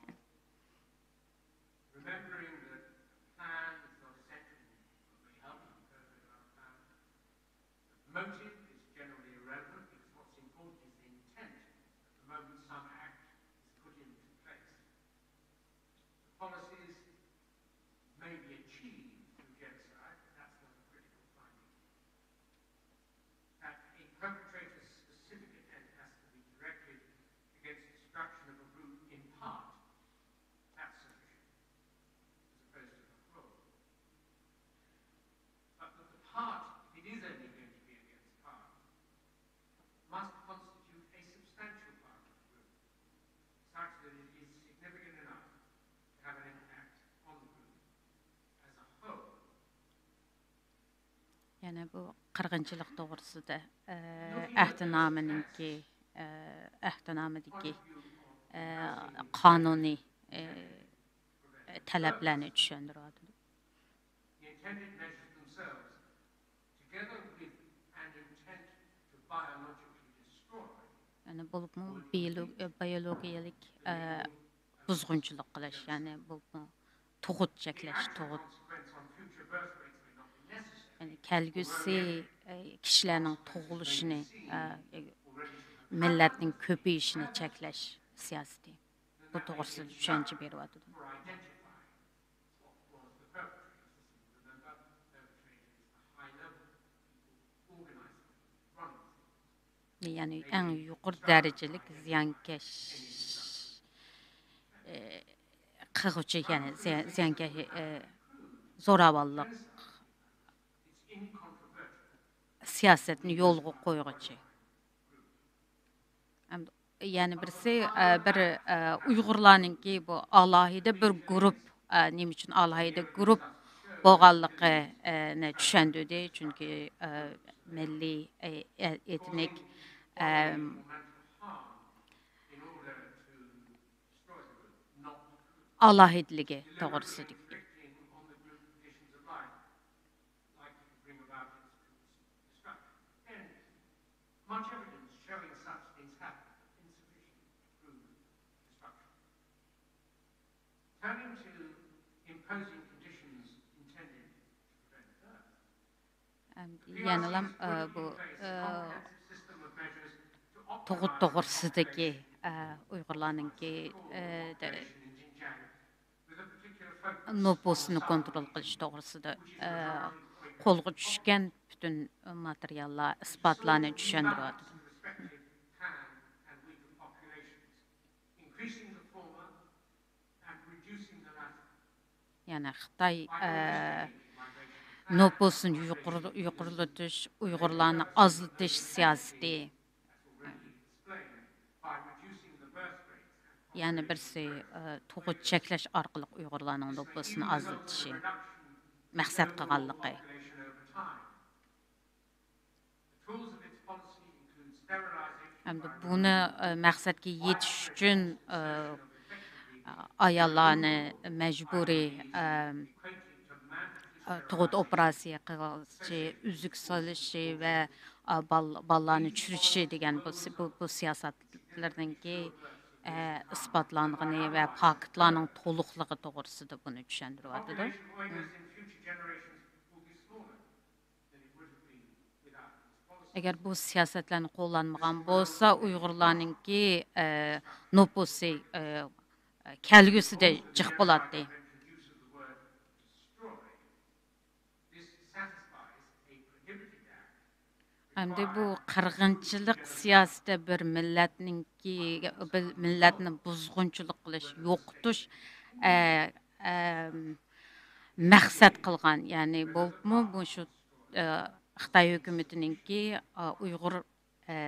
يەنە بۇ قىرغىنچىلىق توغرىسىدا، ئە، ئەھدىنامىنىڭكى، ئە، ئەھدىنامىدىكى، ئە، قانۇنىي، ئە، تەلەپلەرنى چۈشەندۈرۈۋاتىدۇ. يەنى بولۇپمۇ بىيولو-، بىيولوگىيەلىك، ئە، بۇزغۇنچىلىق قىلىش، يەنى بولۇپمۇ تۇغۇت چەكلەش، تۇغۇت، يەنى كەلگۈسى، ئە، كىشىلەرنىڭ تۇغۇلۇشىنى، ئە، مىللەتنىڭ كۆپىيىشىنى چەكلەش سىياسىتى. بۇ توغرىسىدا چۈشەنچە بېرىۋاتىدۇ. يەنى ئەڭ يۇقىرى دەرىجىلىك زىيانكەش، ئى، قىلغۇچى، يەنى زىيان-، زىيانكەش، ئى، زوراۋانلىق سىياسەتنى يولغا قويغۇچى. ھەم يەنە بىرسى، ئە، بىر، ئە، ئۇيغۇرلارنىڭكى بۇ ئالاھىدە بىر گۇرۇپ، ئە، نېمە ئۈچۈن ئالاھىدە گۇرۇپ بولغانلىقىنى چۈشەندۈردى. چۈنكى، ئە، مىللىي، ئە، ئە، ئېتنىك، ئە، ئالاھىدىلىكى توغرىسىدىكى. Much evidence showing such things happened, but insufficient to prove destruction. Turning to imposing conditions intended to prevent birth, ئەم، يەنىلام، ئە، بۇ، ئە، تۇغۇت توغرىسىدىكى، ئە، ئۇيغۇرلارنىڭكى، ئە، دە-، نوپۇسىنى كونترول قىلىش توغرىسىدا، ئە، قولغا چۈشكەن پۈتۈن ماتېرىياللار، ئىسپاتلارنى چۈشەندۈرۈۋاتىدۇ. يەنى خىتاي، ئە، نوپۇسىنى يۇقىرى-، يۇقىرىلىتىش، ئۇيغۇرلارنى ئازلىتىش سىياسىتى. يەنە بىرسى، ئە، تۇغۇت چەكلەش ئارقىلىق ئۇيغۇرلارنىڭ نوپۇسىنى ئازلىتىشى مەقسەت قىلغانلىقى. ھەمدە بۇنى، ئە، مەقسەتكە يېتىش ئۈچۈن، ئە، ئاياللارنى مەجبۇرىي، ئە، ئە، تۇغۇت ئوپېراتسىيە قىلىشى، ئۈزۈك سېلىشى ۋە، ئە، بال-، بالىلارنى چۈشۈرۈشى دېگەن بۇ سى-، بۇ، بۇ سىياسەتلەرنىڭكى، ئە، ئىسپاتلانغىنى ۋە پاكىتلارنىڭ تولۇقلۇقى توغرىسىدا بۇنى چۈشەندۈرۈۋاتىدۇ. ئەگەر بۇ سىياسەتلەرنى قوللانمىغان بولسا، ئۇيغۇرلارنىڭكى، ئە، نوپۇسى، ئە، كەلگۈسىدە جىق بولاتتى. ئەمدى بۇ قىرغىنچىلىق سىياسىتى بىر مىللەتنىڭكى، بىر مىللەتنى بۇزغۇنچىلىق قىلىش، يوقىتىش، ئە، ئە، مەقسەت قىلغان، يەنى بولۇپمۇ بۇ شۇ، ئە، خىتاي ھۆكۈمىتىنىڭكى، ئە، ئۇيغۇر، ئە،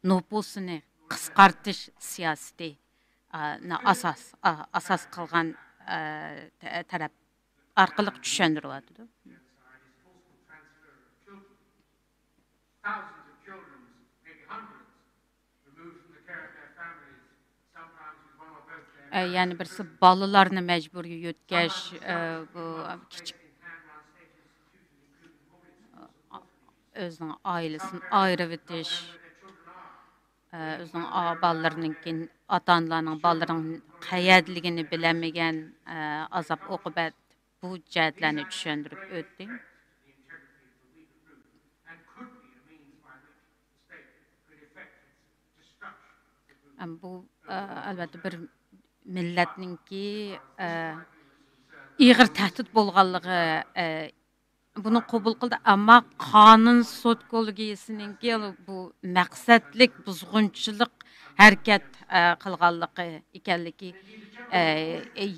نوپۇسىنى قىسقارتىش سىياسىتى، ئە، نى ئاساس، ئە، ئاساس قىلغان، ئە، تە-، تەرەپ ئارقىلىق چۈشەندۈرۈۋاتىدۇ. ئە، يەنە بىرسى بالىلارنى مەجبۇرىي يۆتكەش، ئە، بۇ كىچىك، ئە، ئۆزىنىڭ ئائىلىسىدىن ئايرىۋېتىش، ئە، ئۆزىنىڭ ئا-، بالىلىرىنىڭكى، ئاتا-ئانىلارنىڭ بالىلىرىنىڭ قەيەردىلىكىنى بىلەلمىگەن، ئە، ئازاب-ئوقۇبەت، بۇ جەھەتلەرنى چۈشەندۈرۈپ ئۆتتى. ئەم، بۇ، ئە، ئەلۋەتتە بىر مىللەتنىڭكى، ئە، ئېغىر تەھدىت بولغانلىقى، ئە، بۇنى قوبۇل قىلدى، ئەمما قانۇن سوتكولوگىيىسىنىڭكى بۇ مەقسەتلىك بۇزغۇنچىلىق ھەرىكەت، ئە، قىلغانلىقى ئىكەنلىكى، ئە،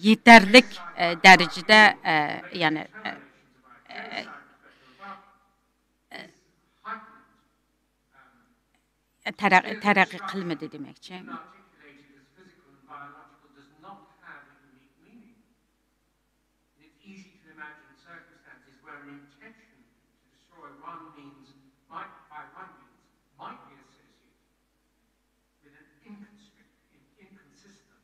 يېتەرلىك، ئە، دەرىجىدە، ئە، يەنى، ئە، ئە، ئە، تەرەق-، تەرەققىي قىلمىدى دېمەكچى. It's easy to imagine circumstances where an intention to destroy one means might, by one means, might be associated with an inconstrict-, in-, inconsistent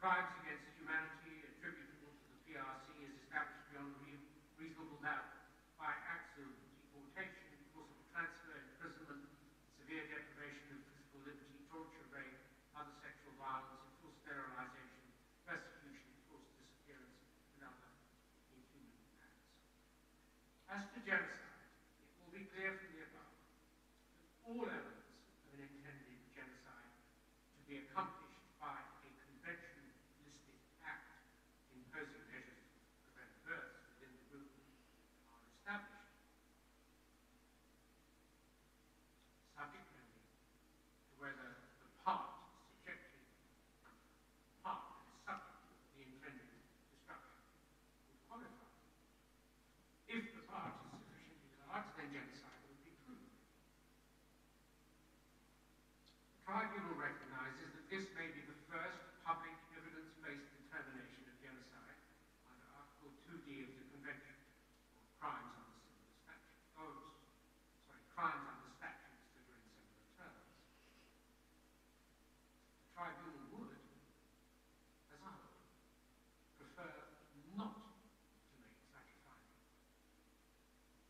Crimes against humanity attributable to the P R C is established beyond re- reasonable doubt by acts of deportation, forcible transfer, imprisonment, severe deprivation of physical liberty, torture, rape, other sexual violence, enforced sterilization, persecution, forced disappearance, and other inhuman acts. As to genocide, it will be clear from the above that all elements of an intended genocide to be accomplished by a conventionalistic act imposing measures to prevent births within the group are established. Subject only to whether the part subjected, part that is subject to the intended destruction would qualify. If the part is sufficiently large, then genocide would be proved. The tribunal recognizes that this may be the first public evidence-based determination of genocide under Article two D of the Convention on Crimes under Similar Statutes. Oh, sorry, crimes under statutes that are in similar terms. The tribunal would, as I would, prefer not to make such a finding,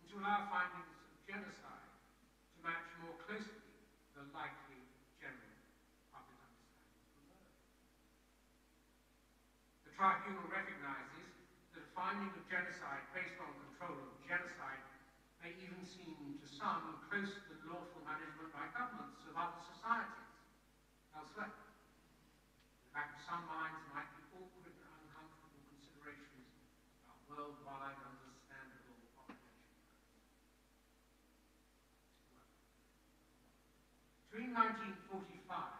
and to allow findings of genocide to match more closely the likely general public understanding of the word. The tribunal recognizes that a finding of genocide based on control of genocide may even seem to some close to the lawful management by governments of other societies elsewhere. In fact, some minds might be awkward and uncomfortable considerations about worldwide understandable population growth. Between nineteen forty-five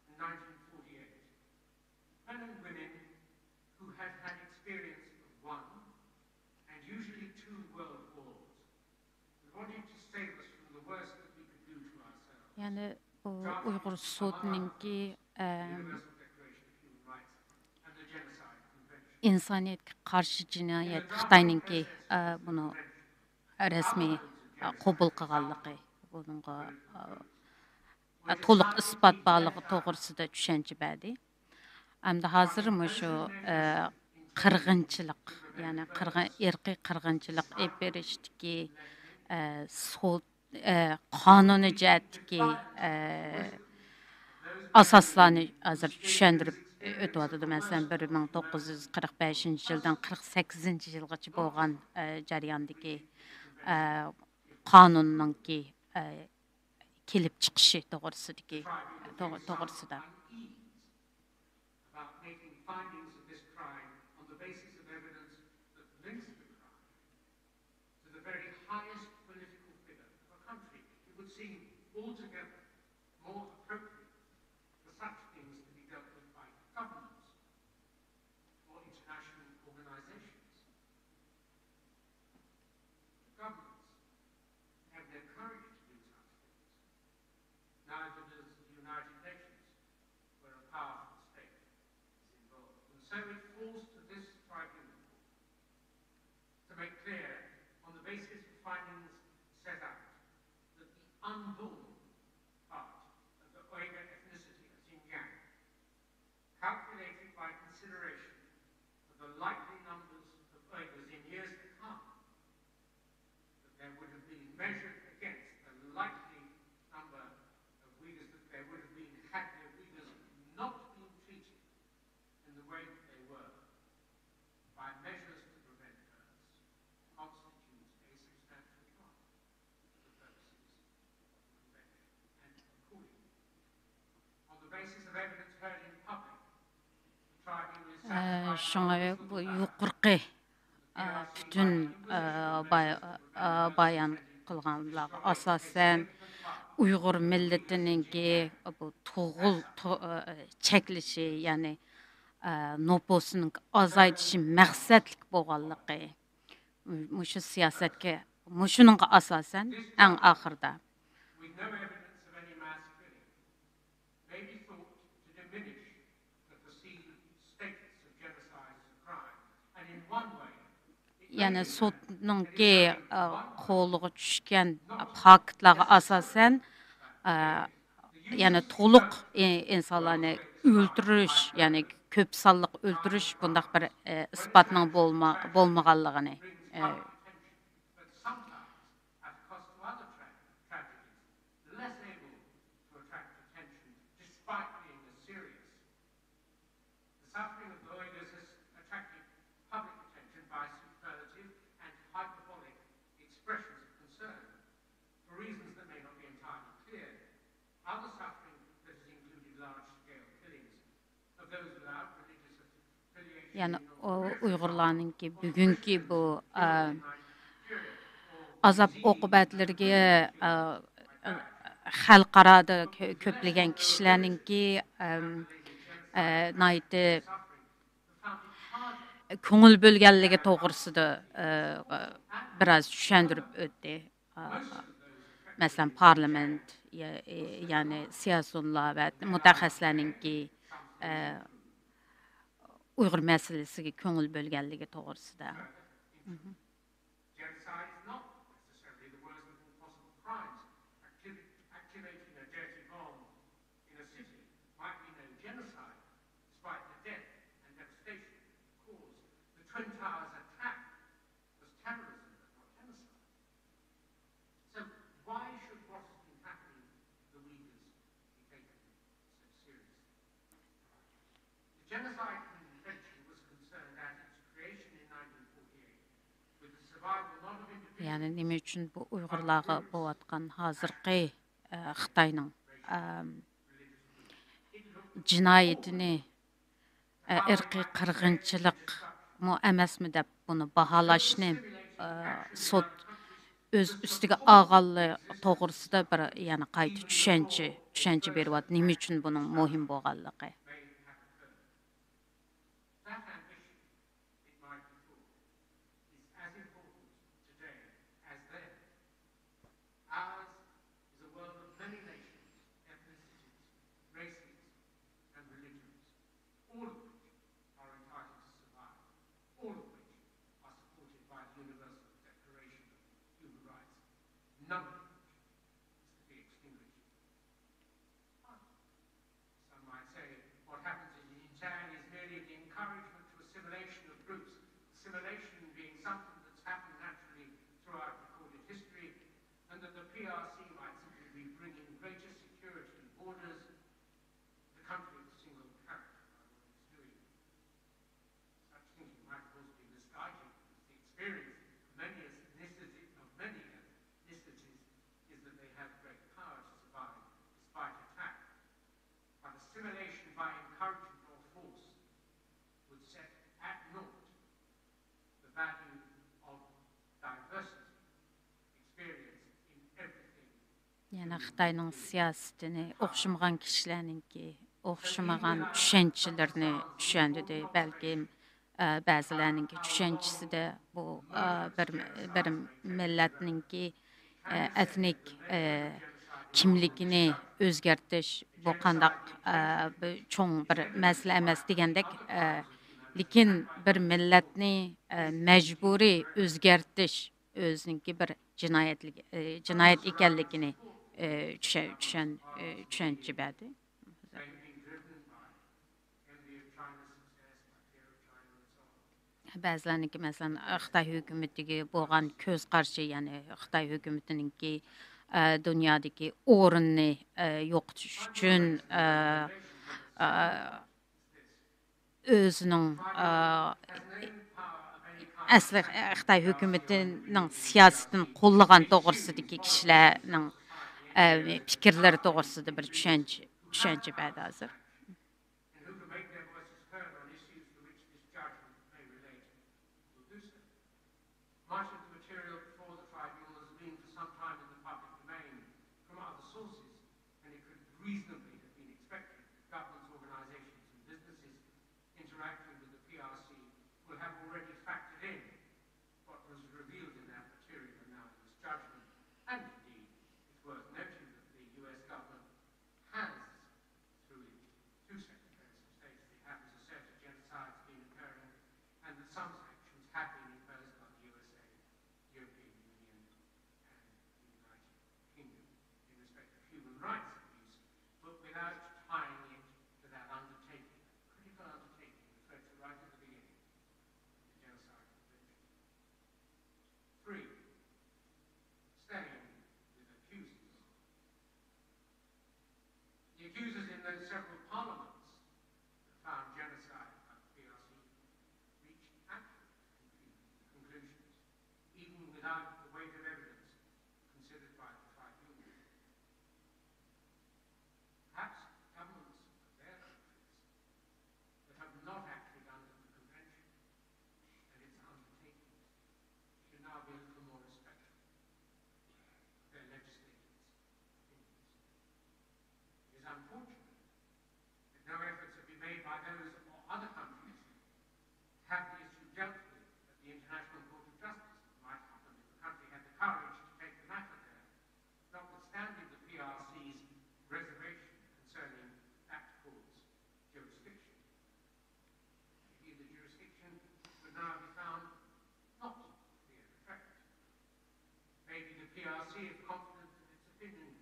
and nineteen forty-eight, men and women who had had experience of one, and usually two, world wars and wanted to save us from the worst that we could do to ourselves. يەنى بۇ ئۇيغۇر سوتىنىڭكى، ئە، ئىنسانىيەتكە قارشى جىنايەت خىتاينىڭكى، ئە، بۇنى رەسمىي، ئە، قوبۇل قىلغانلىقى، بۇنىڭغا، ئە، تولۇق ئىسپات بارلىقى توغرىسىدا چۈشەنچە بەردى. ئەمدى ھازىر مۇشۇ، ئە، قىرغىنچىلىق، يەنى قىرغىن، ئىرقىي قىرغىنچىلىق ئېلىپ بېرىشتىكى، ئە، سوت، ئە، قانۇنىي جەھەتتىكى، ئە، ئاساسلارنى ھازىر چۈشەندۈرۈپ ئۆتۈۋاتىدۇ. مەسىلەن، بىر مىڭ توققۇز يۈز قىرىق بەشىنچى يىلدىن قىرىق سەككىزىنچى يىلغىچە بولغان، ئە، جەرياندىكى، ئە، قانۇننىڭكى، ئە، كېلىپ چىقىشى توغرىسىدىكى، توغ-، توغرىسىدا. About making findings of this crime on the basis of evidence that links the crime to the very highest political figure of a country. It would seem altogether more appropriate for such things to be dealt with by governments or international organizations. Governments have no courage to do such things. Neither does the United Nations, where a powerful state is involved. And so it falls to this tribunal to make clear, on the basis of findings set out, that the unborn part of the Uyghur ethnicity of Xinjiang, calculated by consideration of the likely numbers of Uyghurs in years to come, that there would have been, measured against the likely number of Uyghurs that there would have been had the Uyghurs not been treated in the way that they were by measures to prevent births, constitutes a substantial trial for the purposes of the convention. And accordingly, on the basis of evidence heard in public, the tribunal is ئە، satisfied شۇڭا بۇ يۇقىرىقى، ئە، پۈتۈن، ئە، باي-، ئە، بايان قىلغانلارغا ئاساسەن، ئۇيغۇر مىللىتىنىڭكى بۇ تۇغۇل-، تو-، ئە، چەكلىشى، يەنى، ئە، نوپۇسىنىڭ ئازايتىشى مەقسەتلىك بولغانلىقى، مۇشۇ سىياسەتكە، مۇشۇنىڭغا ئاساسەن، ئەڭ ئاخىرىدا. With no evidence of any mass killing, may be thought to diminish the perceived status of genocide as a crime, and in one way, it may يەنى be سوتنىڭكى، ئە، قولىغا چۈشكەن پاكىتلارغا ئاساسەن، ئە، يەنى تولۇق ئى-، ئىنسانلارنى ئۆلتۈرۈش، يەنى كۆپ سانلىق ئۆلتۈرۈش بۇنداق بىر، ئە، ئىسپاتنىڭ بولما-، بولمىغانلىقىنى، ئە، The suffering of the Uyghurs has attracted public attention by superlative and hyperbolic expressions of concern for reasons that may not be entirely clear. Other suffering that has included large-scale killings of those without religious affiliation. يەنى ئۇ ئۇيغۇرلارنىڭكى بۈگۈنكى بۇ، ئە، ئازاب ئوقۇبەتلىرىگە، ئە، خەلقئارادا كۆ-، كۆپلىگەن كىشىلەرنىڭكى، ئەم، ئە، ناھايىتى كۆڭۈل بۆلگەنلىكى توغرىسىدا، ئە، بىراز چۈشەندۈرۈپ ئۆتتى. ئە، مەسىلەن، پارلامېنت، يە-، يەنى سىياسىيونلار ۋە مۇتەخەسسىسلەرنىڭكى، ئە، ئۇيغۇر مەسىلىسىگە كۆڭۈل بۆلگەنلىكى توغرىسىدا. Genocide is not necessarily the worst of all possible crimes. Activi- activating a dirty bomb in a city might be no genocide, despite the death and devastation caused. The Twin Towers attack was terrorism, but not genocide. So why should what has been happening to the Uyghurs be taken so seriously? The Genocide Convention was concerned at its creation in nineteen forty-eight with the survival not of individuals. يەنى نېمە ئۈچۈن بۇ ئۇيغۇرلارغا بولۇۋاتقان ھازىرقى، ئە، خىتاينىڭ، ئەم، جىنايىتىنى، ئە، ئىرقىي قىرغىنچىلىقمۇ ئەمەسمۇ دەپ بۇنى باھالاشنى، ئە، سوت ئۆز ئۈستىگە ئالغانلىقى توغرىسىدا بىر يەنە قايتا چۈشەنچە، چۈشەنچە بېرىۋاتىدۇ. نېمە ئۈچۈن بۇنىڭ مۇھىم بولغانلىقى. That ambition, it might be thought, is as important today as then. Ours is a world of many nations, ethnicities, races, and religions, all of which are entitled to survive, all of which are supported by the Universal Declaration of Human Rights, none of which is to be extinguished. Some might say what happens in Xinjiang is merely the encouragement to assimilation of groups, assimilation being something that's happened naturally throughout recorded history, and that the P R C might simply be bringing greater security and borders to the country of a single character by what it's doing. Such thinking might of course be misguided, because the experience of many ethnicities, of many ethnicities is that they have great power to survive despite attack. But assimilation by encouragement or force would set at naught the value of diversity experienced in everything. يەنە خىتاينىڭ سىياسىتىنى ئوخشىمىغان كىشىلەرنىڭكى ئوخشىمىغان چۈشەنچىلىرىنى چۈشەندۈردى. بەلكىم، ئە، بەزىلەرنىڭكى چۈشەنچىسىدە بۇ، ئە، بىر، بىر مىللەتنىڭكى، ئە، ئېتنىك، ئە، كىملىكىنى ئۆزگەرتىش، بۇ قانداق، ئە، بىر چوڭ بىر مەسىلە ئەمەس دېگەندەك، ئە، لېكىن بىر مىللەتنى، ئە، مەجبۇرىي ئۆزگەرتىش، ئۆزىنىڭكى بىر جىنايەتلىك، ئى، جىنايەت ئىكەنلىكىنى، ئى، چۈشە-، چۈشەن-، ئى، چۈشەنچە بەردى. بەزىلەرنىڭكى، مەسىلەن، خىتاي ھۆكۈمىتىگە بولغان كۆز قارىشى، يەنى خىتاي ھۆكۈمىتىنىڭكى، ئە، دۇنيادىكى ئورنىنى، ئە، يوقىتىش ئۈچۈن، ئە، ئە، ئۆزىنىڭ، ئە، ئەسلى خىتاي ھۆكۈمىتىنىڭ سىياسىتىنى قوللىغان توغرىسىدىكى كىشىلەرنىڭ، ئە، پىكىرلىرى توغرىسىدا بىر چۈشەنچە، چۈشەنچە بەردى ھازىر. Much of the material before the tribunal has been for some time in the public domain from other sources, and it could reasonably have been expected that governments, organizations, and businesses interacting with the P R C will have already factored in what was revealed in that material and now in this judgment. And indeed, it's worth noting that the U S government has, through its Other countries have the issue dealt with at the International Court of Justice. It might happen if the country had the courage to take the matter there, notwithstanding the P R C's reservation concerning that court's jurisdiction. Maybe the jurisdiction would now be found not to be in effect. Maybe the P R C, if confident of its opinion,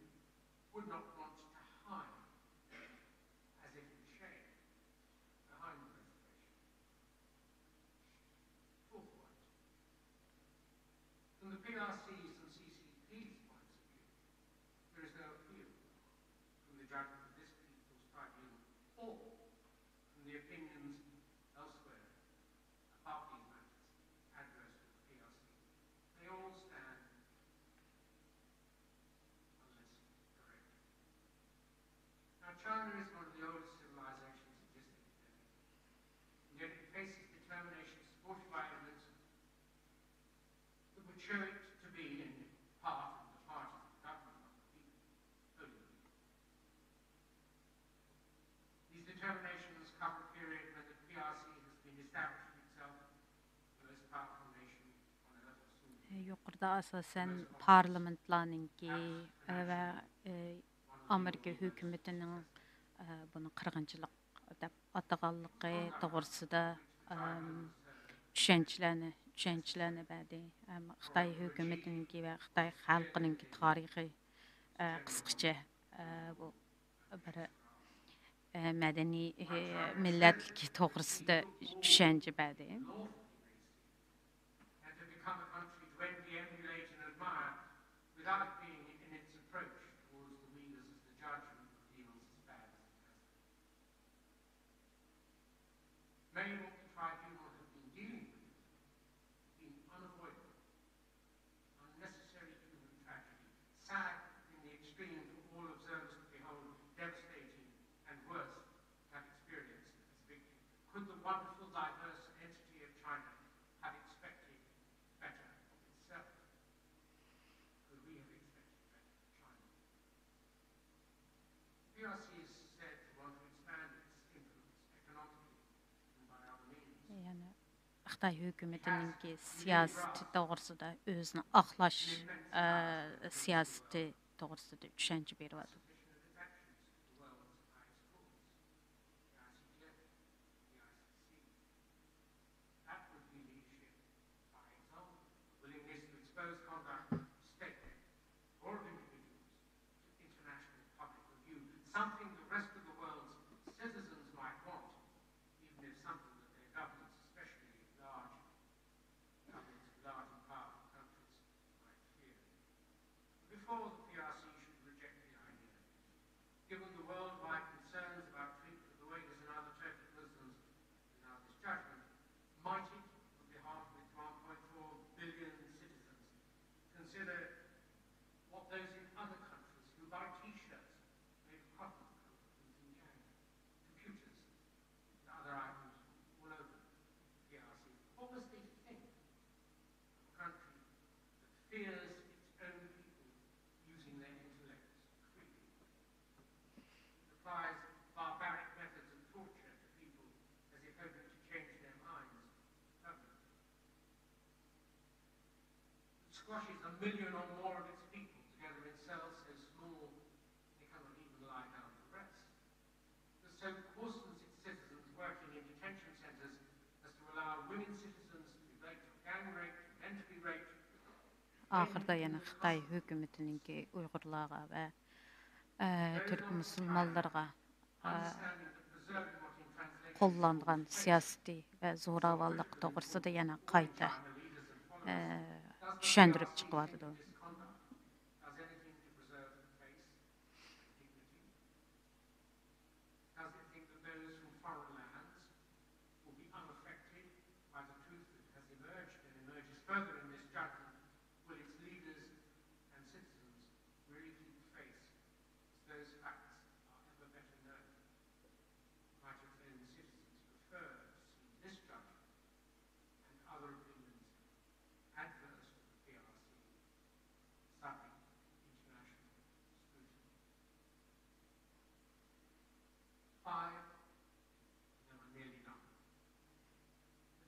would not want to hide, as if in shame, behind the reservation. Fourth point, from the P R C's and C C P's points of view, there is no appeal from the judgment of this People's Tribunal or from the opinions elsewhere about these matters adverse to the P R C. They all stand unless corrected. Now, China is one of the oldest civilizations existing today, and yet it faces determination supported by evidence that would show it to be, in part, in the party of the government of the people only. These determinations cover a period when the P R C has been establishing itself as the most powerful nation on earth or soon to be. يۇقىرىدا ئاساسەن پارلامېنتلارنىڭكى ۋە ئامېرىكا ھۆكۈمىتىنىڭ بۇنى قىرغىنچىلىق دەپ ئاتىغانلىقى توغرىسىدا چۈشەنچىلەرنى چۈشەنچىلەرنى بەردى. خىتاي ھۆكۈمىتىنىڭكى ۋە خىتاي خەلقىنىڭكى تارىخى قىسقىچە بۇ بىر مەدەنىي مىللەتلىكى توغرىسىدا چۈشەنچە بەردى. And to become a country to envy, emulate, and admire without it being in its approach towards the Uyghurs as the judge who deals as bad as it has. May what the tribunal have been dealing with have been unavoidable, unnecessary human tragedy, sad in the extreme for all observers to behold, devastating and worse to have experienced as victim. Could the wonderful, diverse entity of China have expected better of itself? Could we have expected better of China? The P R C is said to want to expand its influence economically and by other means. يەنى خىتاي ھۆكۈمىتىنىڭكى سىياسىتى توغرىسىدا، ئۆزىنى ئاقلاش، ئە، سىياسىتى توغرىسىدا چۈشەنچە بېرىۋاتىدۇ. That would be leadership by example, willingness to expose conduct of state or of individuals to international public review, something the rest of the world's citizens might want, even if something that their governments, especially large governments of large and powerful countries, might fear. Before the P R C should reject the idea, given the worldwide concerns about treatment of the Uyghurs and other Turkic Muslims in our misjudgment, might it, on behalf of its one point four billion citizens, consider what those in other countries who buy T-shirts made of cotton from Xinjiang, computers, and other items from all over the P R C, what must they think of a country that fears its own people using their intellects freely, that applies barbaric methods of torture to people as if hoping to change their minds permanently, that squashes a million or more of its people together in cells so small they cannot even lie down to rest, that so coarsens its citizens working in detention centres as to allow women citizens to be raped or gang raped, men to be raped. ئاخىرىدا يەنە خىتاي ھۆكۈمىتىنىڭكى ئۇيغۇرلارغا ۋە، ئە، تۈرك مۇسۇلمانلىرىغا، ئە، قوللانغان سىياسىتى ۋە زوراۋانلىق توغرىسىدا يەنە قايتا، ئە، چۈشەندۈرۈپ چىقىۋاتىدۇ. Does it think that those from foreign lands will be unaffected by the truth that has emerged and emerges further in this judgment? Will its leaders and citizens really keep faith as those facts are ever better known? Might its own citizens prefer to see this judgment and other opinions adverse to the P R C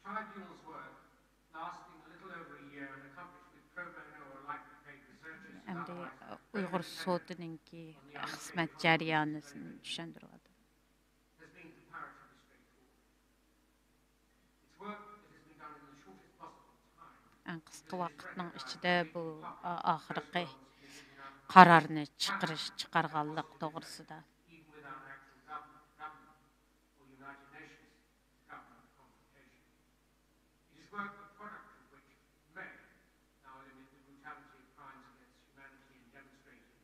Tribunal's work, lasting a little over a year and accomplished with pro bono or lightly paid researchers and ئەمدى otherwise ئۇيغۇر سوتىنىڭكى خىزمەت جەريانىنى چۈشەندۈرۈۋاتىدۇ. Has been comparatively straightforward. It's work that has been done in the shortest possible time. ئەڭ قىسقا ۋاقىتنىڭ ئىچىدە بۇ ئا-، ئاخىرقى قارارنى چىقىرىش، چىقارغانلىق توغرىسىدا. Even without an actual government, government or United Nations government consultation. It is work the product of which may now limit the brutality of crimes against humanity and demonstrated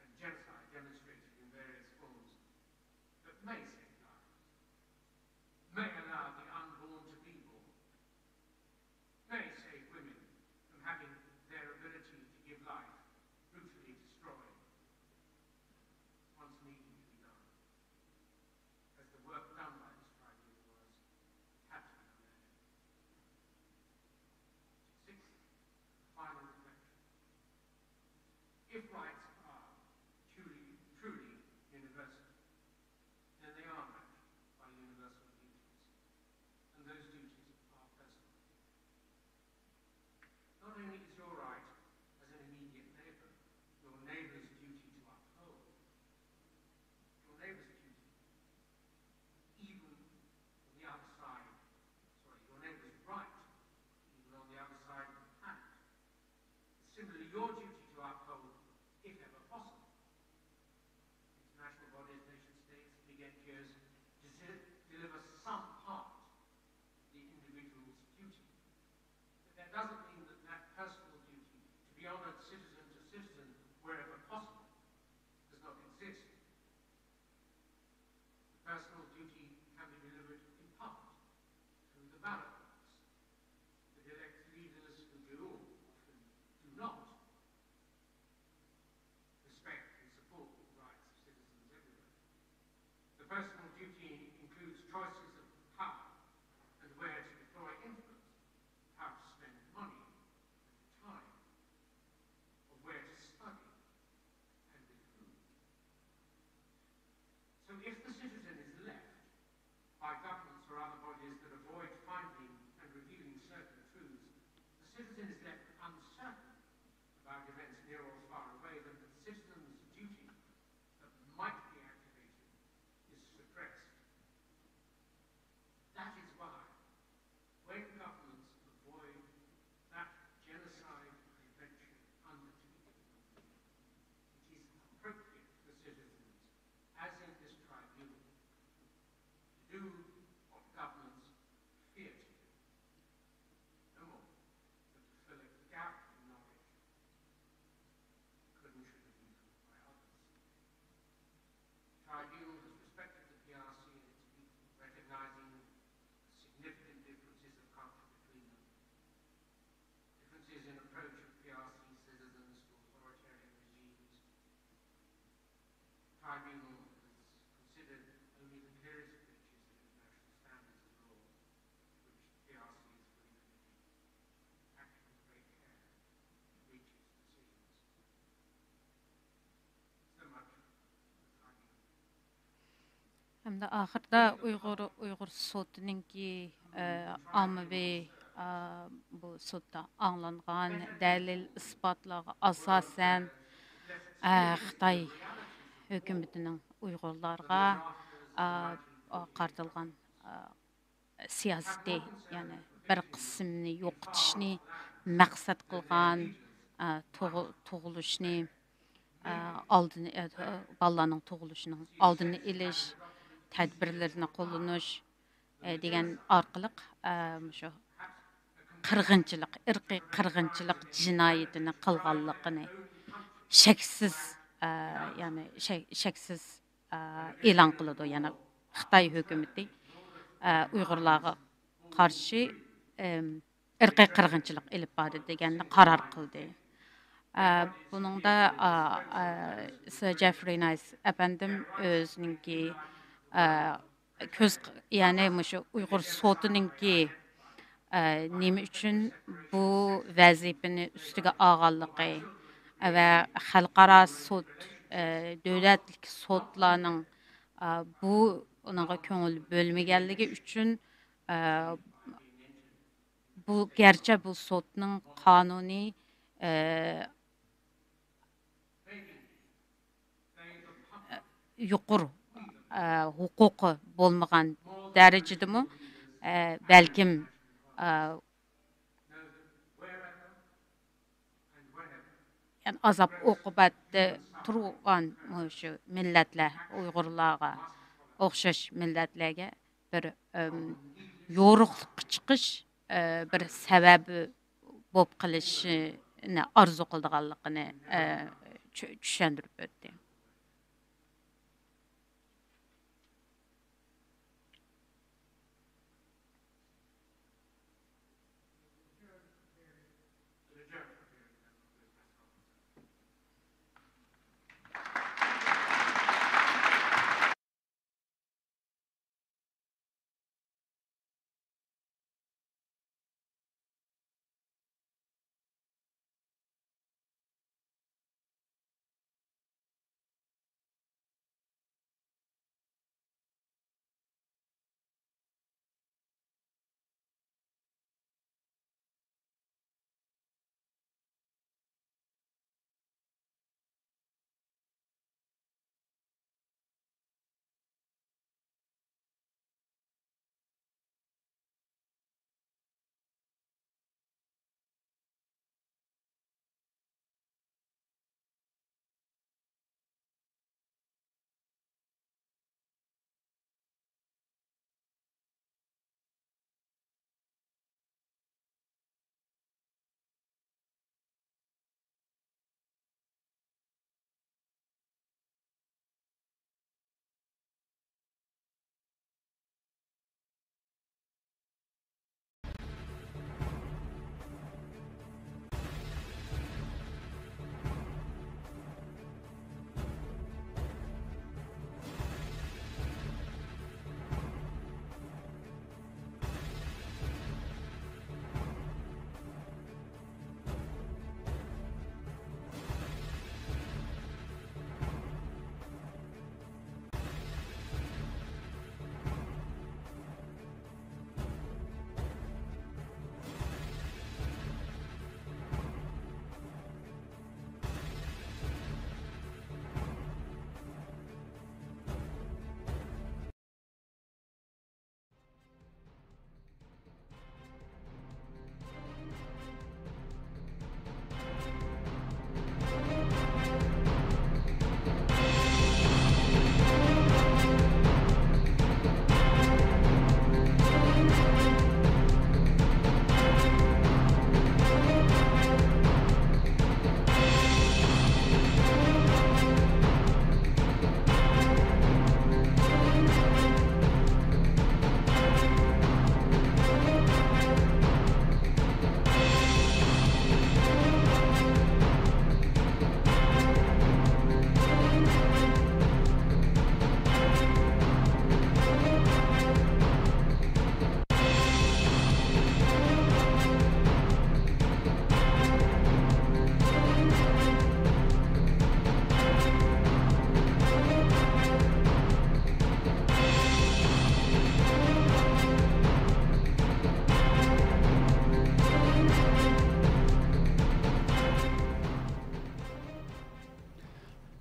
and genocide demonstrated in various forms, but may save lives, may allow the unborn to be born, may save women from having their ability to give life brutally destroyed. Once needing to be done, as the work done by this tribunal was, had to be created. Sixth, final reflection. If rights are truly, truly universal, then they are matched by universal duties, and those duties are personal. Not only is your right as an immediate neighbour your neighbour's duty to uphold, your neighbour's duty, even on the other side, sorry, your neighbour's right, even on the other side of the planet, is similarly your duty to uphold, if ever possible. International bodies, nation states, big N G Os desi-, deliver some part of the individual's duty. But that doesn't mean that that personal duty to be honoured citizen to citizen wherever possible does not exist. The personal duty can be delivered in part through the ballot box. But elected leaders who do, often do not, respect and support the rights of citizens everywhere. The personal duty includes choices of power and where to deploy influence, how to spend money and time, or where to study, and with whom. So if the citizen is left by governments or other bodies that avoid finding and revealing certain truths, the citizen is left uncertain about events near or far away, then the citizen's duty that might be activated is suppressed. That is why, when governments avoid that genocide prevention undertaking, it is appropriate for citizens, as in this tribunal, to do what governments fear to do. No more, but to fill a gap in knowledge that could and should have been filled by others. The tribunal has respected the P R C and its people, recognizing the significant differences of culture between them, differences in approach of P R C citizens to authoritarian regimes. The tribunal has considered only the clearest breaches of international standards of law, which the P R C is fully committed, acting with great care to reach its decisions. So much for the tribunal. ھەمدە ئاخىرىدا ئۇيغۇر، ئۇيغۇر سوتىنىڭكى، ئە، ئاممىۋى، ئە، بۇ سوتتا ئاڭلانغان دەلىل ئىسپاتلارغا ئاساسەن، ئە، خىتاي ھۆكۈمىتىنىڭ ئۇيغۇرلارغا، ئە، قارىتىلغان، ئە، سىياسىتى، يەنى بىر قىسىمنى يوقىتىشنى مەقسەت قىلغان، ئە، تۇغۇ-، تۇغۇلۇشنى، ئە، ئالدىنى، ئە، بالىلارنىڭ تۇغۇلۇشىنىڭ ئالدىنى ئېلىش تەدبىرلىرىنى قوللىنىش، ئە، دېگەن ئارقىلىق، ئە، مۇشۇ قىرغىنچىلىق، ئىرقىي قىرغىنچىلىق جىنايىتىنى قىلغانلىقىنى شەكسىز، ئە، يەنى شەك-، شەكسىز ئېلان قىلىدۇ. يەنى خىتاي ھۆكۈمىتى ئۇيغۇرلارغا قارشى ئىرقىي قىرغىنچىلىق ئېلىپ باردى دېگەننى قارار قىلدى. بۇنىڭدا سىر جېفرى نايس ئەپەندىم ئۆزىنىڭكى كۆز، يەنى مۇشۇ ئۇيغۇر سوتىنىڭكى، ئە، نېمە ئۈچۈن بۇ ۋەزىپىنى ئۈستىگە ئالغانلىقى ۋە خەلقئارا سوت، ئە، دۆلەتلىك سوتلارنىڭ، ئە، بۇ، ئۇنىڭغا كۆڭۈل بۆلمىگەنلىكى ئۈچۈن، ئە، بۇ، گەرچە بۇ سوتنىڭ قانۇنىي، ئە، يۇقىرى، ئە، ھوقۇقى بولمىغان دەرىجىدىمۇ، ئە، بەلكىم، ئە، يەنى ئازاب ئوقۇبەتتە تۇرغان مۇشۇ مىللەتلەر، ئۇيغۇرلارغا ئوخشاش مىللەتلەرگە بىر، ئەم، يورۇقلۇققا چىقىش، ئە، بىر سەۋەبى بولۇپ قېلىشىنى ئارزۇ قىلىدىغانلىقىنى، ئە، چۈ-، چۈشەندۈرۈپ ئۆتتى.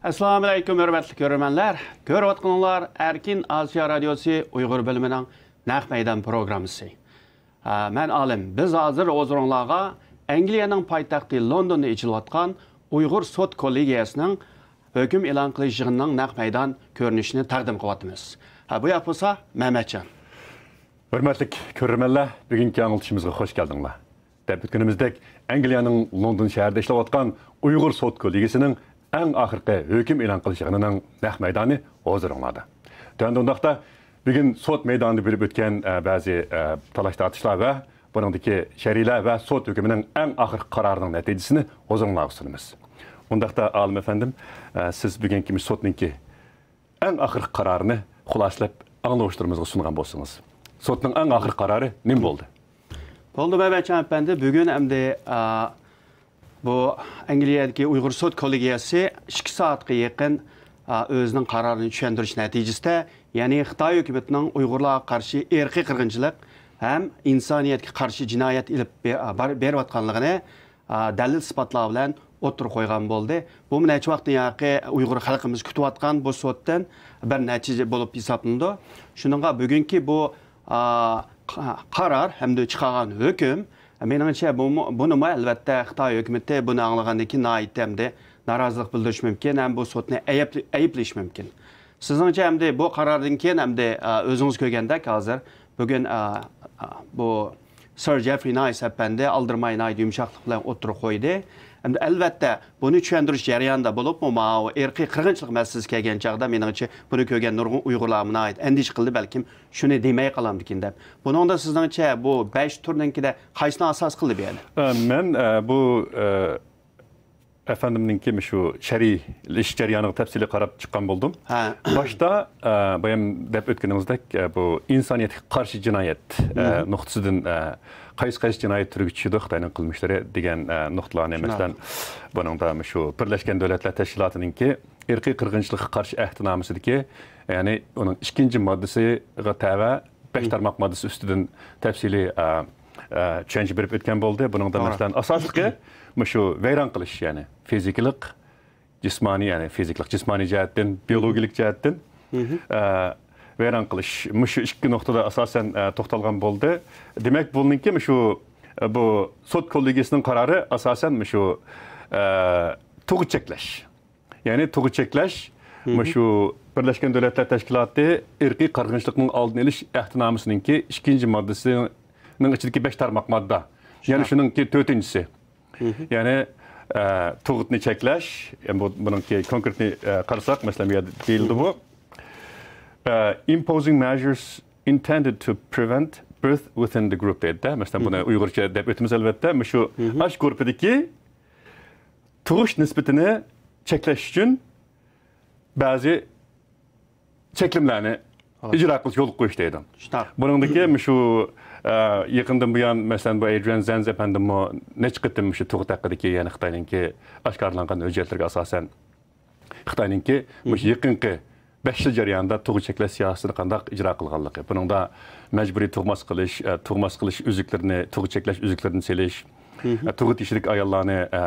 ئەسسالامۇئەلەيكۇم، ھۆرمەتلىك كۆرۈرمەنلەر. كۆرۈۋاتقىنىڭلار ئەركىن ئاسىيا رادىيوسى ئۇيغۇر بۆلۈمىنىڭ نەق مەيدان پروگراممىسى. ھە، مەن ئالىم. بىز ھازىر ھۇزۇرۇڭلارغا ئەنگلىيەنىڭ پايتەختى لوندوندا ئېچىلىۋاتقان ئۇيغۇر سوت كوللېگىيەسىنىڭ ھۆكۈم ئېلان قىلىش يىغىنىنىڭ نەق مەيدان كۆرۈنۈشىنى تەقدىم قىلىۋاتىمىز. ھە، بۇ ياق بولسا مەمەتجان. ھۆرمەتلىك كۆرۈرمەنلەر، بۈگۈنكى ئاڭلىتىشىمىزغا خوش كەلدىڭلار. دەپ ئۆتكىنىمىزدەك، ئەنگلىيەنىڭ لوندون شەھىرىدە ئىشلەۋاتقان ئۇيغۇر سوت كوللېگىيەسىنىڭ ئەڭ ئاخىرقى ھۆكۈم ئېلان قىلىش يىغىنىنىڭ نەق مەيدانى ھۇزۇرۇڭلاردا. تۆۋەندە ئۇنداقتا، بۈگۈن سوت مەيدانىدا بولۇپ ئۆتكەن، ئە، بەزى، ئە، تالاش-تارتىشلار ۋە بۇنىڭدىكى شەرھلەر ۋە سوت ھۆكمىنىڭ ئەڭ ئاخىرقى قارارىنىڭ نەتىجىسىنى ھۇزۇرۇڭلارغا سۇنىمىز. ئۇنداقتا، ئالىم ئەپەندىم، ئە، سىز بۈگۈنكى مۇشۇ سوتنىڭكى ئەڭ ئاخىرقى قارارىنى خۇلاسىلەپ ئاڭلىغۇچىلىرىمىزغا سۇنغان بولسىڭىز. سوتنىڭ ئەڭ ئاخىرقى قارارى نېمە بولدى؟ بولدى، مەمەتجان ئەپەندى، بۈگۈن ئەمدى، ئا، بۇ ئەنگلىيەدىكى ئۇيغۇر سوت كوللېگىيەسى ئىككى سائەتكە يېقىن، ئا، ئۆزىنىڭ قارارىنى چۈشەندۈرۈش نەتىجىسىدە، يەنى خىتاي ھۆكۈمىتىنىڭ ئۇيغۇرلارغا قارشى ئىرقىي قىرغىنچىلىق، ھەم ئىنسانىيەتكە قارشى جىنايەت ئېلىپ بېرىۋاتقانلىقىنى دەلىل ئىسپاتلار بىلەن ئوتتۇرىغا قويغان بولدى. بۇمۇ نەچچە ۋاقىتتىن ياقى ئۇيغۇر خەلقىمىز كۈتۈۋاتقان بۇ سوتتىن بىر نەتىجە بولۇپ ھېسابلىنىدۇ. شۇنىڭغا بۈگۈنكى بۇ قارار ھەمدە چىقارغان ھۆكۈم، مېنىڭچە، بۇمۇ، بۇنىمۇ ئەلۋەتتە خىتاي ھۆكۈمىتى بۇنى ئاڭلىغاندىن كېيىن ناھايىتى ئەمدى نارازىلىق بىلدۈرۈشى مۇمكىن ھەم بۇ سوتنى ئەيىبلىشى مۇمكىن. سىزنىڭچە ئەمدى بۇ قاراردىن كېيىن ئەمدى ئۆزىڭىز كۆرگەندەك ھازىر بۈگۈن بۇ سىر جېفرى نايس ئەپەندى ئالدىرىماي ناھايىتى يۇمشاقلىق بىلەن ئوتتۇرىغا قويدى. ئەمدى ئەلۋەتتە بۇنى چۈشەندۈرۈش جەريانىدا بولۇپمۇ ماۋۇ ئىرقىي قىرغىنچىلىق مەسىلىسى كەلگەن چاغدا مېنىڭچە بۇنى كۆرگەن نۇرغۇن ئۇيغۇرلارمۇ ناھايىتى ئەندىشە قىلدى، بەلكىم شۇنى دېمەي قالامدىكىن دەپ. بۇنىڭدا سىزنىڭچە بۇ بەش تۈرنىڭكىدە قايسىنى ئاساس قىلدى بۇ يەردە؟ ئە، مەن، ئە، بۇ، ئە، ئەپەندىمنىڭكى مۇشۇ شەرھلىشىش جەريانىغا تەپسىلىي قاراپ چىققان بولدۇم. ھە. باشتا، ئە، بايام دەپ ئۆتكىنىڭىزدەك، ئە، بۇ ئىنسانىيەتكە قارشى جىنايەت، ئە، نۇقتىسىدىن، ئە، قايسى، قايسى جىنايەت تۈرىگە چۈشىدۇ خىتاينىڭ قىلمىشلىرى دېگەن، ئە، نۇقتىلارنى، شۇنداق. مەسىلەن، بۇنىڭدا مۇشۇ بىرلەشكەن دۆلەتلەر تەشكىلاتىنىڭكى ئىرقىي قىرغىنچىلىققا قارشى ئەھدىنامىسىدىكى، يەنى ئۇنىڭ ئىككىنچى ماددىسىغا تەۋە بەش تارماق ماددىسى ئۈستىدىن تەپسىلىي، ئە، ئە، چۈشەنچە بېرىپ ئۆتكەن بولدى. بۇنىڭدا، توغرا. مەسىلەن، ئاساسلىقى مۇشۇ ۋەيران قىلىش، يەنى فىزىكىلىق، جىسمانىي، يەنى فىزىكىلىق، جىسمانىي جەھەتتىن، بىيولوگىيىلىك جەھەتتىن، ئە، ۋەيران قىلىش. مۇشۇ ئىككى نۇقتىدا ئاساسەن، ئە، توختالغان بولدى. دېمەك، بۇنىڭكى مۇشۇ، بۇ سوت كوللېگىيىسىنىڭ قارارى ئاساسەن مۇشۇ، ئە، تۇغۇت چەكلەش. يەنى تۇغۇت چەكلەش، مۇشۇ بىرلەشكەن دۆلەتلەر تەشكىلاتى ئىرقىي قىرغىنچىلىقنىڭ ئالدىنى ئېلىش ئەھدىنامىسىنىڭكى ئىككىنچى ماددىسىنىڭ ئىچىدىكى بەش تارماق ماددا. يەنى شۇنىڭكى تۆتىنچىسى. يەنى، ئە، تۇغۇتنى چەكلەش، يەنى بۇ، بۇنىڭكى كونكرېتنى، ئە، قارىساق، مەسىلەن، بۇ يەردە دېيىلدى بۇ. ئە، imposing measures intended to prevent birth within the group دەيدۇ-دە. مەسىلەن، بۇنى ئۇيغۇرچە دەپ ئۆتىمىز، ئەلۋەتتە. مۇشۇ ئاشۇ گۇرۇپپىدىكى تۇغۇش نىسبىتىنى چەكلەش ئۈچۈن بەزى چەكلىمىلەرنى ئىجرا قىلىش، يولغا قويۇش دەيدۇ. شۇنداق. بۇنىڭدىكى مۇشۇ، ئە، يېقىندىن بۇيان، مەسىلەن، بۇ ئەيدرىيەن زەنز ئەپەندىمۇ نەچچە قېتىم مۇشۇ تۇغۇت ھەققىدىكى، يەنى خىتاينىڭكى ئاشكارىلانغان ھۆججەتلىرىگە ئاساسەن، خىتاينىڭكى مۇشۇ يېقىنقى بەش يىل جەريانىدا تۇغۇت چەكلەش سىياسىتىنى قانداق ئىجرا قىلغانلىقى، بۇنىڭدا مەجبۇرىي تۇغماس قىلىش، ئە، تۇغماس قىلىش ئۈزۈكلىرىنى، تۇغۇت چەكلەش ئۈزۈكلىرىنى سېلىش، ئە، تۇغۇت يېشىدىكى ئاياللارنى، ئە،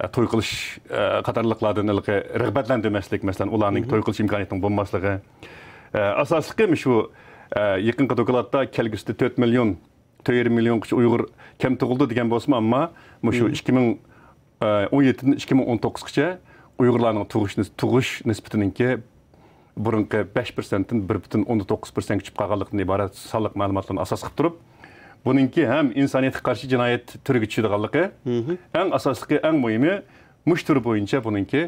ئە، توي قىلىش، ئە، قاتارلىقلاردىن ھېلىقى رىغبەتلەندۈرمەسلىك، مەسىلەن، ئۇلارنىڭ توي قىلىش ئىمكانىيىتىنىڭ بولماسلىقى. ئە، ئاساسلىقى مۇشۇ، ئە، يېقىنقى دوكلاتتا كەلگۈسىدە تۆت مىليون، تۆت يېرىم مىليونغىچە ئۇيغۇر كەم تۇغۇلىدۇ دېگەن بولسىمۇ، ئەمما مۇشۇ ئىككى مىڭ ئون يەتتىدىن ئىككى مىڭ ئون توققۇزغىچە ئۇيغۇرلارنىڭ تۇغۇش نىس-، تۇغۇش نىسبىتىنىڭكى بۇرۇنقى بەش پىرسەنتتىن بىر پۈتۈن ئوندىن توققۇز پىرسەنتكە چۈشۈپ قالغانلىقىدىن ئىبارەت سانلىق مەلۇماتلارنى ئاساس قىلىپ تۇرۇپ، بۇنىڭكى ھەم ئىنسانىيەتكە قارشى جىنايەت تۈرىگە چۈشىدىغانلىقى، ئەڭ ئاساسلىقى، ئەڭ مۇھىمى، مۇشۇ تۈر بويىچە بۇنىڭكى،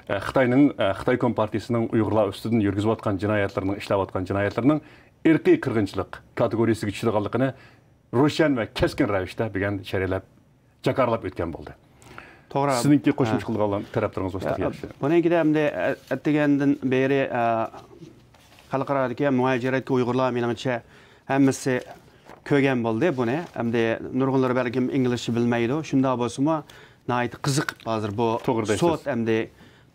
ئە، خىتاينىڭ، ئە، خىتاي كومپارتىيىسىنىڭ ئۇيغۇرلار ئۈستىدىن يۈرگۈزۈۋاتقان جىنايەتلىرىنىڭ، ئىشلەۋاتقان جىنايەتلىرىنىڭ ئىرقىي قىرغىنچىلىق كاتېگورىيىسىگە چۈشىدىغانلىقىنى روشەن ۋە كەسكىن رەۋىشتە بۈگۈن شەرھلەپ، جاكارلاپ ئۆتكەن بولدى. توغرا. سىزنىڭكى قوشۇمچە قىلىدىغان تەرەپلىرىڭىز بولسا ياخشى. بۇنىڭكىدە ئەمدى، ئە، ئەتىگەندىن بېرى، ئە، خەلقئارادىكى مۇھاجىرەتكە ئۇيغۇرلار مېنىڭچە ھەممىسى كۆرگەن بولدى بۇنى. ئەمدى نۇرغۇنلىرى بەلكىم ئىنگلىزچە بىلمەيدۇ. شۇنداق بولسىمۇ ناھايىتى قىزىقىپ ھازىر بۇ توغرا دەيسىز. سوت ئەمدى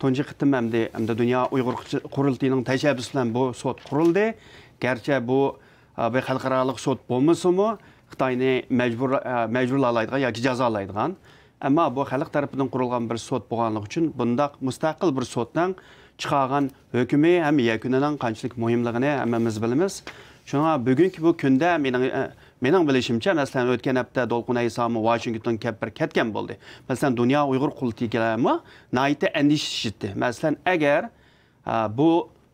تۇنجى قېتىم ئەمدى، ئەمدى دۇنيا ئۇيغۇر قۇرۇلتىيىنىڭ تەشەببۇسى بىلەن بۇ سوت قۇرۇلدى. گەرچە بۇ، ئە، بىر خەلقئارالىق سوت بولمىسىمۇ، خىتاينى مەجبۇر، ئە، مەجبۇرلالايدىغان ياكى جازالايدىغان. ئەمما بۇ خەلق تەرىپىدىن قۇرۇلغان بىر سوت بولغانلىقى ئۈچۈن بۇنداق مۇستەقىل بىر سوتنىڭ چىقارغان ھۆكمى ھەم يەكۈنىنىڭ قانچىلىك مۇھىملىقىنى ھەممىمىز بىلىمىز. شۇڭا بۈگۈنكى بۇ كۈندە مېنىڭ، ئە، مېنىڭ بىلىشىمچە، مەسىلەن، ئۆتكەن ھەپتە دولقۇن ئەيسامۇ ۋاشىنگتونغا كەپ-، بىر كەتكەن بولدى. مەسىلەن، دۇنيا ئۇيغۇر قۇرۇلتىيىدىكىلەرمۇ ناھايىتى ئەندىشە ئىچىدە. مەسىلەن، ئەگەر، ئە، بۇ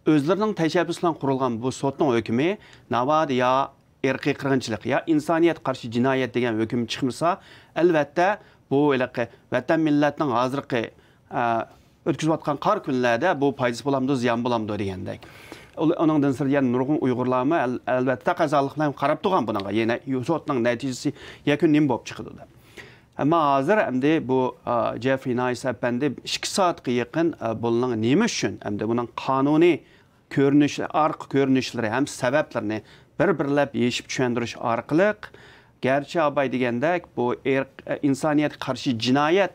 ئۆزلىرىنىڭ تەشەببۇسى بىلەن قۇرۇلغان بۇ سوتنىڭ ھۆكمى ناۋادا يا ئىرقىي قىرغىنچىلىق يا ئىنسانىيەتكە قارشى جىنايەت دېگەن ھۆكۈم چىقمىسا، ئەلۋەتتە، بۇ ھېلىقى ۋەتەن مىللەتنىڭ ھازىرقى، ئە، ئۆتكۈزۈۋاتقان قارا كۈنلەردە بۇ پايدىسى بولامدۇ، زىيان بولامدۇ دېگەندەك. ئۇل-، ئۇنىڭدىن سىرت يەنە نۇرغۇن ئۇيغۇرلارمۇ ئەل-، ئەلۋەتتە تەقەززالىق بىلەن قاراپ تۇرغان بۇنىڭغا، يەنە سوتنىڭ نەتىجىسى، يەكۈن نېمە بولۇپ چىقىدۇ دەپ. ئەمما ھازىر ئەمدى بۇ، ئە، جېفرى نايس ئەپەندى ئىككى سائەتكە يېقىن، ئە، بۇنىڭ نېمە ئۈچۈن، ئەمدى بۇنىڭ قانۇنىي كۆرۈنۈش، ئارقا كۆرۈنۈشلىرى ھەم سەۋەبلىرىنى بىر-بىرلەپ يېشىپ چۈشەندۈرۈش ئارقىلىق، گەرچە ئاباي دېگەندەك بۇ ئىرق-، ئىنسانىيەتكە قارشى جىنايەت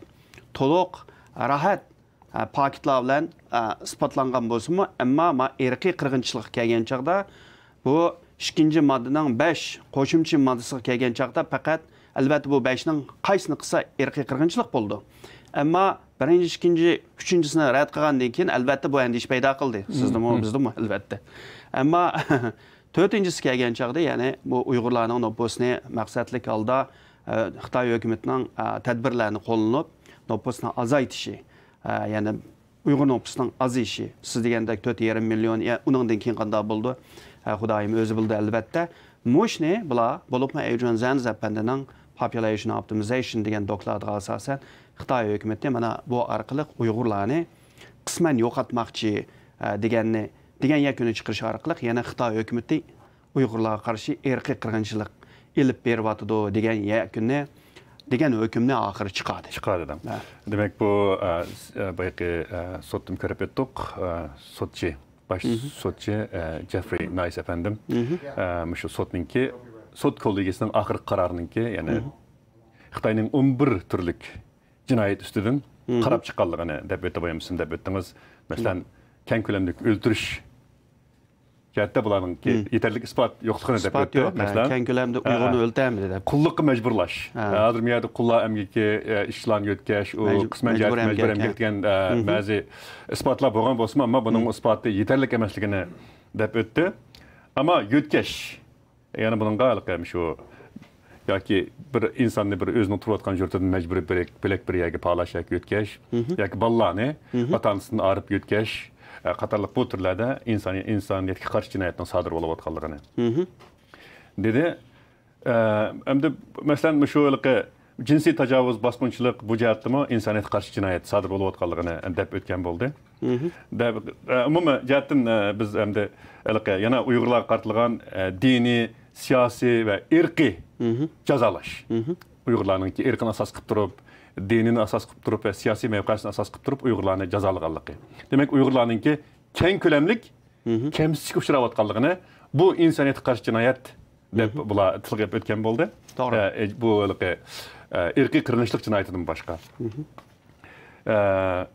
تولۇق، راھەت، پاكىتلار بىلەن ئىسپاتلانغان بولسىمۇ، ئەمما ما ئىرقىي قىرغىنچىلىققا كەلگەن چاغدا بۇ ئىككىنچى ماددىنىڭ بەش قوشۇمچە ماددىسىغا كەلگەن چاغدا پەقەت، ئەلۋەتتە، بۇ بەشنىڭ قايسىنى قىلسا ئىرقىي قىرغىنچىلىق بولىدۇ. ئەمما بىرىنچى، ئىككىنچى، ئۈچىنچىسىنى رەت قىلغاندىن كېيىن، ئەلۋەتتە، بۇ ئەندىشە پەيدا قىلدى. سىزدىمۇ، بىزدىمۇ، ئەلۋەتتە. ئەمما تۆتىنچىسى كەلگەن چاغدا، يەنى بۇ ئۇيغۇرلارنىڭ نوپۇسىنى مەقسەتلىك ھالدا، ئە، خىتاي ھۆكۈمىتىنىڭ، ئە، تەدبىرلەرنى قوللىنىپ، نوپۇسنى ئازايتىشى، ئە، يەنى ئۇيغۇر نوپۇسىنىڭ ئازىيىشى، سىز دېگەندەك تۆت يېرىم مىليون، يە، ئۇنىڭدىن كېيىن قانداق بولىدۇ؟ ئە، خۇدايىم ئۆزى بىلىدۇ، ئەلۋەتتە. مۇشۇنى بۇلار، بولۇپمۇ ئەيدرىيان زەنز ئەپەندىنىڭ Population Optimization دېگەن دوكلاتىغا ئاساسەن، خىتاي ھۆكۈمىتى مانا بۇ ئارقىلىق ئۇيغۇرلارنى قىسمەن يوقاتماقچى، ئە، دېگەننى، دېگەن يەكۈننى چىقىرىش ئارقىلىق يەنە خىتاي ھۆكۈمىتى ئۇيغۇرلارغا قارشى ئىرقىي قىرغىنچىلىق ئېلىپ بېرىۋاتىدۇ دېگەن يەكۈننى، دېگەن ھۆكۈمنى ئاخىرى چىقاردى. چىقاردى. ھە. دېمەك، بۇ، ئە، س-، ئە، بايىقى، ئە، سوتتىن كۆرۈپ ئۆتتۇق. ئە، سوتچى، باش سوتچى، ئە، جېفرى نايس ئەپەندىم، ئە، مۇشۇ سوتنىڭكى، سوت كوللېگىيىسىنىڭ ئاخىرقى قارارىنىڭكى، يەنى خىتاينىڭ ئون بىر تۈرلۈك جىنايەت ئۈستىدىن قاراپ چىققانلىقىنى دەپ ئۆتتى، بايام سىز دەپ ئۆتتىڭىز. مەسىلەن، كەڭ كۆلەملىك ئۆلتۈرۈش جەھەتتە بۇلارنىڭكى يېتەرلىك ئىسپات يوقلۇقىنى دەپ ئىسپات ئۆتتى. يوق. ھە، مەسىلەن، كەڭ كۆلەمدە ئۇيغۇرنى ئۆلتۈرەلمىدى دەپ. قۇللۇققا مەجبۇرلاش. ھە. ھازىر بۇ يەردە قۇللار ئەمگىكى، ئە، ئىشلارنى يۆتكەش، ئۇ مەجبۇر-، قىسمەن مەجبۇرىي جەھەتتە مەجبۇرىي ئەمگەك، ئەمگەك دېگەن، ئە، بەزى ئىسپاتلار بولغان بولسىمۇ، ئەمما بۇنىڭ ئىسپاتى يېتەرلىك ئەمەسلىكىنى دەپ ئۆتتى. ئەمما يۆتكەش، يەنى بۇنىڭغا ھېلىقى شۇ ياكى بىر ئىنساننى بىر ئۆزىنىڭ تۇرۇۋاتقان يۇرتىدىن مەجبۇرىي بۆلەك، بۆلەك بىر يەرگە پالاش ياكى يۆتكەش، ياكى بالىلارنى ئاتا-ئانىسىدىن ئايرىپ يۆتكەش، ئە، قاتارلىق بۇ تۈرلەردە ئىنسانىي-، ئىنسانىيەتكە قارشى جىنايەتنىڭ سادىر بولۇۋاتقانلىقىنى دېدى. ئە، ئەمدى، مەسىلەن، مۇشۇ ھېلىقى جىنسىي تاجاۋۇز، باسقۇنچىلىق بۇ جەھەتتىمۇ ئىنسانىيەتكە قارشى جىنايەت سادىر بولۇۋاتقانلىقىنى دەپ ئۆتكەن بولدى. دەپ، ئە، ئومۇمىي جەھەتتىن، ئە، بىز ئەمدى ھېلىقى يەنە ئۇيغۇرلارغا قارىتىلغان، ئە، دىنىي، سىياسىي ۋە ئىرقىي جازالاش. ئۇيغۇرلارنىڭكى ئىرقىنى ئاساس قىلىپ تۇرۇپ، دىنىنى ئاساس قىلىپ تۇرۇپ ۋە سىياسىي مەۋقەسىنى ئاساس قىلىپ تۇرۇپ ئۇيغۇرلارنى جازالىغانلىقى. دېمەك، ئۇيغۇرلارنىڭكى كەڭ كۆلەملىك كەمسىتىشكە ئۇچراۋاتقانلىقىنى، بۇ ئىنسانىيەتكە قارشى جىنايەت دەپ بۇلار تىلغا ئېلىپ ئۆتكەن بولدى. توغرا. ئە، بۇ ھېلىقى، ئە، ئىرقىي قىرغىنچىلىق جىنايىتىدىن باشقا. ئە،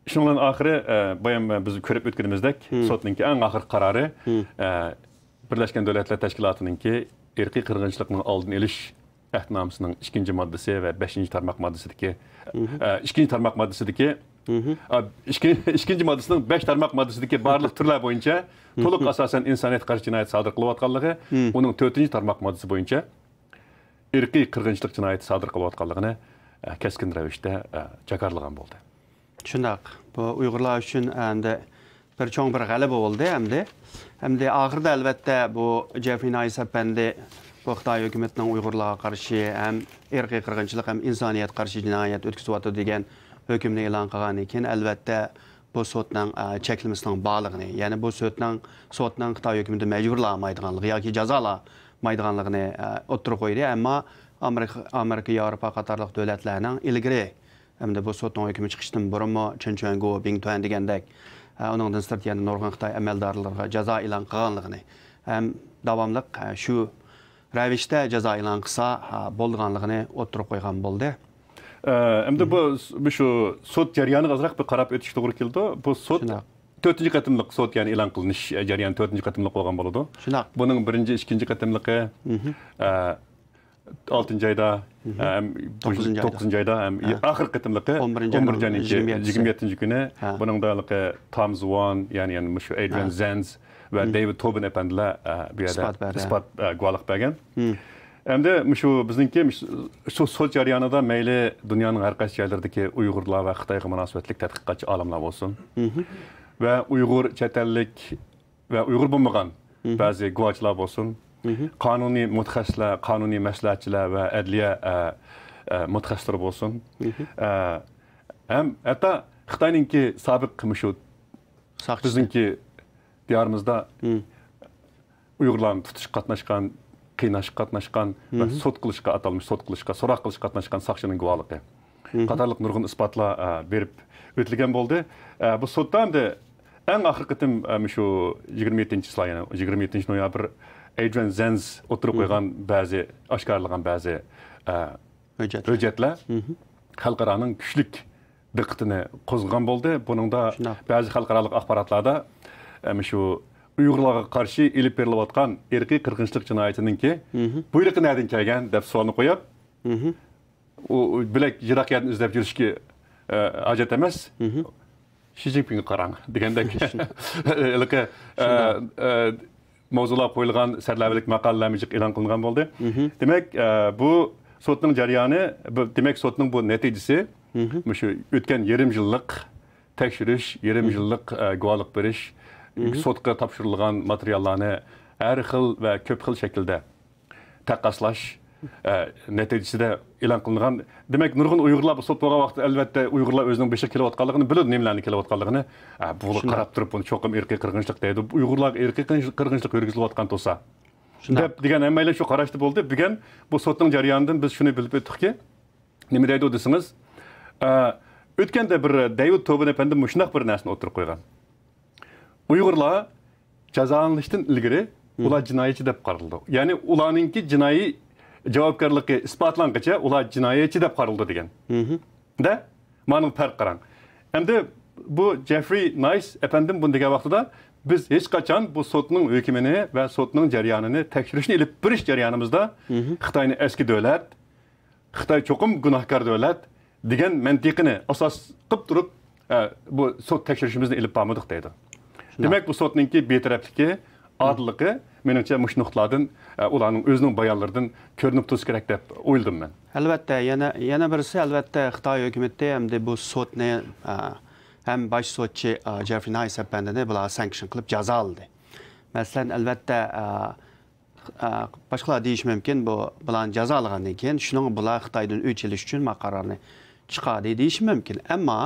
شۇنىڭ بىلەن ئاخىرى، ئە، بايام بىز كۆرۈپ ئۆتكىنىمىزدەك، سوتنىڭكى ئەڭ ئاخىرقى قارارى، ئە، بىرلەشكەن دۆلەتلەر تەشكىلاتىنىڭكى ئىرقىي قىرغىنچىلىقنىڭ ئالدىنى ئېلىش ئەھدىنامىسىنىڭ ئىككىنچى ماددىسى ۋە بەشىنچى تارماق ماددىسىدىكى، ئە، ئىككىنچى تارماق ماددىسىدىكى، ئا، ئىككى-، ئىككىنچى ماددىسىنىڭ بەش تارماق ماددىسىدىكى بارلىق تۈرلەر بويىچە تولۇق ئاساسەن ئىنسانىيەتكە قارشى جىنايەت سادىر قىلىۋاتقانلىقى، ئۇنىڭ تۆتىنچى تارماق ماددىسى بويىچە ئىرقىي قىرغىنچىلىق جىنايىتى سادىر قىلىۋاتقانلىقىنى، ئە، كەسكىن رەۋىشتە، ئە، جاكارلىغان بولدى. شۇنداق. بۇ ئۇيغۇرلار ئۈچۈن ئەمدى بىر چوڭ بىر غەلىبە بولدى ئەمدى. ئەمدى ئاخىرىدا، ئەلۋەتتە، بۇ جېفرى نايس ئەپەندى بۇ خىتاي ھۆكۈمىتىنىڭ ئۇيغۇرلارغا قارشى ھەم ئىرقىي قىرغىنچىلىق ھەم ئىنسانىيەتكە قارشى جىنايەت ئۆتكۈزۈۋاتىدۇ دېگەن ھۆكۈمنى ئېلان قىلغاندىن كېيىن، ئەلۋەتتە، بۇ سوتنىڭ، ئە، چەكلىمىسىنىڭ بارلىقىنى، يەنى بۇ سوتنىڭ، سوتنىڭ خىتاي ھۆكۈمىتى مەجبۇرلىمايدىغانلىقى ياكى جازالىمايدىغانلىقىنى، ئە، ئوتتۇرىغا قويدى. ئەمما ئامېرىكا، ئامېرىكا، ياۋروپا قاتارلىق دۆلەتلەرنىڭ ئىلگىرى، ئەمدى بۇ سوتنىڭ ھۆكمى چىقىشتىن بۇرۇنمۇ چېن چۈەنگو، بىڭ تۈەن دېگەندەك، ئە، ئۇنىڭدىن سىرت يەنە نۇرغۇن خىتاي ئەمەلدارلىرىغا جازا ئېلان قىلغانلىقىنى ھەم داۋاملىق، ئە، شۇ رەۋىشتە جازا ئېلان قىلسا، ئە، بولىدىغانلىقىنى ئوتتۇرىغا قويغان بولدى. ئە، ئەمدى بۇ، بۇ شۇ سوت جەريانىغا ئازراق بىر قاراپ ئۆتۈشكە توغرا كېلىدۇ. بۇ سوت شۇنداق. تۆتىنچى قېتىملىق سوت، يەنى ئېلان قىلىنىش جەريانى تۆتىنچى قېتىملىق بولغان بولىدۇ. شۇنداق. بۇنىڭ بىرىنچى، ئىككىنچى قېتىملىقى، ئە، ئالتىنچى ئايدا، ئە، ھەم توققۇزىنچى ئايدا. توققۇزىنچى ئايدا ھەم ئاخىرقى قېتىملىقى ئون بىرىنچى ئاينىڭ يىگىرمە يەتتىسى. يىگىرمە يەتتىنچى كۈنى. بۇنىڭدا ھېلىقى تامز ۋان، يەنى، يەنى مۇشۇ ئەيدرىيان زەنز ۋە دېۋىد توبىن ئەپەندىلەر، ئە، بۇ يەردە ئىسپات بەردى. ئىسپات، ئە، گۇۋاھلىق بەرگەن. ئەمدى مۇشۇ بىزنىڭكى مۇشۇ، شۇ سوت جەريانىدا مەيلى دۇنيانىڭ ھەر قايسى جايلىرىدىكى ئۇيغۇرلار ۋە خىتايغا مۇناسىۋەتلىك تەتقىقاتچى ئالىملار بولسۇن ۋە ئۇيغۇر چەت ئەللىك ۋە ئۇيغۇر بولمىغان بەزى گۇۋاچىلار بولسۇن، قانۇنىي مۇتەخەسسىسلەر، قانۇنىي مەسلىھەتچىلەر ۋە ئەدلىيە، ئە، ئە، مۇتەخەسسىسلىرى بولسۇن، ئە، ھەم ھەتتا خىتاينىڭكى سابىق مۇشۇ ساقچىسى. بىزنىڭكى دىيارىمىزدا ئۇيغۇرلارنى تۇتۇشقا قاتناشقان، قىيناشقا قاتناشقان ۋە سوت قىلىشقا، ئاتالمىش سوت قىلىشقا، سوراق قىلىشقا قاتناشقان ساقچىنىڭ گۇۋاھلىقى قاتارلىق نۇرغۇن ئىسپاتلار، ئە، بېرىپ ئۆتۈلگەن بولدى. ئە، بۇ سوتتا ئەمدى ئەڭ ئاخىرقى قېتىم، ئە، مۇشۇ يىگىرمە يەتتىنچى چىسلا، يەنى يىگىرمە يەتتىنچى نويابىر ئەيدرىيان زەنز ئوتتۇرىغا قويغان بەزى، ئاشكارىلىغان بەزى، ئە، ھۆججەتلەر. ھۆججەتلەر خەلقئارانىڭ كۈچلۈك دىققىتىنى قوزغىغان بولدى. بۇنىڭدا شۇنداق. بەزى خەلقئارالىق ئاخباراتلاردا، ئە، مۇشۇ ئۇيغۇرلارغا قارشى ئېلىپ بېرىلىۋاتقان ئىرقىي قىرغىنچىلىق جىنايىتىنىڭكى بۇيرۇقى نەدىن كەلگەن دەپ سوئالنى قويۇپ، ئۇ بۆلەك يىراق يەردىن ئىزدەپ يۈرۈشكە ھاجەت ئەمەس. شى جىنپىڭگە قاراڭ دېگەندەك ھېلىقى ماۋزۇلار قويۇلغان سەرلەۋھىلىك ماقالىلەرمۇ جىق ئېلان قىلىنغان بولدى. دېمەك، بۇ سوتنىڭ جەريانى، دېمەك، سوتنىڭ بۇ نەتىجىسى مۇشۇ ئۆتكەن يېرىم يىللىق تەكشۈرۈش، يېرىم يىللىق گۇۋاھلىق بېرىش، سوتقا تاپشۇرۇلغان ماتېرىياللارنى ھەر خىل ۋە كۆپ خىل شەكىلدە تەققاسلاش نەتىجىسىدە ئېلان قىلىنغان. دېمەك، نۇرغۇن ئۇيغۇرلار بۇ سوت بولغان ۋاقىتتا، ئەلۋەتتە، ئۇيغۇرلار ئۆزىنىڭ بېشىغا كېلىۋاتقانلىقىنى بىلىدۇ، نېمىلەرنى كېلىۋاتقانلىقىنى. بۇ قاراپ تۇرۇپ، بۇنى چوقۇم ئىرقىي قىرغىنچىلىق دەيدۇ. ئۇيغۇرلارغا ئىرقىي قىرغىنچىلىق يۈرگۈزۈلۈۋاتقان تۇرسا دەپ دېگەن ھەممەيلەن شۇ قاراشتا بولدى. بۈگۈن بۇ سوتنىڭ جەريانىدىن بىز شۇنى بىلىپ ئۆتتۇقكى، نېمە دەيدۇ دېسىڭىز، ئۆتكەندە بىر دەيۋىد توبىن ئەپەندى مۇشۇنداق بىر نەرسىنى ئوتتۇرىغا قويغان. ئۇيغۇرلار جازالىنىشتىن ئىلگىرى ئۇلار جىنايەتچى دەپ قارىلىدۇ. يەنى ئۇلارنىڭكى جىنايى جاۋابكارلىقى ئىسپاتلانغىچە ئۇلار جىنايەتچى دەپ قارىلىدۇ دېگەن. دە، مانىڭغا پەرق قاراڭ. ئەمدى بۇ جېفرى نايس ئەپەندىم بۇنى دېگەن ۋاقتىدا، بىز ھېچقاچان بۇ سوتنىڭ ھۆكمىنى ۋە سوتنىڭ جەريانىنى تەكشۈرۈشنى ئېلىپ بېرىش جەريانىمىزدا خىتاينى ئەسكى دۆلەت، خىتاي چوقۇم گۇناھكار دۆلەت دېگەن مەنتىقىنى ئاساس قىلىپ تۇرۇپ، ئە، بۇ سوت تەكشۈرۈشىمىزنى ئېلىپ بارمىدۇق دەيدۇ. دېمەك، بۇ سوتنىڭكى بىتەرەپلىكى، ئادىللىقى، مېنىڭچە، مۇشۇ نۇقتىلاردىن، ئە، ئۇلارنىڭ ئۆزىنىڭ بايانلىرىدىن كۆرۈنۈپ تۇرسا كېرەك دەپ ئويلىدىم مەن. ئەلۋەتتە، يەنە، يەنە بىرسى، ئەلۋەتتە، خىتاي ھۆكۈمىتى ئەمدى بۇ سوتنى، ئە، ھەم باش سوتچى، ئە، جېفرى نايس ئەپەندىنى بۇلار سانكشن قىلىپ جازالىدى. مەسىلەن، ئەلۋەتتە، ئە، ئە، باشقىلار دېيىشى مۇمكىن، بۇ، بۇلارنى جازالىغاندىن كېيىن، شۇنىڭ بۇلار خىتايدىن ئۆچ ئېلىش ئۈچۈن ما قارارنى چىقاردى دېيىشى مۇمكىن. ئەمما،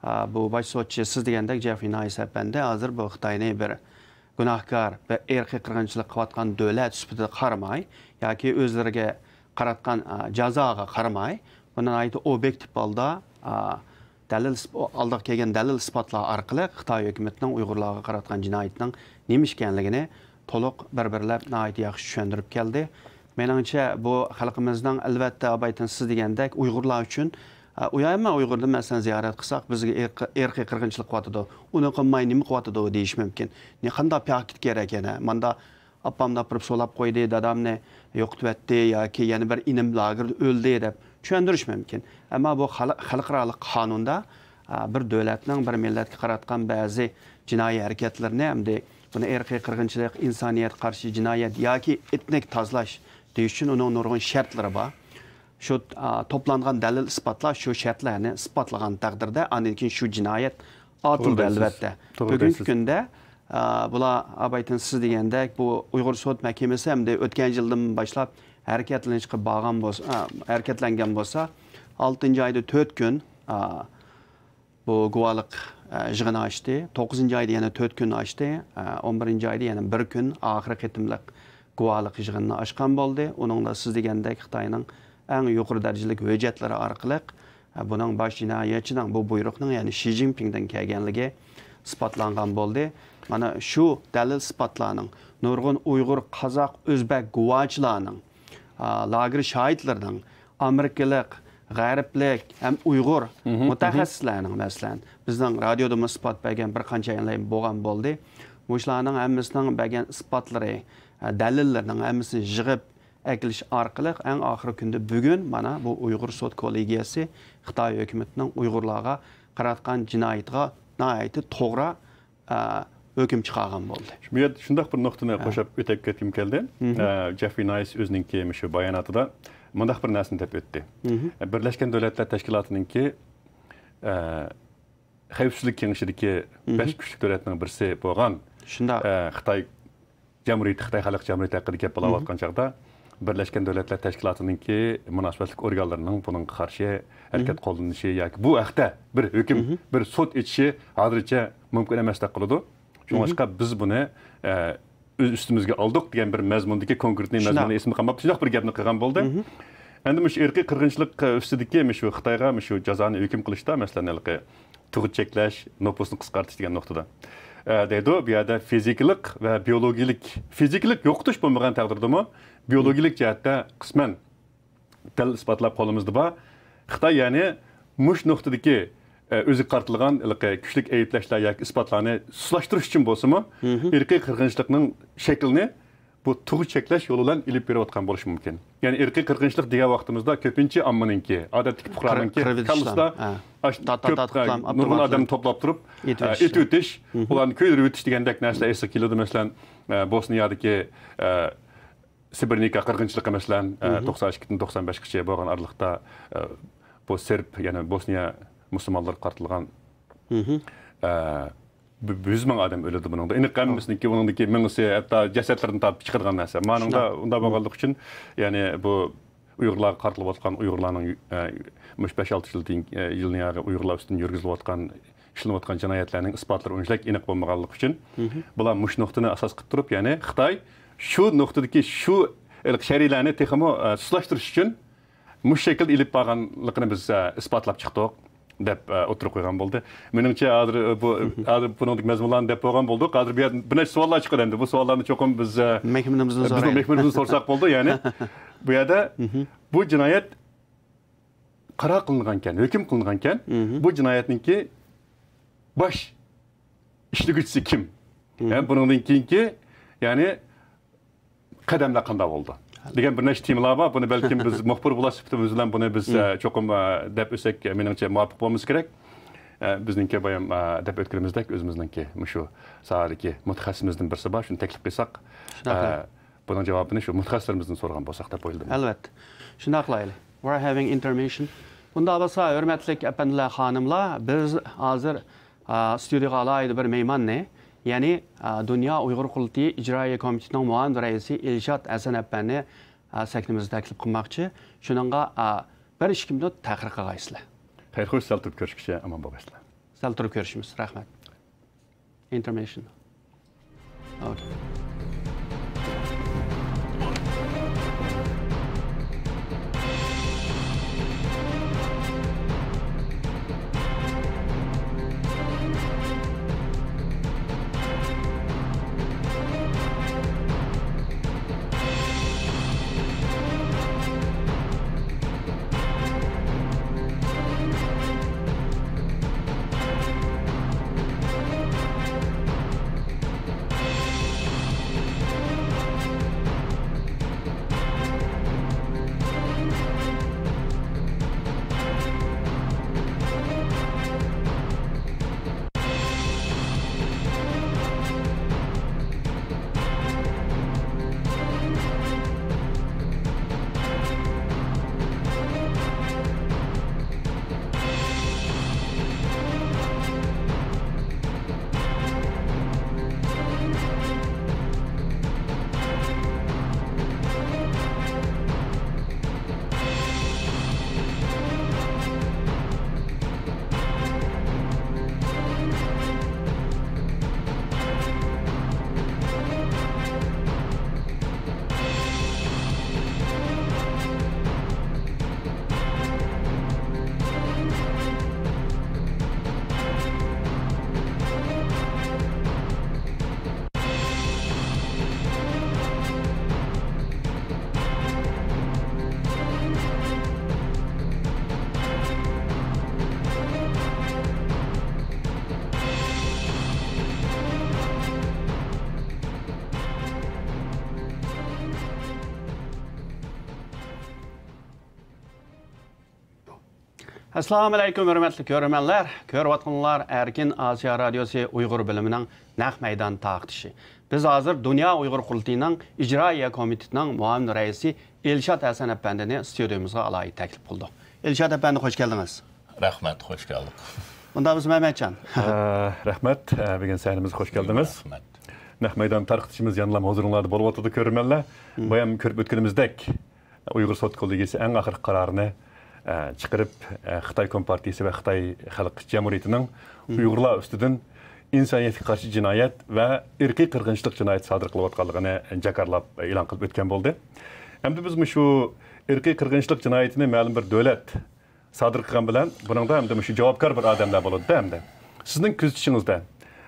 ئە، بۇ باش سوتچى، سىز دېگەندەك، جېفرى نايس ئەپەندى ھازىر بۇ خىتاينى بىر گۇناھكار، بىر ئىرقىي قىرغىنچىلىق قىلىۋاتقان دۆلەت سۈپىتىدە قارىماي ياكى ئۆزلىرىگە قاراتقان، ئە، جازاغا قارىماي، بۇنى ناھايىتى ئوبيېكتىپ ھالدا، ئە، دەلىل ئىسپ-، ئالدىغا كەلگەن دەلىل ئىسپاتلار ئارقىلىق خىتاي ھۆكۈمىتىنىڭ ئۇيغۇرلارغا قاراتقان جىنايىتىنىڭ نېمە ئىكەنلىكىنى تولۇق بىر-بىرلەپ ناھايىتى ياخشى چۈشەندۈرۈپ كەلدى. مېنىڭچە، بۇ خەلقىمىزنىڭ، ئەلۋەتتە، ئابايتىن سىز دېگەندەك، ئۇيغۇرلار ئۈچۈن، ئە، ئۇيايمەن، ئۇيغۇردىن، مەسىلەن، زىيارەت قىلساق، بىزگە ئىرقىي، ئىرقىي قىرغىنچىلىق قىلىۋاتىدۇ، ئۇنى قىلماي نېمە قىلىۋاتىدۇ دېيىشى مۇمكىن. نې-، قانداق پاكىت كېرەك يەنە؟ ماندا ئاپامنى ئاپىرىپ سولاپ قويدى، دادامنى يوقىتىۋەتتى ياكى يەنە بىر ئىنىم لاگېردا ئۆلدى دەپ چۈشەندۈرۈش مۇمكىن. ئەمما بۇ خەل-، خەلقئارالىق قانۇندا، ئا، بىر دۆلەتنىڭ بىر مىللەتكە قاراتقان بەزى جىنايى ھەرىكەتلىرىنى، ئەمدى بۇنى ئىرقىي قىرغىنچىلىق، ئىنسانىيەتكە قارشى جىنايەت ياكى ئېتنىك تازىلاش دېيىش ئۈچۈن ئۇنىڭ نۇرغۇن شەرتلىرى بار. شۇ، ئا، توپلانغان دەلىل ئىسپاتلار شۇ شەرتلەرنى ئىسپاتلىغان تەقدىردە، ئاندىن كېيىن شۇ جىنايەت ئاتىلدى، توغرا دەيسىز. ئەلۋەتتە. توغرا بۈگۈنكى دەيسىز. كۈندە، ئا، بۇلار ئابايتىن سىز دېگەندەك، بۇ ئۇيغۇر سوت مەھكىمىسى ئەمدى ئۆتكەن يىلدىن باشلاپ ھەرىكەتلىنىشكە بارغان بولسا، ئا، ھەرىكەتلەنگەن بولسا، ئالتىنچى ئايدا تۆت كۈن، ئا، بۇ گۇۋاھلىق، ئا، يىغىنى ئاچتى. توققۇزىنچى ئايدا يەنە تۆت كۈن ئاچتى. ئا، ئون بىرىنچى ئايدا يەنە بىر كۈن ئاخىرقى قېتىملىق گۇۋاھلىق يىغىنىنى ئاچقان بولدى. ئۇنىڭدا سىز دېگەندەك خىتاينىڭ ئەڭ يۇقىرى دەرىجىلىك ھۆججەتلىرى ئارقىلىق، بۇنىڭ باش جىنايەتچىنىڭ بۇ بۇيرۇقنىڭ، يەنى شى جىنپىڭدىن كەلگەنلىكى ئىسپاتلانغان بولدى. مانا شۇ دەلىل ئىسپاتلارنىڭ، نۇرغۇن ئۇيغۇر، قازاق، ئۆزبەك گۇۋاچىلارنىڭ، ئا، لاگېر شاھىتلىرىنىڭ، ئامېرىكىلىق، غەربلىك ھەم ئۇيغۇر مۇتەخەسسىسلەرنىڭ، مەسىلەن، بىزنىڭ رادىيودىمۇ ئىسپات بەرگەن بىر قانچە يىللار بولغان بولدى. مۇشۇلارنىڭ ھەممىسىنىڭ بەرگەن ئىسپاتلىرى، ئا، دەلىللىرىنىڭ ھەممىسىنى يىغىپ، ئەكېلىش ئارقىلىق ئەڭ ئاخىرقى كۈندە بۈگۈن مانا بۇ ئۇيغۇر سوت كوللېگىيەسى خىتاي ھۆكۈمىتىنىڭ ئۇيغۇرلارغا قاراتقان جىنايىتىغا ناھايىتى توغرا، ئە، ھۆكۈم چىقارغان بولدى. شۇ يەردە شۇنداق بىر نۇقتىنى ھە. قوشۇپ ئۆتۈپ كەتكۈم كەلدى. مھم. ئە، جېفرى نايس ئۆزىنىڭكى مۇشۇ باياناتىدا مۇنداق بىر نەرسىنى دەپ ئۆتتى. مھم. ئە، بىرلەشكەن دۆلەتلەر تەشكىلاتىنىڭكى، ئە، خەۋپسىزلىك كېڭىشىدىكى مھم. بەش كۈچلۈك دۆلەتنىڭ بىرسى بولغان، شۇنداق. ئە، خىتاي جەمھۇرىيىتى، خىتاي خەلق جەمھۇرىيىتى ھەققىدە گەپ بولاۋاتقان مھم. چاغدا، بىرلەشكەن دۆلەتلەر تەشكىلاتىنىڭكى مۇناسىۋەتلىك ئورگانلىرىنىڭ بۇنىڭغا قارشى ھەرىكەت مھم. قوللىنىشى ياكى بۇ ھەقتە بىر ھۆكۈم، مھم. بىر سوت ئېچىشى ھازىرچە مۇمكىن ئەمەستەك قىلىدۇ. شۇڭلاشقا مھم. بىز بۇنى، ئە، ئۆز ئۈستىمىزگە ئالدۇق دېگەن بىر مەزمۇندىكى كونكرېتنىي شۇنداق. مەزمۇنى ئېسىمدە قالماپتۇ. شۇنداق بىر گەپنى قىلغان بولدى. مھم. ئەمدى مۇشۇ ئىرقىي قىرغىنچىلىق ئۈستىدىكى مۇشۇ خىتايغا مۇشۇ جازانى ھۆكۈم قىلىشتا، مەسىلەن، ھېلىقى تۇغۇت چەكلەش، نوپۇسنى قىسقارتىش دېگەن نۇقتىدا، ئە، دەيدۇ. بۇ يەردە فىزىكىلىق ۋە بىيولوگىيىلىك، فىزىكىلىق يوقىتىش بولمىغان تەقدىردىمۇ، بىيولوگىيىلىك جەھەتتە قىسمەن دەلىل ئىسپاتلار قولىمىزدا بار. خىتاي يەنى مۇشۇ نۇقتىدىكى، ئە، ئۆزىگە قارىتىلغان ھېلىقى كۈچلۈك ئەيىبلەشلەر ياكى ئىسپاتلارنى سۇسلاشتۇرۇش ئۈچۈن بولسىمۇ، ئىرقىي قىرغىنچىلىقنىڭ شەكلىنى بۇ تۇغ چەكلەش يولى بىلەن ئېلىپ بېرىۋاتقان بولۇشى مۇمكىن. يەنى ئىرقىي قىرغىنچىلىق دېگەن ۋاقتىمىزدا كۆپىنچە ئاممىنىڭكى، ئادەتتىكى پۇقرانىڭكى كاللىسىدا ئاشۇ كۆپ، نۇرغۇن ئادەمنى توپلاپ تۇرۇپ، ئېتىۋېتىش، ئۇلارنى كۆيدۈرۈۋېتىش دېگەندەك نەرسىلەر ئېسىگە كېلىدۇ. مەسىلەن، ئە، بوسنىيادىكى، ئە، سىبىرنىكا قىرغىنچىلىقى، مەسىلەن، ئە، توقسان ئىككىدىن توقسان بەشكىچە بولغان ئارىلىقتا، ئە، بۇ سېرب، يەنى بوسنىيە مۇسۇلمانلىرىغا قارىتىلغان، ئە، بۇ، بۇ يۈز مىڭ ئادەم ئۆلىدۇ بۇنىڭدا. ئېنىق ھەممىسىنىڭكى، ئۇنىڭدىكى مېڭىسى، ھەتتا جەسەتلىرىنى تاپىپ چىقىدىغان نەرسە. مانىڭدا ئۇنداق بولغانلىقى ئۈچۈن، يەنى بۇ ئۇيغۇرلارغا قارىتىلىۋاتقان، ئۇيغۇرلارنىڭ، ئە، مۇشۇ بەش-ئالتە يىلدىن، ئە، يىلنى ياقى ئۇيغۇرلار ئۈستىدىن يۈرگۈزۈلۈۋاتقان، ئىشلىنىۋاتقان جىنايەتلەرنىڭ ئىسپاتلىرى ئۇنچىلىك ئېنىق بولمىغانلىقى ئۈچۈن، بۇلار مۇشۇ نۇقتىنى ئاساس قىلىپ تۇرۇپ، يەنى خىتاي شۇ نۇقتىدىكى شۇ ھېلىقى شەرھلەرنى تېخىمۇ، ئە، سۇسلاشتۇرۇش ئۈچۈن مۇشۇ شەكىلدە ئېلىپ بارغانلىقىنى بىز، ئە، ئىسپاتلاپ چىقتۇق، دەپ، ئە، ئوتتۇرىغا قويغان بولدى. مېنىڭچە، ھازىر، ئە، بۇ، ھازىر بۇنىڭدىكى مەزمۇنلارنى دەپ بولغان بولدۇق. ھازىر بۇ يەردە بىر نەچچە سوئاللار چىقىدۇ ئەمدى. بۇ سوئاللارنى چوقۇم بىز، ئە، مېھمىنىمىزدىن بىزنىڭ سورايلى. مېھمىنىمىزدىن سورىساق بولىدۇ، يەنى. بۇ يەردە بۇ جىنايەت قارار قىلىنغانكەن، ھۆكۈم قىلىنغانكەن، بۇ جىنايەتنىڭكى باش ئىشلىگۈچىسى كىم؟ ھە، بۇنىڭدىن كېيىنكى، يەنى، قەدەملەر قانداق بولىدۇ؟ دېگەن بىر نەچچە تېمىلار بار. بۇنى بەلكىم بىز مۇخبىر بولۇش سۈپىتىمىز بىلەن بۇنى بىز، ئە، چوقۇم، ئە، دەپ ئۆتسەك، مېنىڭچە مۇۋاپىق بولمىسا كېرەك. ئە، بىزنىڭكى بايام، ئە، دەپ ئۆتكىنىمىزدەك ئۆزىمىزنىڭكى مۇشۇ ساھەدىكى مۇتەخەسسىسىمىزدىن بىرسى بار. شۇنى تەكلىپ قىلساق، ئە، بۇنىڭ جاۋابىنى شۇ مۇتەخەسسىسلىرىمىزدىن سورىغان بولساق دەپ ئويلىدىم. ئەلۋەتتە. شۇنداق قىلايلى. We're having intermission. بۇنداق بولسا، ھۆرمەتلىك ئەپەندىلەر، خانىملار، بىز ھازىر ئا، ستۇدىيىغا ئالاھىدە بىر مېھماننى، يەنى، ئا، دۇنيا ئۇيغۇر قۇرۇلتىيى ئىجرائىيە كومىتېتىنىڭ مۇئاۋىن رەئىسى ئىلشات ھەسەن ئەپەندىنى، ئا، سەھنىمىزگە تەكلىپ قىلماقچى. شۇنىڭغا، ئا، بىر ئىككى مىنۇت تەخىر قىلغايسىلەر. خەير خوش، سەل تۇرۇپ كۆرۈشكىچە ئامان بولغايسىلەر. سەل تۇرۇپ كۆرۈشىمىز. رەھمەت. Intermission. ئەسسالامۇ ئەلەيكۇم، ھۆرمەتلىك كۆرۈرمەنلەر! كۆرۈۋاتقىنىڭلار ئەركىن ئاسىيا رادىيوسى ئۇيغۇر بۆلۈمىنىڭ نەق مەيدان تارقىتىشى. بىز ھازىر دۇنيا ئۇيغۇر قۇرۇلتىيىنىڭ ئىجرائىيە كومىتېتىنىڭ مۇئاۋىن رەئىسى ئىلشات ھەسەن ئەپەندىنى ستۇدىيىمىزغا ئالاھىدە تەكلىپ قىلدۇق. ئىلشات ئەپەندى، خوش كەلدىڭىز. رەھمەت، خوش كەلدۇق. ئۇنداق بولسا، مەمەتجان. ئە، رەھمەت، ئە، بۈگۈن سەھنىمىزگە خوش كەلدىڭىز. رەھمەت. نەق مەيدان تارقىتىشىمىز يەنىلا ھۇزۇرۇڭلاردا بولۇۋاتىدۇ، كۆرۈرمەنلەر. بايام كۆرۈپ ئۆتكىنىمىزدەك، ئۇيغۇر سوت كوللېگىيىسى ئەڭ ئاخىرقى قارارىنى، ئە، چىقىرىپ، ئە، خىتاي كومپارتىيىسى ۋە خىتاي خەلق جەمھۇرىيىتىنىڭ ئۇيغۇرلار ئۈستىدىن ئىنسانىيەتكە قارشى جىنايەت ۋە ئىرقىي قىرغىنچىلىق جىنايىتى سادىر قىلىۋاتقانلىقىنى جاكارلاپ ئېلان قىلىپ ئۆتكەن بولدى. ئەمدى بىز مۇشۇ ئىرقىي قىرغىنچىلىق جىنايىتىنى مەلۇم بىر دۆلەت سادىر قىلغان بىلەن، بۇنىڭدا ئەمدى مۇشۇ جاۋابكار بىر ئادەملەر بولىدۇ ئەمدى. سىزنىڭ كۆزىتىشىڭىزدە،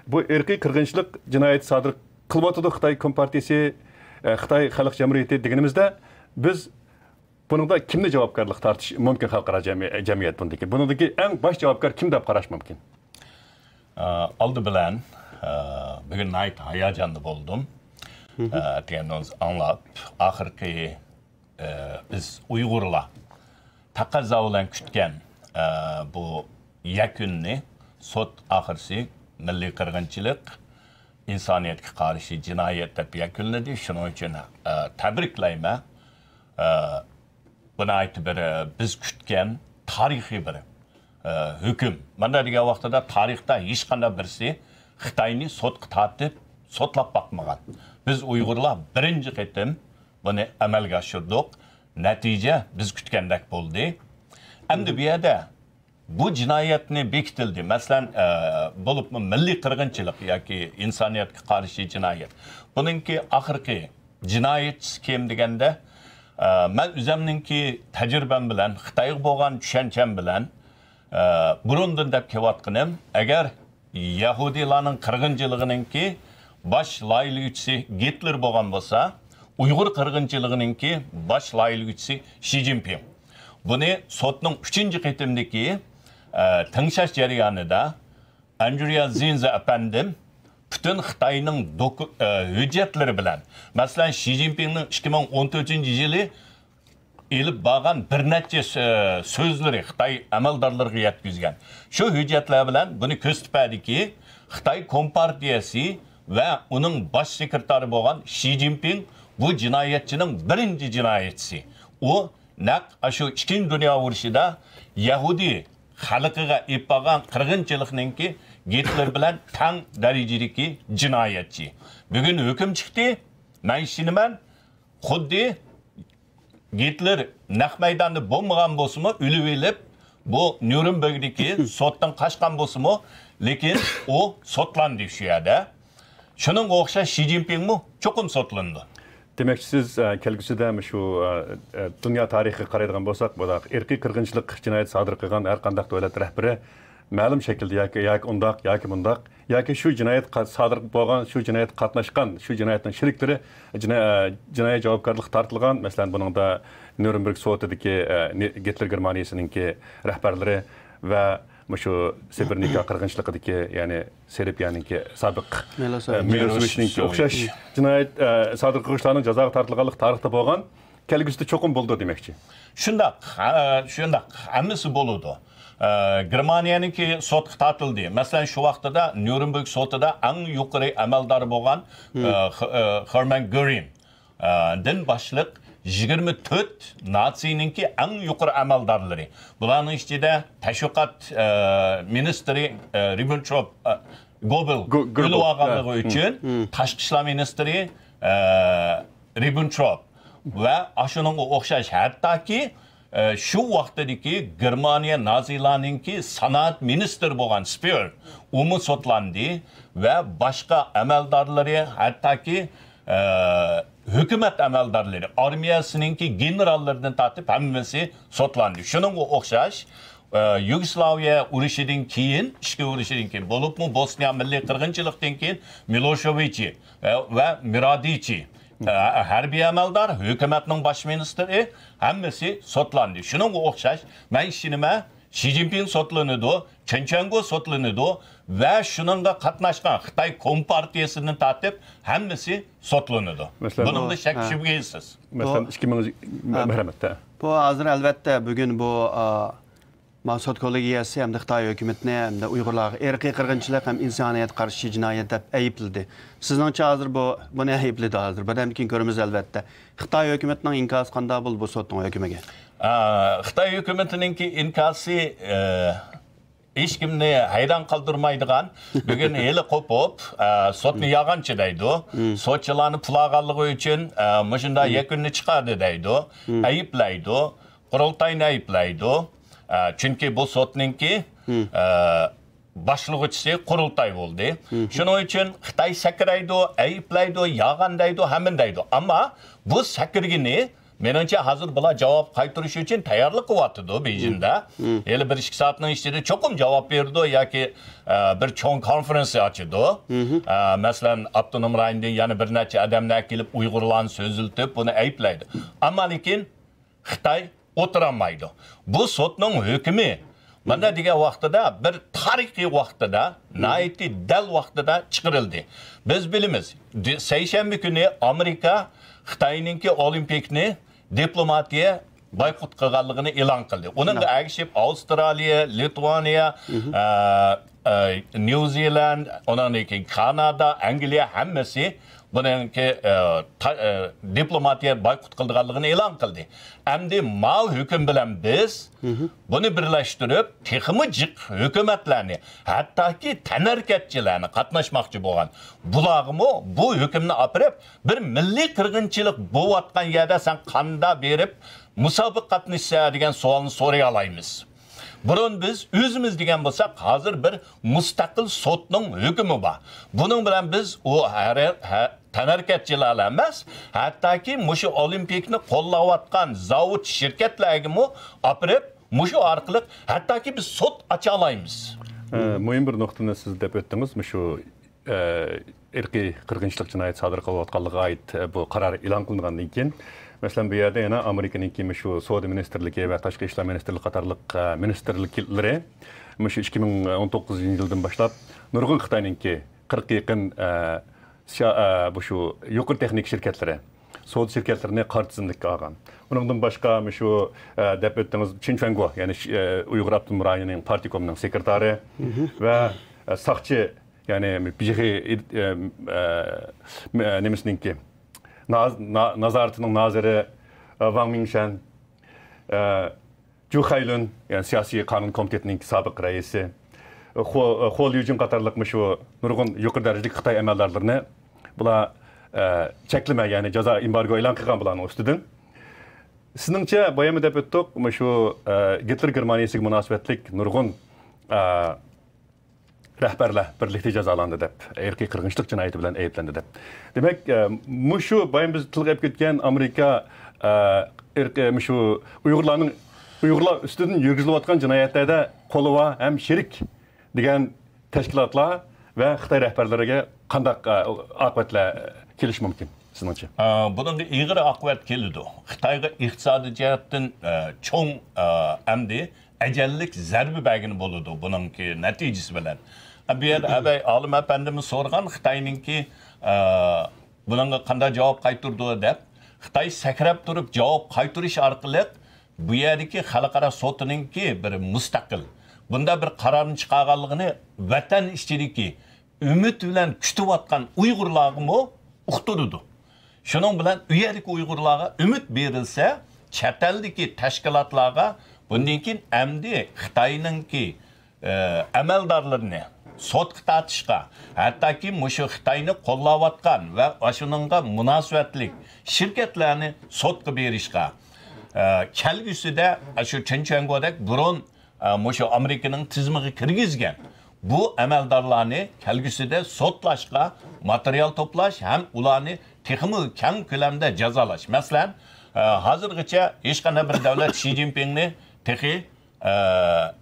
بۇ ئىرقىي قىرغىنچىلىق جىنايىتى سادىر قىلىۋاتىدۇ خىتاي كومپارتىيىسى، ئە، خىتاي خەلق جەمھۇرىيىتى دېگىنىمىزدە، بىز بۇنىڭدا كىمنى جاۋابكارلىققا تارتىش مۇمكىن خەلقئارا جەمئىي-، جەمئىيەت بۇنىڭدىكى؟ بۇنىڭدىكى ئەڭ باش جاۋابكار كىم دەپ قاراش مۇمكىن؟ ئە، ئالدى بىلەن، ئە، بۈگۈن ناھايىتى ھاياجاندا بولدۇم. ئە، دېگەننى ئاڭلاپ، ئاخىرقى، ئە، بىز ئۇيغۇرلار تەقەززا بىلەن كۈتكەن، ئە، بۇ يەكۈننى، سوت ئاخىرسى مىللىي قىرغىنچىلىق، ئىنسانىيەتكە قارشى جىنايەت دەپ يەكۈنلىدى. شۇنىڭ ئۈچۈن، ئە، تەبرىكلەيمەن. ئە، بۇ ناھايىتى بىر، ئە، بىز كۈتكەن تارىخىي بىر، ئە، ھۆكۈم. مانا دېگەن ۋاقتىدا تارىختا ھېچقانداق بىرسى خىتاينى سوتقا تارتىپ، سوتلاپ باقمىغان. بىز ئۇيغۇرلار بىرىنچى قېتىم بۇنى ئەمەلگە ئاشۇردۇق. نەتىجە بىز كۈتكەندەك بولدى. ئەمدى بۇ يەردە بۇ جىنايەتنى بېكىتىلدى. مەسىلەن، ئە، بولۇپمۇ مىللىي قىرغىنچىلىق ياكى ئىنسانىيەتكە قارشى جىنايەت. بۇنىڭكى ئاخىرقى جىنايەتچىسى كىم دېگەندە، ئە، مەن ئۆزۈمنىڭكى تەجرىبەم بىلەن، خىتايغا بولغان چۈشەنچەم بىلەن، ئە، بۇرۇندىن دەپ كېلىۋاتقىنىم، ئەگەر يەھۇدىيلارنىڭ قىرغىنچىلىقىنىڭكى باش لايىھىلىگۈچىسى گىتلېر بولغان بولسا، ئۇيغۇر قىرغىنچىلىقىنىڭكى باش لايىھىلىگۈچىسى شى جىنپىڭ. بۇنى سوتنىڭ ئۈچىنچى قېتىمدىكى، ئە، تىڭشاش جەريانىدا ئەندرېيا زىنزا ئەپەندىم پۈتۈن خىتاينىڭ دوكۇ-، ئە، ھۆججەتلىرى بىلەن، مەسىلەن، شى جىنپىڭنىڭ ئىككى مىڭ ئون تۆتىنچى يىلى ئېلىپ بارغان بىر نەچچە سۆ-، سۆزلىرى خىتاي ئەمەلدارلىرىغا يەتكۈزگەن. شۇ ھۆججەتلەر بىلەن بۇنى كۆرسىتىپ بەردىكى، خىتاي كومپارتىيەسى ۋە ئۇنىڭ باش سېكرېتارى بولغان شى جىنپىڭ بۇ جىنايەتچىنىڭ بىرىنچى جىنايەتچىسى. ئۇ نەق ئاشۇ ئىككىنچى دۇنيا ئۇرۇشىدا يەھۇدىي خەلقىگە ئېلىپ بارغان قىرغىنچىلىقنىڭكى گىتلېر بىلەن تەڭ دەرىجىدىكى جىنايەتچى. بۈگۈن ھۆكۈم چىقتى. مەن ئىشىنىمەن، خۇددى گىتلېر نەق مەيداندا بولمىغان بولسىمۇ، ئۆلۈۋېلىپ، بۇ نيۇرنبېرگدىكى سوتتىن قاچقان بولسىمۇ، لېكىن ئۇ سوتلاندى شۇ يەردە. شۇنىڭغا ئوخشاش شى جىنپىڭمۇ چوقۇم سوتلىنىدۇ. دېمەكچى، سىز، ئە، كەلگۈسىدە مۇشۇ، ئە، ئە، دۇنيا تارىخىغا قارايدىغان بولساق، بۇنداق ئىرقىي قىرغىنچىلىق جىنايىتى سادىر قىلغان ھەر قانداق دۆلەت رەھبىرى مەلۇم شەكىلدە ياكى، ياكى ئۇنداق، ياكى مۇنداق، ياكى شۇ جىنايەت قا-، سادىر بولغان، شۇ جىنايەتكە قاتناشقان، شۇ جىنايەتنىڭ شېرىكلىرى جىنا-، ئە، جىنايى جاۋابكارلىققا تارتىلغان، مەسىلەن، بۇنىڭدا نيۇرنبېرگ سوتىدىكى، ئە، نى-، گىتلېر گېرمانىيىسىنىڭكى رەھبەرلىرى ۋە مۇشۇ سىبىرنىكا قىرغىنچىلىقىدىكى، يەنى سېربىيەنىڭكى سابىق، مىلوسېۋىچ. ئە، مىلوسېۋىچنىڭكى ئوخشاش جىنايەت، ئە، سادىر قىلغۇچىلارنىڭ جازاغا تارتىلغانلىقى تارىختا بولغان، كەلگۈسىدە چوقۇم بولىدۇ دېمەكچى. شۇنداق، ھە، شۇنداق، ھەممىسى بولىدۇ. ئە، گېرمانىيەنىڭكى سوتقا تارتىلدى. مەسىلەن، شۇ ۋاقتىدا نيۇرنبېرگ سوتىدا ئەڭ يۇقىرى ئەمەلدار بولغان، ئە، خ-، ئە، خېرمان گۆرىن. ئە، دىن باشلىق يىگىرمە تۆت ناتسىنىڭكى ئەڭ يۇقىرى ئەمەلدارلىرى. بۇلارنىڭ ئىچىدە تەشۋىقات، ئە، مىنىستىرى، ئە، رىببېنتروپ، ئە، گوبېل گو-، گوبېل، ئۆلۈۋالغانلىقى ئۈچۈن، تاشقى ئىشلار مىنىستىرى، ئە، رىببېنتروپ ۋە ئاشۇنىڭغا ئوخشاش، ھەتتاكى، ئە، شۇ ۋاقتىدىكى گېرمانىيە نازىلارنىڭكى سانائەت مىنىستىرى بولغان سپېر، ئۇمۇ سوتلاندى ۋە باشقا ئەمەلدارلىرى، ھەتتاكى ئە، ھۆكۈمەت ئەمەلدارلىرى، ئارمىيەسىنىڭكى گېنېراللىرىدىن تارتىپ ھەممىسى سوتلاندى. شۇنىڭغا ئوخشاش، ئە، يۇگوسلاۋىيە ئۇرۇشىدىن كېيىن، ئىچكى ئۇرۇشىدىن كېيىن، بولۇپمۇ بوسنىيە مىللىي قىرغىنچىلىقتىن كېيىن مىلوشېۋىچ، ئە، ۋە مىرادىچ، ئە، ھەربىي ئەمەلدار، ھۆكۈمەتنىڭ باش مىنىستىرى، ھەممىسى سوتلاندى. شۇنىڭغا ئوخشاش، مەن ئىشىنىمەن، شى جىنپىڭ سوتلىنىدۇ، چېن چۈەنگو سوتلىنىدۇ ۋە شۇنىڭغا قاتناشقان خىتاي كومپارتىيەسىدىن تارتىپ ھەممىسى سوتلىنىدۇ. مەسىلەن، بۇنىڭدا شەك شۈبھىسىز. مەسىلەن، بۇ، ئىككى مىڭ، ھە، مەرھەمەت، ھە. بۇ ھازىر ئەلۋەتتە بۈگۈن بۇ، ئا، ما سوت كوللېگىيەسى ھەمدە خىتاي ھۆكۈمىتىنى ھەمدە ئۇيغۇرلارغا ئىرقىي قىرغىنچىلىق ھەم ئىنسانىيەتكە قارشى جىنايەت دەپ ئەيىبلىدى. سىزنىڭچە ھازىر بۇ، بۇنى ئەيىبلىدى ھازىر. بىردەمدىن كېيىن كۆرىمىز ئەلۋەتتە. خىتاي ھۆكۈمىتىنىڭ ئىنكاسى قانداق بولدى بۇ سوتنىڭ ھۆكمىگە؟ ئا، خىتاي ھۆكۈمىتىنىڭكى ئىنكاسى، ئە، ھېچكىمنى ھەيران قالدۇرمايدىغان، بۈگۈن ھېلى قوپۇپ، ئە، سوتنى يالغانچى دەيدۇ. سوتچىلارنى پۇل ئالغانلىقى ئۈچۈن، ئە، مۇشۇنداق يەكۈننى چىقاردى دەيدۇ. ئەيىبلەيدۇ. قۇرۇلتاينى ئەيىبلەيدۇ. ئە، چۈنكى بۇ سوتنىڭكى، ئە، باشلىغۇچىسى قۇرۇلتاي بولدى. شۇنىڭ ئۈچۈن خىتاي سەكرەيدۇ، ئەيىبلەيدۇ، يالغان دەيدۇ، ھەممىنى دەيدۇ. ئەمما بۇ سەكرىگىنى، مېنىڭچە، ھازىر بۇلار جاۋاب قايتۇرۇش ئۈچۈن تەييارلىق قىلىۋاتىدۇ بېيجىڭدا. ھېلى بىر ئىككى سائەتنىڭ ئىچىدە چوقۇم جاۋاب بېرىدۇ ياكى، ئە، بىر چوڭ كونفېرېنس ئاچىدۇ. ئە، مەسىلەن، ئاپتونوم رايوندىن يەنە بىر نەچچە ئادەمنى ئەكېلىپ، ئۇيغۇرلارنى سۆزلىتىپ، بۇنى ئەيىبلەيدۇ. ئەمما لېكىن خىتاي ئولتۇرالمايدۇ. بۇ سوتنىڭ ھۆكمى مانا دېگەن ۋاقتىدا، بىر تارىخىي ۋاقتىدا، ناھايىتى دەل ۋاقتىدا چىقىرىلدى. بىز بىلىمىز، دى-، سەيشەنبە كۈنى ئامېرىكا خىتاينىڭكى ئولىمپىكنى دىپلوماتىيە بايقۇت قىلغانلىقىنى ئېلان قىلدى. ئۇنىڭغا ئەگىشىپ، ئاۋسترالىيە، لىتۋانىيە، ئە، ئە، نيۇ زېلاند، ئۇنىڭدىن كېيىن كانادا، ئەنگلىيە ھەممىسى بۇنىڭكى، ئە، تا-، ئە، دىپلوماتىيە بايقۇت قىلىدىغانلىقىنى ئېلان قىلدى. ئەمدى ماۋۇ ھۆكۈم بىلەن بىز بۇنى بىرلەشتۈرۈپ، تېخىمۇ جىق ھۆكۈمەتلەرنى، ھەتتاكى تەنھەرىكەتچىلەرنى، قاتناشماقچى بولغان بۇلارغىمۇ بۇ ھۆكۈمنى ئاپىرىپ، بىر مىللىي قىرغىنچىلىق بولۇۋاتقان يەردە سەن قاندا بېرىپ مۇسابىقە قاتنىشىسەن دېگەن سوئالنى سورىيالايمىز. بۇرۇن بىز ئۆزىمىز دېگەن بولساق، ھازىر بىر مۇستەقىل سوتنىڭ ھۆكمى بار. بۇنىڭ بىلەن بىز ئۇ ھەرە-، ھە-، تەنھەرىكەتچىلەرلا ئەمەس، ھەتتاكى مۇشۇ ئولىمپىكنى قوللاۋاتقان زاۋۇت شىركەتلەرگىمۇ ئاپىرىپ، مۇشۇ ئارقىلىق ھەتتاكى بىز سوت ئاچالايمىز. ئە، مۇھىم بىر نۇقتىنى سىز دەپ ئۆتتىڭىز. مۇشۇ ئىرقىي قىرغىنچىلىق جىنايىتى سادىر قىلىۋاتقانلىقىغا ئائىت، ئە، بۇ قارار ئېلان قىلىنغاندىن كېيىن، مەسىلەن، بۇ يەردە يەنە ئامېرىكىنىڭكى مۇشۇ سودا مىنىستىرلىكى ۋە تاشقى ئىشلار مىنىستىرلىكى قاتارلىق، ئە، مىنىستىرلىكلىرى مۇشۇ ئىككى مىڭ ئون توققۇزىنچى يىلدىن باشلاپ نۇرغۇن خىتاينىڭكى قىرىققا يېقىن، ئە، سىيا-، ئە، بۇ شۇ يۇقىرى تېخنىكا شىركەتلىرى، سودا شىركەتلىرىنى قارا تىزىملىككە ئالغان. ئۇنىڭدىن باشقا مۇشۇ، ئە، دەپ ئۆتتىڭىز، چېن چۈەنگو، يەنى، ئە، ئۇيغۇر ئاپتونوم رايونىنىڭ پارتكومىنىڭ سېكرېتارى ۋە، ئە، ساقچى، يەنى بىخې، ئە، ئە، نېمىسىنىڭكى، ناز-، نا-، نازارىتىنىڭ نازىرى، ئە، ۋاڭ مىڭشەن، ئە، جۇ خەيلۈن، يەنى سىياسىي قانۇن كومىتېتىنىڭ سابىق رەئىسى، خو-، خو ليۇجىن قاتارلىق مۇشۇ نۇرغۇن يۇقىرى دەرىجىلىك خىتاي ئەمەلدارلىرىنى بۇلار، ئە، چەكلىمە، يەنى جازا ئېمبارگو ئېلان قىلغان بۇلارنىڭ ئۈستىدىن. سىزنىڭچە، باياممۇ دەپ ئۆتتۇق، مۇشۇ، ئە، گىتلېر گېرمانىيىسىگە مۇناسىۋەتلىك نۇرغۇن، ئە، رەھبەرلەر بىرلىكتە جازالاندى دەپ، ئىرقىي قىرغىنچىلىق جىنايىتى بىلەن ئەيىبلەندى دەپ. دېمەك، ئە، مۇشۇ بايام بىز تىلغا ئېلىپ كەتكەن ئامېرىكا، ئە، ئىرقىي، مۇشۇ ئۇيغۇرلارنىڭ، ئۇيغۇرلار ئۈستىدىن يۈرگۈزۈلۈۋاتقان جىنايەتلەردە قولى بار ھەم شېرىك دېگەن تەشكىلاتلار ۋە خىتاي رەھبەرلىرىگە قانداق، ئە، ئاقىۋەتلەر كېلىشى مۇمكىن سىزنىڭچە؟ ئە، بۇنىڭغا ئېغىر ئاقىۋەت كېلىدۇ. خىتايغا ئىقتىسادىي جەھەتتىن، ئە، چوڭ، ئە، ئەمدى ئەجەللىك زەربە بەرگىلى بولىدۇ بۇنىڭكى نەتىجىسى بىلەن. بۇ يەردە ئەبەي ئالىم ئەپەندىمىز سورىغان خىتاينىڭكى، ئە، بۇنىڭغا قانداق جاۋاب قايتۇرىدۇ دەپ، خىتاي سەكرەپ تۇرۇپ جاۋاب قايتۇرۇش ئارقىلىق بۇ يەردىكى خەلقئارا سوتىنىڭكى بىر مۇستەقىل، بۇنداق بىر قارارنى چىقارغانلىقىنى ۋەتەن ئىچىدىكى ئۈمىد بىلەن كۈتۈۋاتقان ئۇيغۇرلارغىمۇ ئۇقتۇرىدۇ. شۇنىڭ بىلەن ئۇ يەردىكى ئۇيغۇرلارغا ئۈمىد بېرىلسە، چەت ئەلدىكى تەشكىلاتلارغا بۇندىن كېيىن ئەمدى خىتاينىڭكى، ئە، ئەمەلدارلىرىنى سوتقا تارتىشقا، ھەتتاكى مۇشۇ خىتاينى قوللاۋاتقان ۋە ئاشۇنىڭغا مۇناسىۋەتلىك شىركەتلەرنى سوتقا بېرىشقا، ئە، كەلگۈسىدە شۇ چېن چۈەنگودەك بۇرۇن ئە، مۇشۇ ئامېرىكىنىڭ تىزىمىغا كىرگۈزگەن بۇ ئەمەلدارلارنى كەلگۈسىدە سوتلاشقا ماتېرىيال توپلاش ھەم ئۇلارنى تېخىمۇ كەڭ كۆلەمدە جازالاش. مەسىلەن، ئە، ھازىرغىچە ھېچقانداق بىر دۆلەت شى جىنپىڭنى تېخى، ئە،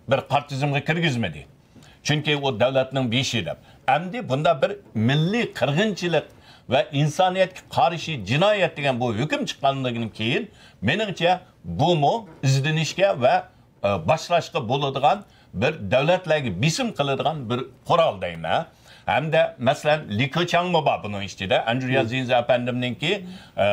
بىر قارا تىزىمغا كىرگۈزمىدى. چۈنكى ئۇ دۆلەتنىڭ بېشى دەپ. ئەمدى بۇنداق بىر مىللىي قىرغىنچىلىق ۋە ئىنسانىيەتكە قارشى جىنايەت دېگەن بۇ ھۆكۈم چىققاندىن كېيىن، مېنىڭچە، بۇمۇ ئىزدىنىشكە ۋە ئە، باشلاشقا بولىدىغان بىر دۆلەتلەرگە بېسىم قىلىدىغان بىر قورال دەيمەن. ھەمدە، مەسىلەن، لى كېچاڭمۇ بار بۇنىڭ ئىچىدە. ئەندريا زىنزا ئەپەندىمنىڭكى، ئە،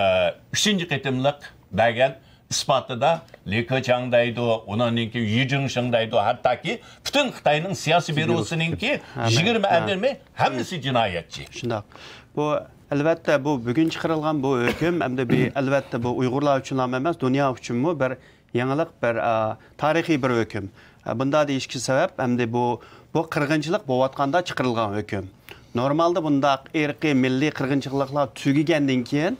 ئۈچىنچى قېتىملىق بەرگەن ئىسپاتىدا لى كېچاڭ دەيدۇ، ئۇنىڭدىن كېيىن يى جىڭشىڭ دەيدۇ، ھەتتاكى پۈتۈن خىتاينىڭ سىياسىي بيۇروسىنىڭكى يىگىرمە ئادىمى ھەممىسى جىنايەتچى. شۇنداق. بۇ، ئەلۋەتتە، بۇ بۈگۈن چىقىرىلغان بۇ ھۆكۈم، ئەمدى بۇ، ئەلۋەتتە، بۇ ئۇيغۇرلار ئۈچۈنلا ئەمەس، دۇنيا ئۈچۈنمۇ بىر يېڭىلىق، بىر، ئا، تارىخىي بىر ھۆكۈم. ئا، بۇنداق دېيىشكە سەۋەب، ئەمدى بۇ، بۇ قىرغىنچىلىق بولۇۋاتقاندا چىقىرىلغان ھۆكۈم. نورمالدا بۇنداق ئىرقىي، مىللىي قىرغىنچىلىقلار تۈگىگەندىن كېيىن،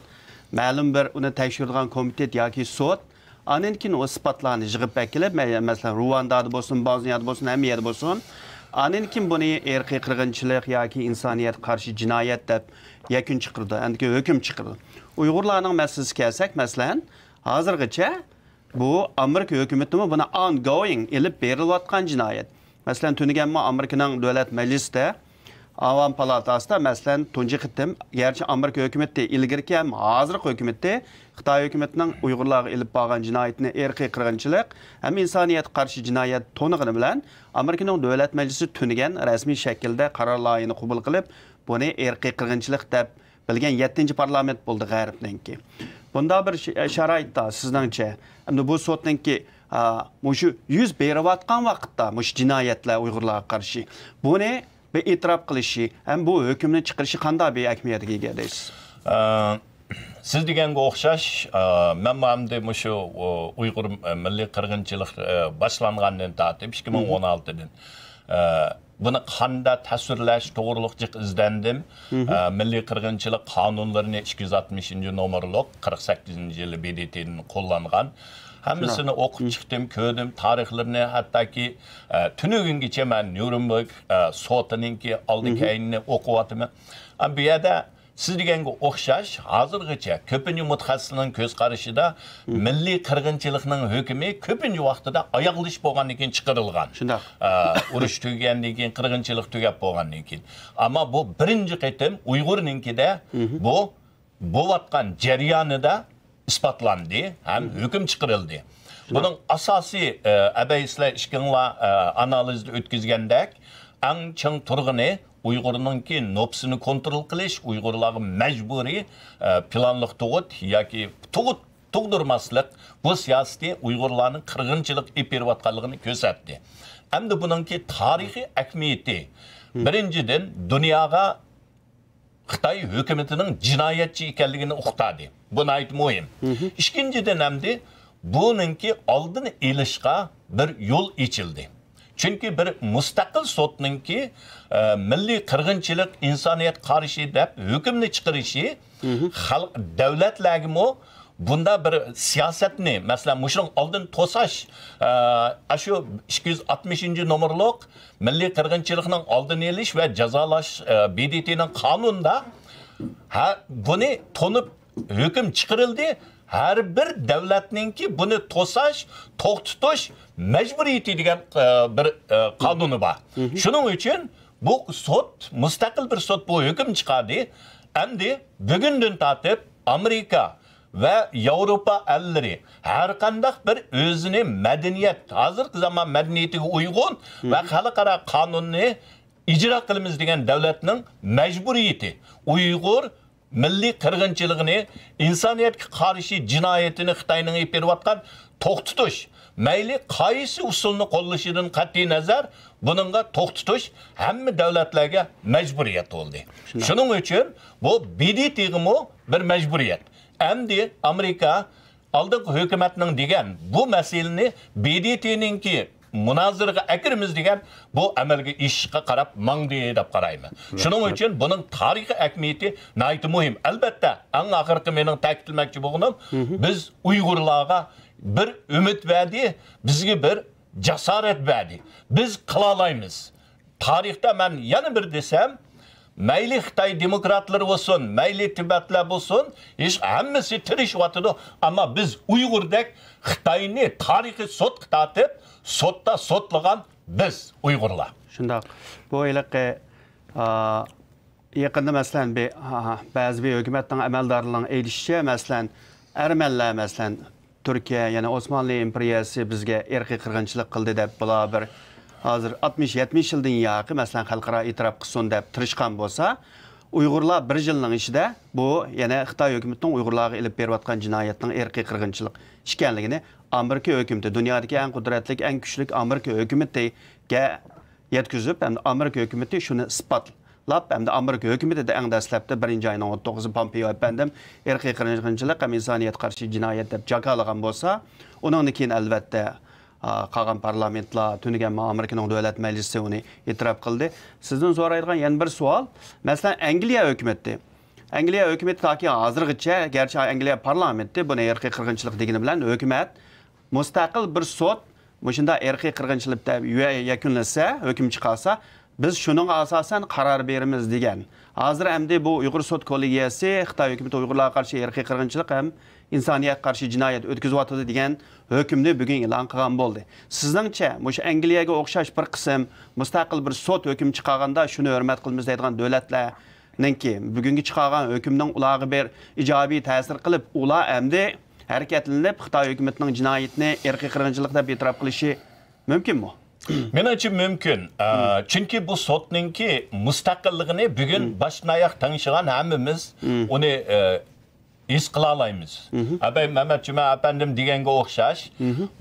مەلۇم بىر ئۇنى تەكشۈرىدىغان كومىتېت ياكى سوت، ئاندىن كېيىن ئۇ ئىسپاتلارنى يىغىپ ئەكېلىپ، مە-، مەسىلەن، رۇۋاندادا بولسۇن، بوزنىيادا بولسۇن، ھەممە يەردە بولسۇن، ئاندىن كېيىن بۇنى ئىرقىي قىرغىنچىلىق ياكى ئىنسانىيەتكە قارشى جىنايەت دەپ يەكۈن چىقىرىدۇ، ئاندىن كېيىن ھۆكۈم چىقىرىدۇ. ئۇيغۇرلارنىڭ مەسىلىسىگە كەلسەك، مەسىلەن، ھازىرغىچە بۇ ئامېرىكا ھۆكۈمىتىمۇ بۇنى ئونگويىڭ ئېلىپ بېرىلىۋاتقان جىنايەت. مەسىلەن، تۈنۈگۈنمۇ ئامېرىكىنىڭ دۆلەت مەجلىسىدە ئاۋام پالاتاسىدا، مەسىلەن، تۇنجى قېتىم، گەرچە ئامېرىكا ھۆكۈمىتى ئىلگىرىكى ھەم ھازىرقى ھۆكۈمىتى خىتاي ھۆكۈمىتىنىڭ ئۇيغۇرلارغا ئېلىپ بارغان جىنايىتىنى ئىرقىي قىرغىنچىلىق ھەم ئىنسانىيەتكە قارشى جىنايەت تونۇغىنى بىلەن، ئامېرىكىنىڭ دۆلەت مەجلىسى تۈنۈگەن رەسمىي شەكىلدە قارار لايىھىنى قوبۇل قىلىپ، بۇنى ئىرقىي قىرغىنچىلىق دەپ بىلگەن يەتتىنچى پارلامېنت بولدى غەربنىڭكى. بۇنداق بىر ش-، شارائىتتا سىزنىڭچە، ئەمدى بۇ سوتنىڭكى، ئا، مۇشۇ يۈز بېرىۋاتقان ۋاقىتتا مۇشۇ جىنايەتلەر ئۇيغۇرلارغا قارشى، بۇنى بىر ئېتىراپ قىلىشى ھەم بۇ ھۆكۈمنى چىقىرىشى قانداق بىر ئەھمىيەتكە ئىگە دەيسىز؟ ئە، سىز دېگەنگە ئوخشاش، ئە، مەنمۇ ئەمدى مۇشۇ، ئۇ، ئۇيغۇر، ئە، مىللىي قىرغىنچىلىق، ئە، باشلانغاندىن تارتىپ، ئىككى مىڭ ئون ئالتىدىن، ئە، بۇنى قانداق تەسۋىرلەش توغرۇلۇق جىق ئىزدەندىم. ئە، مىللىي قىرغىنچىلىق قانۇنلىرىنى ئىككى يۈز ئاتمىشىنچى نومۇرلۇق، قىرىق سەككىزىنچى يىلى ب د ت دىن قوللانغان. ھەممىسىنى ئوقۇپ چىقتىم، كۆردۈم، تارىخلىرىنى، ھەتتاكى، ئە، تۈنۈگۈنگىچە مەن نيۇرنبېرگ، ئە، سوتىنىڭكى ئالدى كەينىنى ئوقۇۋاتىمەن. ئە، بۇ يەردە سىز دېگەنگە ئوخشاش، ھازىرغىچە كۆپىنچە مۇتەخەسسىسنىڭ كۆز قارىشىدا مىللىي قىرغىنچىلىقنىڭ ھۆكمى كۆپىنچە ۋاقتىدا ئاياغلىشىپ بولغاندىن كېيىن چىقىرىلغان. شۇنداق. ئە، ئۇرۇش تۈگىگەندىن كېيىن، قىرغىنچىلىق تۈگەپ بولغاندىن كېيىن. ئەمما بۇ بىرىنچى قېتىم ئۇيغۇرنىڭكىدە بۇ بولۇۋاتقان جەريانىدا ئىسپاتلاندى ھەم ھۆكۈم چىقىرىلدى. بۇنىڭ ئاساسىي، ئە، ئەبەيسىلەر ئىككىڭلار، ئە، ئانالىزدا ئۆتكۈزگەندەك، ئەڭ چىڭ تۇرغىنى ئۇيغۇرنىڭكى نوپۇسىنى كونترول قىلىش، ئۇيغۇرلارغا مەجبۇرىي، ئە، پىلانلىق تۇغۇت ياكى تۇغۇت تۇغدۇرماسلىق، بۇ سىياسىتى ئۇيغۇرلارنىڭ قىرغىنچىلىق ئېلىپ بېرىۋاتقانلىقىنى كۆرسەتتى. ئەمدى بۇنىڭكى تارىخىي ئەھمىيىتى، بىرىنچىدىن، دۇنياغا خىتاي ھۆكۈمىتىنىڭ جىنايەتچى ئىكەنلىكىنى ئۇقتۇردى. بۇ ناھايىتى مۇھىم. ئىككىنچىدىن، ئەمدى بۇنىڭكى ئالدىنى ئېلىشقا بىر يول ئېچىلدى. چۈنكى بىر مۇستەقىل سوتنىڭكى، ئە، مىللىي قىرغىنچىلىق، ئىنسانىيەتكە قارشى دەپ ھۆكۈمنى چىقىرىشى خەلق، دۆلەتلەرگىمۇ بۇنداق بىر سىياسەتنى، مەسىلەن، مۇشۇنىڭ ئالدىنى توساش، ئە، ئاشۇ ئىككى يۈز ئاتمىشىنچى نومۇرلۇق مىللىي قىرغىنچىلىقنىڭ ئالدىنى ئېلىش ۋە جازالاش، ئە، ب د ت نىڭ قانۇنىدا، ھە، بۇنى تونۇپ ھۆكۈم چىقىرىلدى. ھەر بىر دۆلەتنىڭكى بۇنى توساش، توختىتىش مەجبۇرىيىتى دېگەن، ئە، بىر، ئە، قانۇنى بار. شۇنىڭ ئۈچۈن بۇ سوت، مۇستەقىل بىر سوت بۇ ھۆكۈم چىقاردى. ئەمدى بۈگۈندىن تارتىپ ئامېرىكا ۋە ياۋروپا ئەللىرى ھەر قانداق بىر ئۆزىنى مەدەنىيەت، ھازىرقى زامان مەدەنىيىتىگە ئۇيغۇن ۋە خەلقئارا قانۇننى ئىجرا قىلىمىز دېگەن دۆلەتنىڭ مەجبۇرىيىتى، ئۇيغۇر مىللىي قىرغىنچىلىقىنى، ئىنسانىيەتكە قارشى جىنايىتىنى خىتاينىڭ ئېلىپ بېرىۋاتقان توختىتىش، مەيلى قايسى ئۇسۇلنى قوللىشىدىن قەتئىينەزەر، بۇنىڭغا توختىتىش ھەممە دۆلەتلەرگە مەجبۇرىيەت بولدى. شۇنداق. شۇنىڭ ئۈچۈن بۇ ب د ت غىمۇ بىر مەجبۇرىيەت. ئەمدى ئامېرىكا ئالدىنقى ھۆكۈمەتنىڭ دېگەن بۇ مەسىلىنى ب د ت نىڭكى مۇنازىرىگە ئەكىرىمىز دېگەن بۇ ئەمەلگە ئېشىشقا قاراپ ماڭدى دەپ قارايمەن. شۇنىڭ ئۈچۈن بۇنىڭ تارىخىي ئەھمىيىتى ناھايىتى مۇھىم. ئەلبەتتە، ئەڭ ئاخىرقى مېنىڭ تەكىتلىمەكچى بولغىنىم، بىز ئۇيغۇرلارغا بىر ئۈمىد بەردى، بىزگە بىر جاسارەت بەردى. بىز قىلالايمىز. تارىختا مەن يەنە بىر دېسەم، مەيلى خىتاي دېموكراتلىرى بولسۇن، مەيلى تىبەتلەر بولسۇن، ھېچ، ھەممىسى تىرىشىۋاتىدۇ. ئەمما بىز ئۇيغۇردەك خىتاينى تارىخىي سوتقا تارتىپ، سوتتا سوتلىغان بىز ئۇيغۇرلار. شۇنداق. بۇ ھېلىقى، ئا، يېقىندا، مەسىلەن، بى-، ھا، ھا، بەزى بىر ھۆكۈمەتنىڭ ئەمەلدارلىرىنىڭ ئېيتىشىچە، مەسىلەن، ئەرمەنلەر، مەسىلەن، تۈركىيە، يەنى ئوسمانلى ئىمپېرىيەسى بىزگە ئىرقىي قىرغىنچىلىق قىلدى دەپ، بۇلار بىر ھازىر ئاتمىش، يەتمىش يىلدىن ياقى، مەسىلەن، خەلقئارا ئېتىراپ قىلسۇن دەپ تىرىشقان بولسا، ئۇيغۇرلار بىر يىلنىڭ ئىچىدە بۇ يەنە خىتاي ھۆكۈمىتىنىڭ ئۇيغۇرلارغا ئېلىپ بېرىۋاتقان جىنايەتنىڭ ئىرقىي قىرغىنچىلىق ئىكەنلىكىنى ئامېرىكا ھۆكۈمىتى، دۇنيادىكى ئەڭ قۇدرەتلىك، ئەڭ كۈچلۈك ئامېرىكا ھۆكۈمىتىگە يەتكۈزۈپ، ھەمدە ئامېرىكا ھۆكۈمىتى شۇنى ئىسپاتلاپ، ھەمدە ئامېرىكا ھۆكۈمىتىدە ئەڭ دەسلەپتە بىرىنچى ئاينىڭ ئون توققۇزى پومپېيو ئەپەندىم ئىرقىي قىرغىنچىلىق ھەم ئىنسانىيەتكە قارشى جىنايەت دەپ جاكارلىغان بولسا، ئۇنىڭدىن كېيىن، ئەلۋەتتە، ئا، قالغان پارلامېنتلار، تۈنۈگۈن ئامېرىكىنىڭ دۆلەت مەجلىسى ئۇنى ئېتىراپ قىلدى. سىزدىن سورايدىغان يەنە بىر سوئال، مەسىلەن، ئەنگلىيە ھۆكۈمىتى. ئەنگلىيە ھۆكۈمىتى تاكى ھازىرغىچە، گەرچە ئەنگلىيە پارلامېنتى بۇنى ئىرقىي قىرغىنچىلىق دېگىنى بىلەن، ھۆكۈمەت مۇستەقىل بىر سوت مۇشۇنداق ئىرقىي قىرغىنچىلىق دەپ يە-، يەكۈنلىسە، ھۆكۈم چىقارسا، بىز شۇنىڭغا ئاساسەن قارار بېرىمىز دېگەن. ھازىر ئەمدى بۇ ئۇيغۇر سوت كوللېگىيەسى خىتاي ھۆكۈمىتى ئۇيغۇرلارغا قارشى ئىرقىي قىرغىنچىلىق ھەم ئىنسانىيەتكە قارشى جىنايەت ئۆتكۈزۈۋاتىدۇ دېگەن ھۆكۈمنى بۈگۈن ئېلان قىلغان بولدى. سىزنىڭچە، مۇشۇ ئەنگلىيەگە ئوخشاش بىر قىسىم مۇستەقىل بىر سوت ھۆكۈم چىقارغاندا شۇنى ھۆرمەت قىلىمىز دەيدىغان دۆلەتلەرنىڭكى بۈگۈنكى چىقارغان ھۆكۈمنىڭ ئۇلارغا بىر ئىجابىي تەسىر قىلىپ، ئۇلار ئەمدى ھەرىكەتلىنىپ خىتاي ھۆكۈمىتىنىڭ جىنايىتىنى ئىرقىي قىرغىنچىلىق دەپ ئېتىراپ قىلىشى مۇمكىنمۇ؟ مېنىڭچە مۇمكىن. ئە، چۈنكى بۇ سوتنىڭكى مۇستەقىللىقىنى بۈگۈن باشتىن ئاياق تەڭشىگەن ھەممىمىز ئۇنى، ئە، ھېس قىلالايمىز. ئەبەي مەمەت جۈمە ئەپەندىم دېگەنگە ئوخشاش،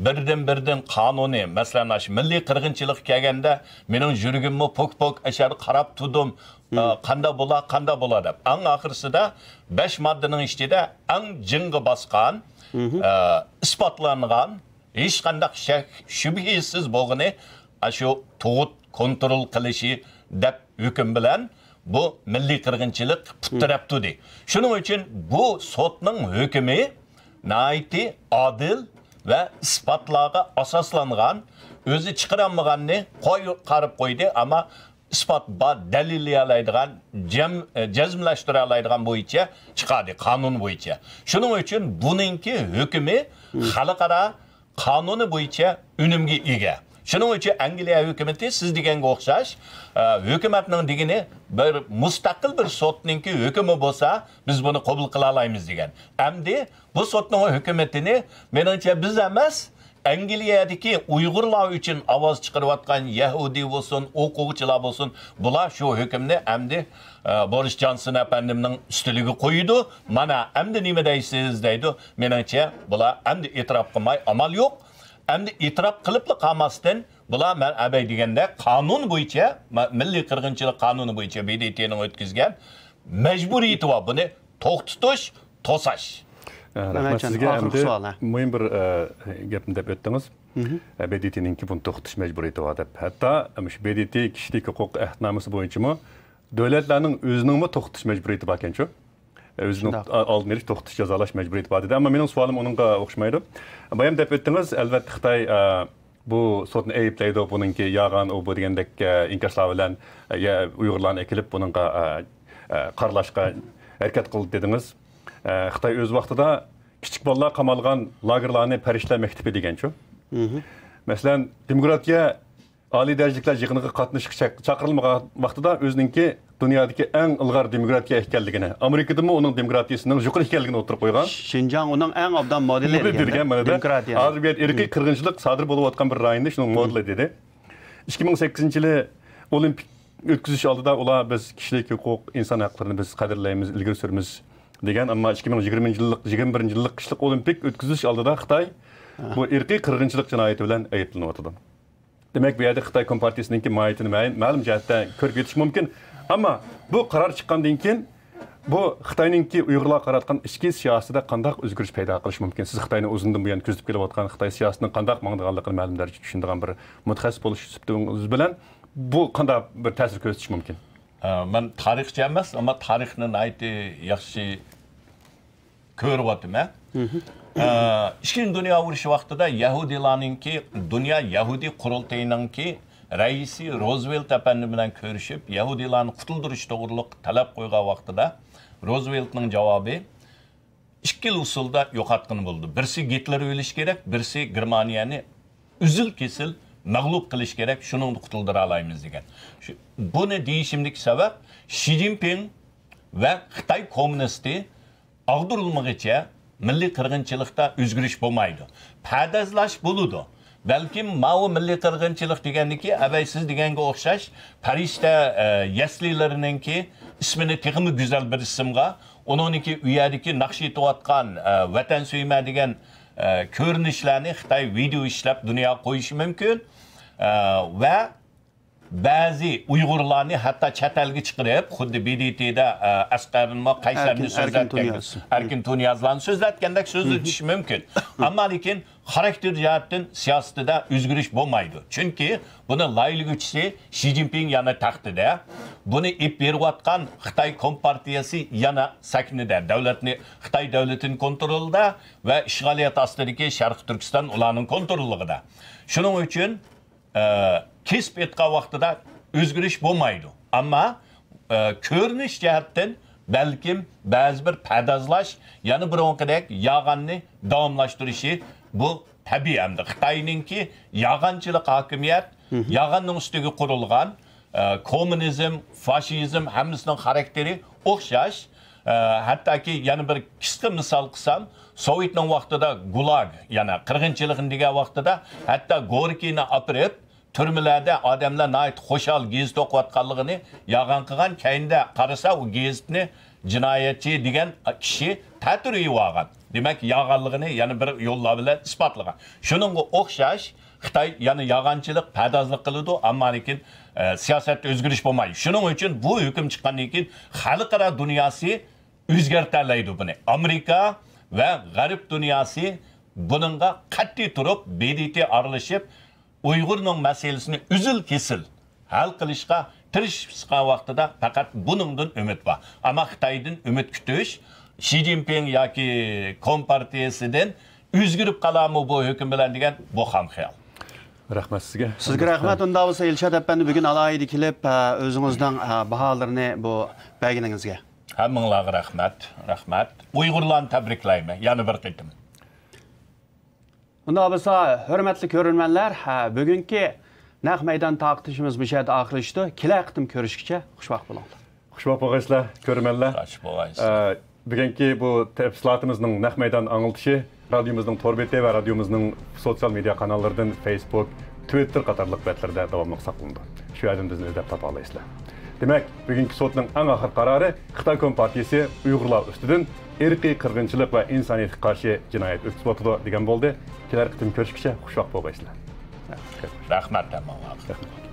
بىردىن-بىردىن قانۇنى، مەسىلەن، ئاشۇ مىللىي قىرغىنچىلىققا كەلگەندە، مېنىڭ يۈرىكىممۇ پوك-پوك ئەشەدە قاراپ تۇردۇم. ئە، قاندا بولا، قاندا بولا دەپ. ئەڭ ئاخىرسىدا بەش ماددىنىڭ ئىچىدە ئەڭ جىڭغا باسقان، ئە، ئىسپاتلانغان، ھېچقانداق شەك، شۈبھىسىز بولغىنى ئاشۇ تۇغۇت كونترول قىلىشى دەپ ھۆكۈم بىلەن بۇ مىللىي قىرغىنچىلىق پۇت تىرەپ تۇردى. شۇنىڭ ئۈچۈن بۇ سوتنىڭ ھۆكمى ناھايىتى ئادىل ۋە ئىسپاتلارغا ئاساسلانغان، ئۆزى چىقىرالمىغاننى قوي-، قارىپ قويدى، ئەمما ئىسپات بار، دەلىللىيەلەيدىغان، جەم-، جەزملەشتۈرەلەيدىغان بويىچە چىقاردى، قانۇن بويىچە. شۇنىڭ ئۈچۈن بۇنىڭكى ھۆكمى خەلقئارا قانۇنى بويىچە ئۈنۈمگە ئىگە. شۇنىڭ ئۈچۈن ئەنگلىيە ھۆكۈمىتى سىز دېگەنگە ئوخشاش، ئە، ھۆكۈمەتنىڭ دېگىنى بىر مۇستەقىل بىر سوتنىڭكى ھۆكمى بولسا، بىز بۇنى قوبۇل قىلالايمىز دېگەن. ئەمدى بۇ سوتنىڭ ھۆكۈمىتىنى، مېنىڭچە، بىز ئەمەس، ئەنگلىيەدىكى ئۇيغۇرلار ئۈچۈن ئاۋاز چىقىرىۋاتقان يەھۇدىي بولسۇن، ئوقۇغۇچىلار بولسۇن، بۇلار شۇ ھۆكۈمنى ئەمدى، ئە، بورىس جانسون ئەپەندىمنىڭ ئۈستىلىگە قويىدۇ. مانا، ئەمدى نېمە دەيسىز؟ دەيدۇ. مېنىڭچە، بۇلار ئەمدى ئېتىراپ قىلماي ئامال يوق. ئەمدى ئېتىراپ قىلىپلا قالماستىن، بۇلار مەن ئەبەي دېگەندەك قانۇن بويىچە، مە-، مىللىي قىرغىنچىلىق قانۇنى بويىچە ب د ت نىڭ ئۆتكۈزگەن مەجبۇرىيىتى بار بۇنى توختىتىش، توساش. ئە، رەھمەت سىزگە. ئەمدى مۇھىم بىر، ئە، گەپنى دەپ ئۆتتىڭىز. ئە، ب د ت نىڭكى بۇنى توختىتىش مەجبۇرىيىتى بار دەپ. ھەتتا مۇشۇ ب د ت كىشىلىك ھوقۇق ئەھدنامىسى بويىچىمۇ دۆلەتلەرنىڭ ئۆزىنىڭمۇ توختىتىش مەجبۇرىيىتى باركەنچۇ؟ ئۆزىنىڭ ئالدىنى ئېلىش، توختىتىش، جازالاش مەجبۇرىيىتى بار دېدى. ئەمما مېنىڭ سوئالىم ئۇنىڭغا ئوخشىمايدۇ. بايام دەپ ئۆتتىڭىز، ئەلۋەتتە، خىتاي، ئە، بۇ سوتنى ئەيىبلەيدۇ، بۇنىڭكى يالغان، ئۇ، بۇ دېگەندەك، ئە، ئىنكاسلار بىلەن، ئە، يە-، ئۇيغۇرلارنى ئەكېلىپ، بۇنىڭغا، ئە، ئە، قارىلاشقا ھەرىكەت قىلدى دېدىڭىز. ئە، خىتاي ئۆز ۋاقتىدا كىچىك بالىلار قامالغان لاگېرلارنى پەرىشتىلەر مەكتىپى دېگەنچۇ؟ مەسىلەن، دېموكراتىيە ئالىي دەرىجىلىكلەر يىغىنىغا قاتنىشىشقا چاق-، چاقىرىلمىغان ۋاقتىدا ئۆزىنىڭكى دۇنيادىكى ئەڭ ئىلغار دېموكراتىيە ئىكەنلىكىنى، ئامېرىكىدىمۇ ئۇنىڭ دېموكراتىيىسىنىڭ يۇقىرى ئىكەنلىكىنى ئوتتۇرىغا قويغان. شىنجاڭ ئۇنىڭ ئەڭ ئوبدان مودېلى دېگەن، دېگەن مەنىدە. دېموكراتىيە. ھازىر بۇ يەردە ئىرقىي قىرغىنچىلىق سادىر بولۇۋاتقان بىر رايوندا شۇنىڭ مودېلى دېدى. ئىككى مىڭ سەككىزىنچى يىلى ئولىمپىك ئۆتكۈزۈش ئالدىدا ئۇلار، بىز كىشىلىك ھوقۇق، ئىنسان ھەقلىرىنى بىز قەدىرلەيمىز، ئىلگىرى سۈرىمىز دېگەن، ئەمما ئىككى مىڭ يىگىرمىنچى يىللىق، يىگىرمە بىرىنچى يىللىق قىشلىق ئولىمپىك ئۆتكۈزۈش ئالدىدا خىتاي بۇ ئىرقىي قىرغىنچىلىق جىنايىتى بىلەن ئەيىبلىنىۋاتىدۇ. دېمەك، بۇ يەردە خىتاي كومپارتىيىسىنىڭكى ماھىيىتىنى مەي-، مەلۇم جەھەتتە كۆرۈپ يېتىش مۇمكىن. ئەمما بۇ قارار چىققاندىن كېيىن، بۇ خىتاينىڭكى ئۇيغۇرلارغا قاراتقان ئىچكى سىياسىتىدە قانداق ئۆزگىرىش پەيدا قىلىشى مۇمكىن؟ سىز خىتاينى ئۇزۇندىن بۇيان كۆزىتىپ كېلىۋاتقان، خىتاي سىياسىتىنىڭ قانداق ماڭىدىغانلىقىنى مەلۇم دەرىجىدە چۈشىنىدىغان بىر مۇتەخەسسىس بولۇش سۈپىتىڭىز بىلەن، بۇ قانداق بىر تەسىر كۆرسىتىشى مۇمكىن؟ ئە، مەن تارىخچى ئەمەس، ئەمما تارىخنى ناھايىتى ياخشى كۆرۈۋاتىمەن. ئە، ئىككىنچى دۇنيا ئۇرۇشى ۋاقتىدا يەھۇدىيلارنىڭكى، دۇنيا يەھۇدىي قۇرۇلتىيىنىڭكى رەئىسى روزۋېلت ئەپەندى بىلەن كۆرۈشۈپ، يەھۇدىيلارنى قۇتۇلدۇرۇش توغرۇلۇق تەلەپ قويغان ۋاقتىدا، روزۋېلتنىڭ جاۋابى ئىككىلا ئۇسۇلدا يوقاتقىلى بولىدۇ. بىرسى گىتلېر ئۆلۈشى كېرەك، بىرسى گېرمانىيەنى ئۈزۈل-كېسىل مەغلۇپ قىلىش كېرەك، شۇنىڭدا قۇتۇلدۇرالايمىز دېگەن. شۇ، بۇنى دېيىشىمدىكى سەۋەب، شى جىنپىڭ ۋە خىتاي كوممۇنىستى ئاغدۇرۇلمىغىچە مىللىي قىرغىنچىلىقتا ئۆزگىرىش بولمايدۇ. پەردازلاش بولىدۇ. بەلكىم ماۋۇ مىللىي قىرغىنچىلىق دېگەننىكى، ئەبەي سىز دېگەنگە ئوخشاش، پەرىشتە، ئە، يەسلىلىرىنىڭكى ئىسمىنى تېخىمۇ گۈزەل بىر ئىسىمغا، ئۇنىڭدىكى ئۇ يەردىكى ناخشا ئېيتىۋاتقان، ئە، ۋەتەن سۆيمە دېگەن، ئە، كۆرۈنۈشلەرنى خىتاي ۋىدېئو ئىشلەپ دۇنياغا قويۇشى مۇمكىن. ئە، ۋە بەزى ئۇيغۇرلارنى ھەتتا چەت ئەلگە چىقىرىپ، خۇددى ب د ت دا، ئە، ئەسقەرنىمۇ قەيسەرنى ئەركىن، ئەركىن سۆزلەتكەندەك، تۇنىياز. ئەركىن تۇنىيازلارنى سۆزلەتكەندەك سۆزلىتىشى مۇمكىن. ئەمما لېكىن خاراكتېر جەھەتتىن سىياسىتىدە ئۆزگىرىش بولمايدۇ. چۈنكى بۇنى لايىھىلىگۈچىسى شى جىنپىڭ يەنە تەختىدە، بۇنى ئېلىپ بېرىۋاتقان خىتاي كومپارتىيەسى يەنە سەھنىدە، دۆلەتنى، خىتاي دۆلىتىنىڭ كونترولىدا ۋە ئىشغالىيەت ئاستىدىكى شەرقىي تۈركىستان ئۇلارنىڭ كونتروللۇقىدا. شۇنىڭ ئۈچۈن ئە، كېسىپ ئېيتقان ۋاقتىدا ئۆزگىرىش بولمايدۇ. ئەمما، ئە، كۆرۈنۈش جەھەتتىن بەلكىم بەزى بىر پەردازلاش، يەنە بۇرۇنقىدەك ياغاننى داۋاملاشتۇرۇشى، بۇ تەبىئىي ئەمدى. خىتاينىڭكى ياغانچىلىق ھاكىمىيەت، ياغاننىڭ ئۈستىگە قۇرۇلغان، ئە، كوممۇنىزم، فاشىزم ھەممىسىنىڭ خاراكتېرى ئوخشاش. ئە، ھەتتاكى يەنە بىر قىسقا مىسال قىلسام، سوۋېتنىڭ ۋاقتىدا گۇلاگ، يەنى قىرغىنچىلىقنى دېگەن ۋاقتىدا ھەتتا گوركىينى ئاپىرىپ، تۈرمىلەردە ئادەملەر ناھايىتى خۇشال گېزىت ئوقۇۋاتقانلىقىنى ياغان قىلغان، كەينىدە قارىسا، ئۇ گېزىتنى جىنايەتچى دېگەن كىشى تەتۈر يېۋالغان. دېمەك، ياغانلىقىنى يەنە بىر يوللار بىلەن ئىسپاتلىغان. شۇنىڭغا ئوخشاش، خىتاي يەنە ياغانچىلىق، پەردازلىق قىلىدۇ، ئەمما لېكىن، ئە، سىياسەتتە ئۆزگىرىش بولمايدۇ. شۇنىڭ ئۈچۈن بۇ ھۆكۈم چىققاندىن كېيىن خەلقئارا دۇنياسى ئۆزگەرتەلەيدۇ بۇنى. ئامېرىكا ۋە غەرب دۇنياسى بۇنىڭغا قەتئىي تۇرۇپ، ب د ت ئارىلىشىپ، ئۇيغۇرنىڭ مەسىلىسىنى ئۈزۈل-كېسىل ھەل قىلىشقا تىرىشىپ چىققان ۋاقتىدا پەقەت بۇنىڭدىن ئۈمىد بار. ئەمما خىتايدىن ئۈمىد كۈتۈش، شى جىنپىڭ ياكى كومپارتىيىسىدىن ئۆزگىرىپ قالارمۇ بۇ ھۆكۈم بىلەن دېگەن، بۇ خام خىيال. رەھمەت سىزگە. سىزگە رەھمەت. ئۇنداق بولسا، ئىلشات ئەپەندى، بۈگۈن ئالاھىدە كېلىپ، ئە، ئۆزىڭىزنىڭ، ئە، باھالىرىنى بۇ بەرگىنىڭىزگە. ھەممىڭلارغا رەھمەت، رەھمەت. ئۇيغۇرلارنى تەبرىكلەيمەن يەنە بىر قېتىم. ئۇنداق بولسا، ھۆرمەتلىك كۆرۈرمەنلەر، ھە، بۈگۈنكى نەق مەيدان تارقىتىشىمىز مۇشۇ يەردە ئاخىرلىشىدۇ. كېلەر قېتىم كۆرۈشكىچە خۇشۋاق بولۇڭلار. خۇشۋاق بولغايسىلەر، كۆرۈرمەنلەر. خۇش بولغايسىلەر. ئە، بۈگۈنكى بۇ تەپسىلاتىمىزنىڭ نەق مەيدان ئاڭلىتىشى رادىيومىزنىڭ تور بېتى ۋە رادىيومىزنىڭ سوتسىيال مېدىيا قاناللىرىدىن، فېيسبۇك، تىۋىتتېر قاتارلىق بەتلىرىدە داۋاملىق ساقلىنىدۇ. شۇ يەردىن بىزنى ئىزدەپ تاپالايسىلەر. دېمەك، بۈگۈنكى سوتنىڭ ئەڭ ئاخىرقى قارارى خىتاي كومپارتىيىسى ئۇيغۇرلار ئۈستىدىن ئىرقىي قىرغىنچىلىق ۋە ئىنسانىيەتكە قارشى جىنايەت ئۆتكۈزۈۋاتىدۇ دېگەن بولدى. كېلەر قېتىم كۆرۈشكىچە خۇشۋاق بولغايسىلەر. رەھمەت ھەممىڭلارغا.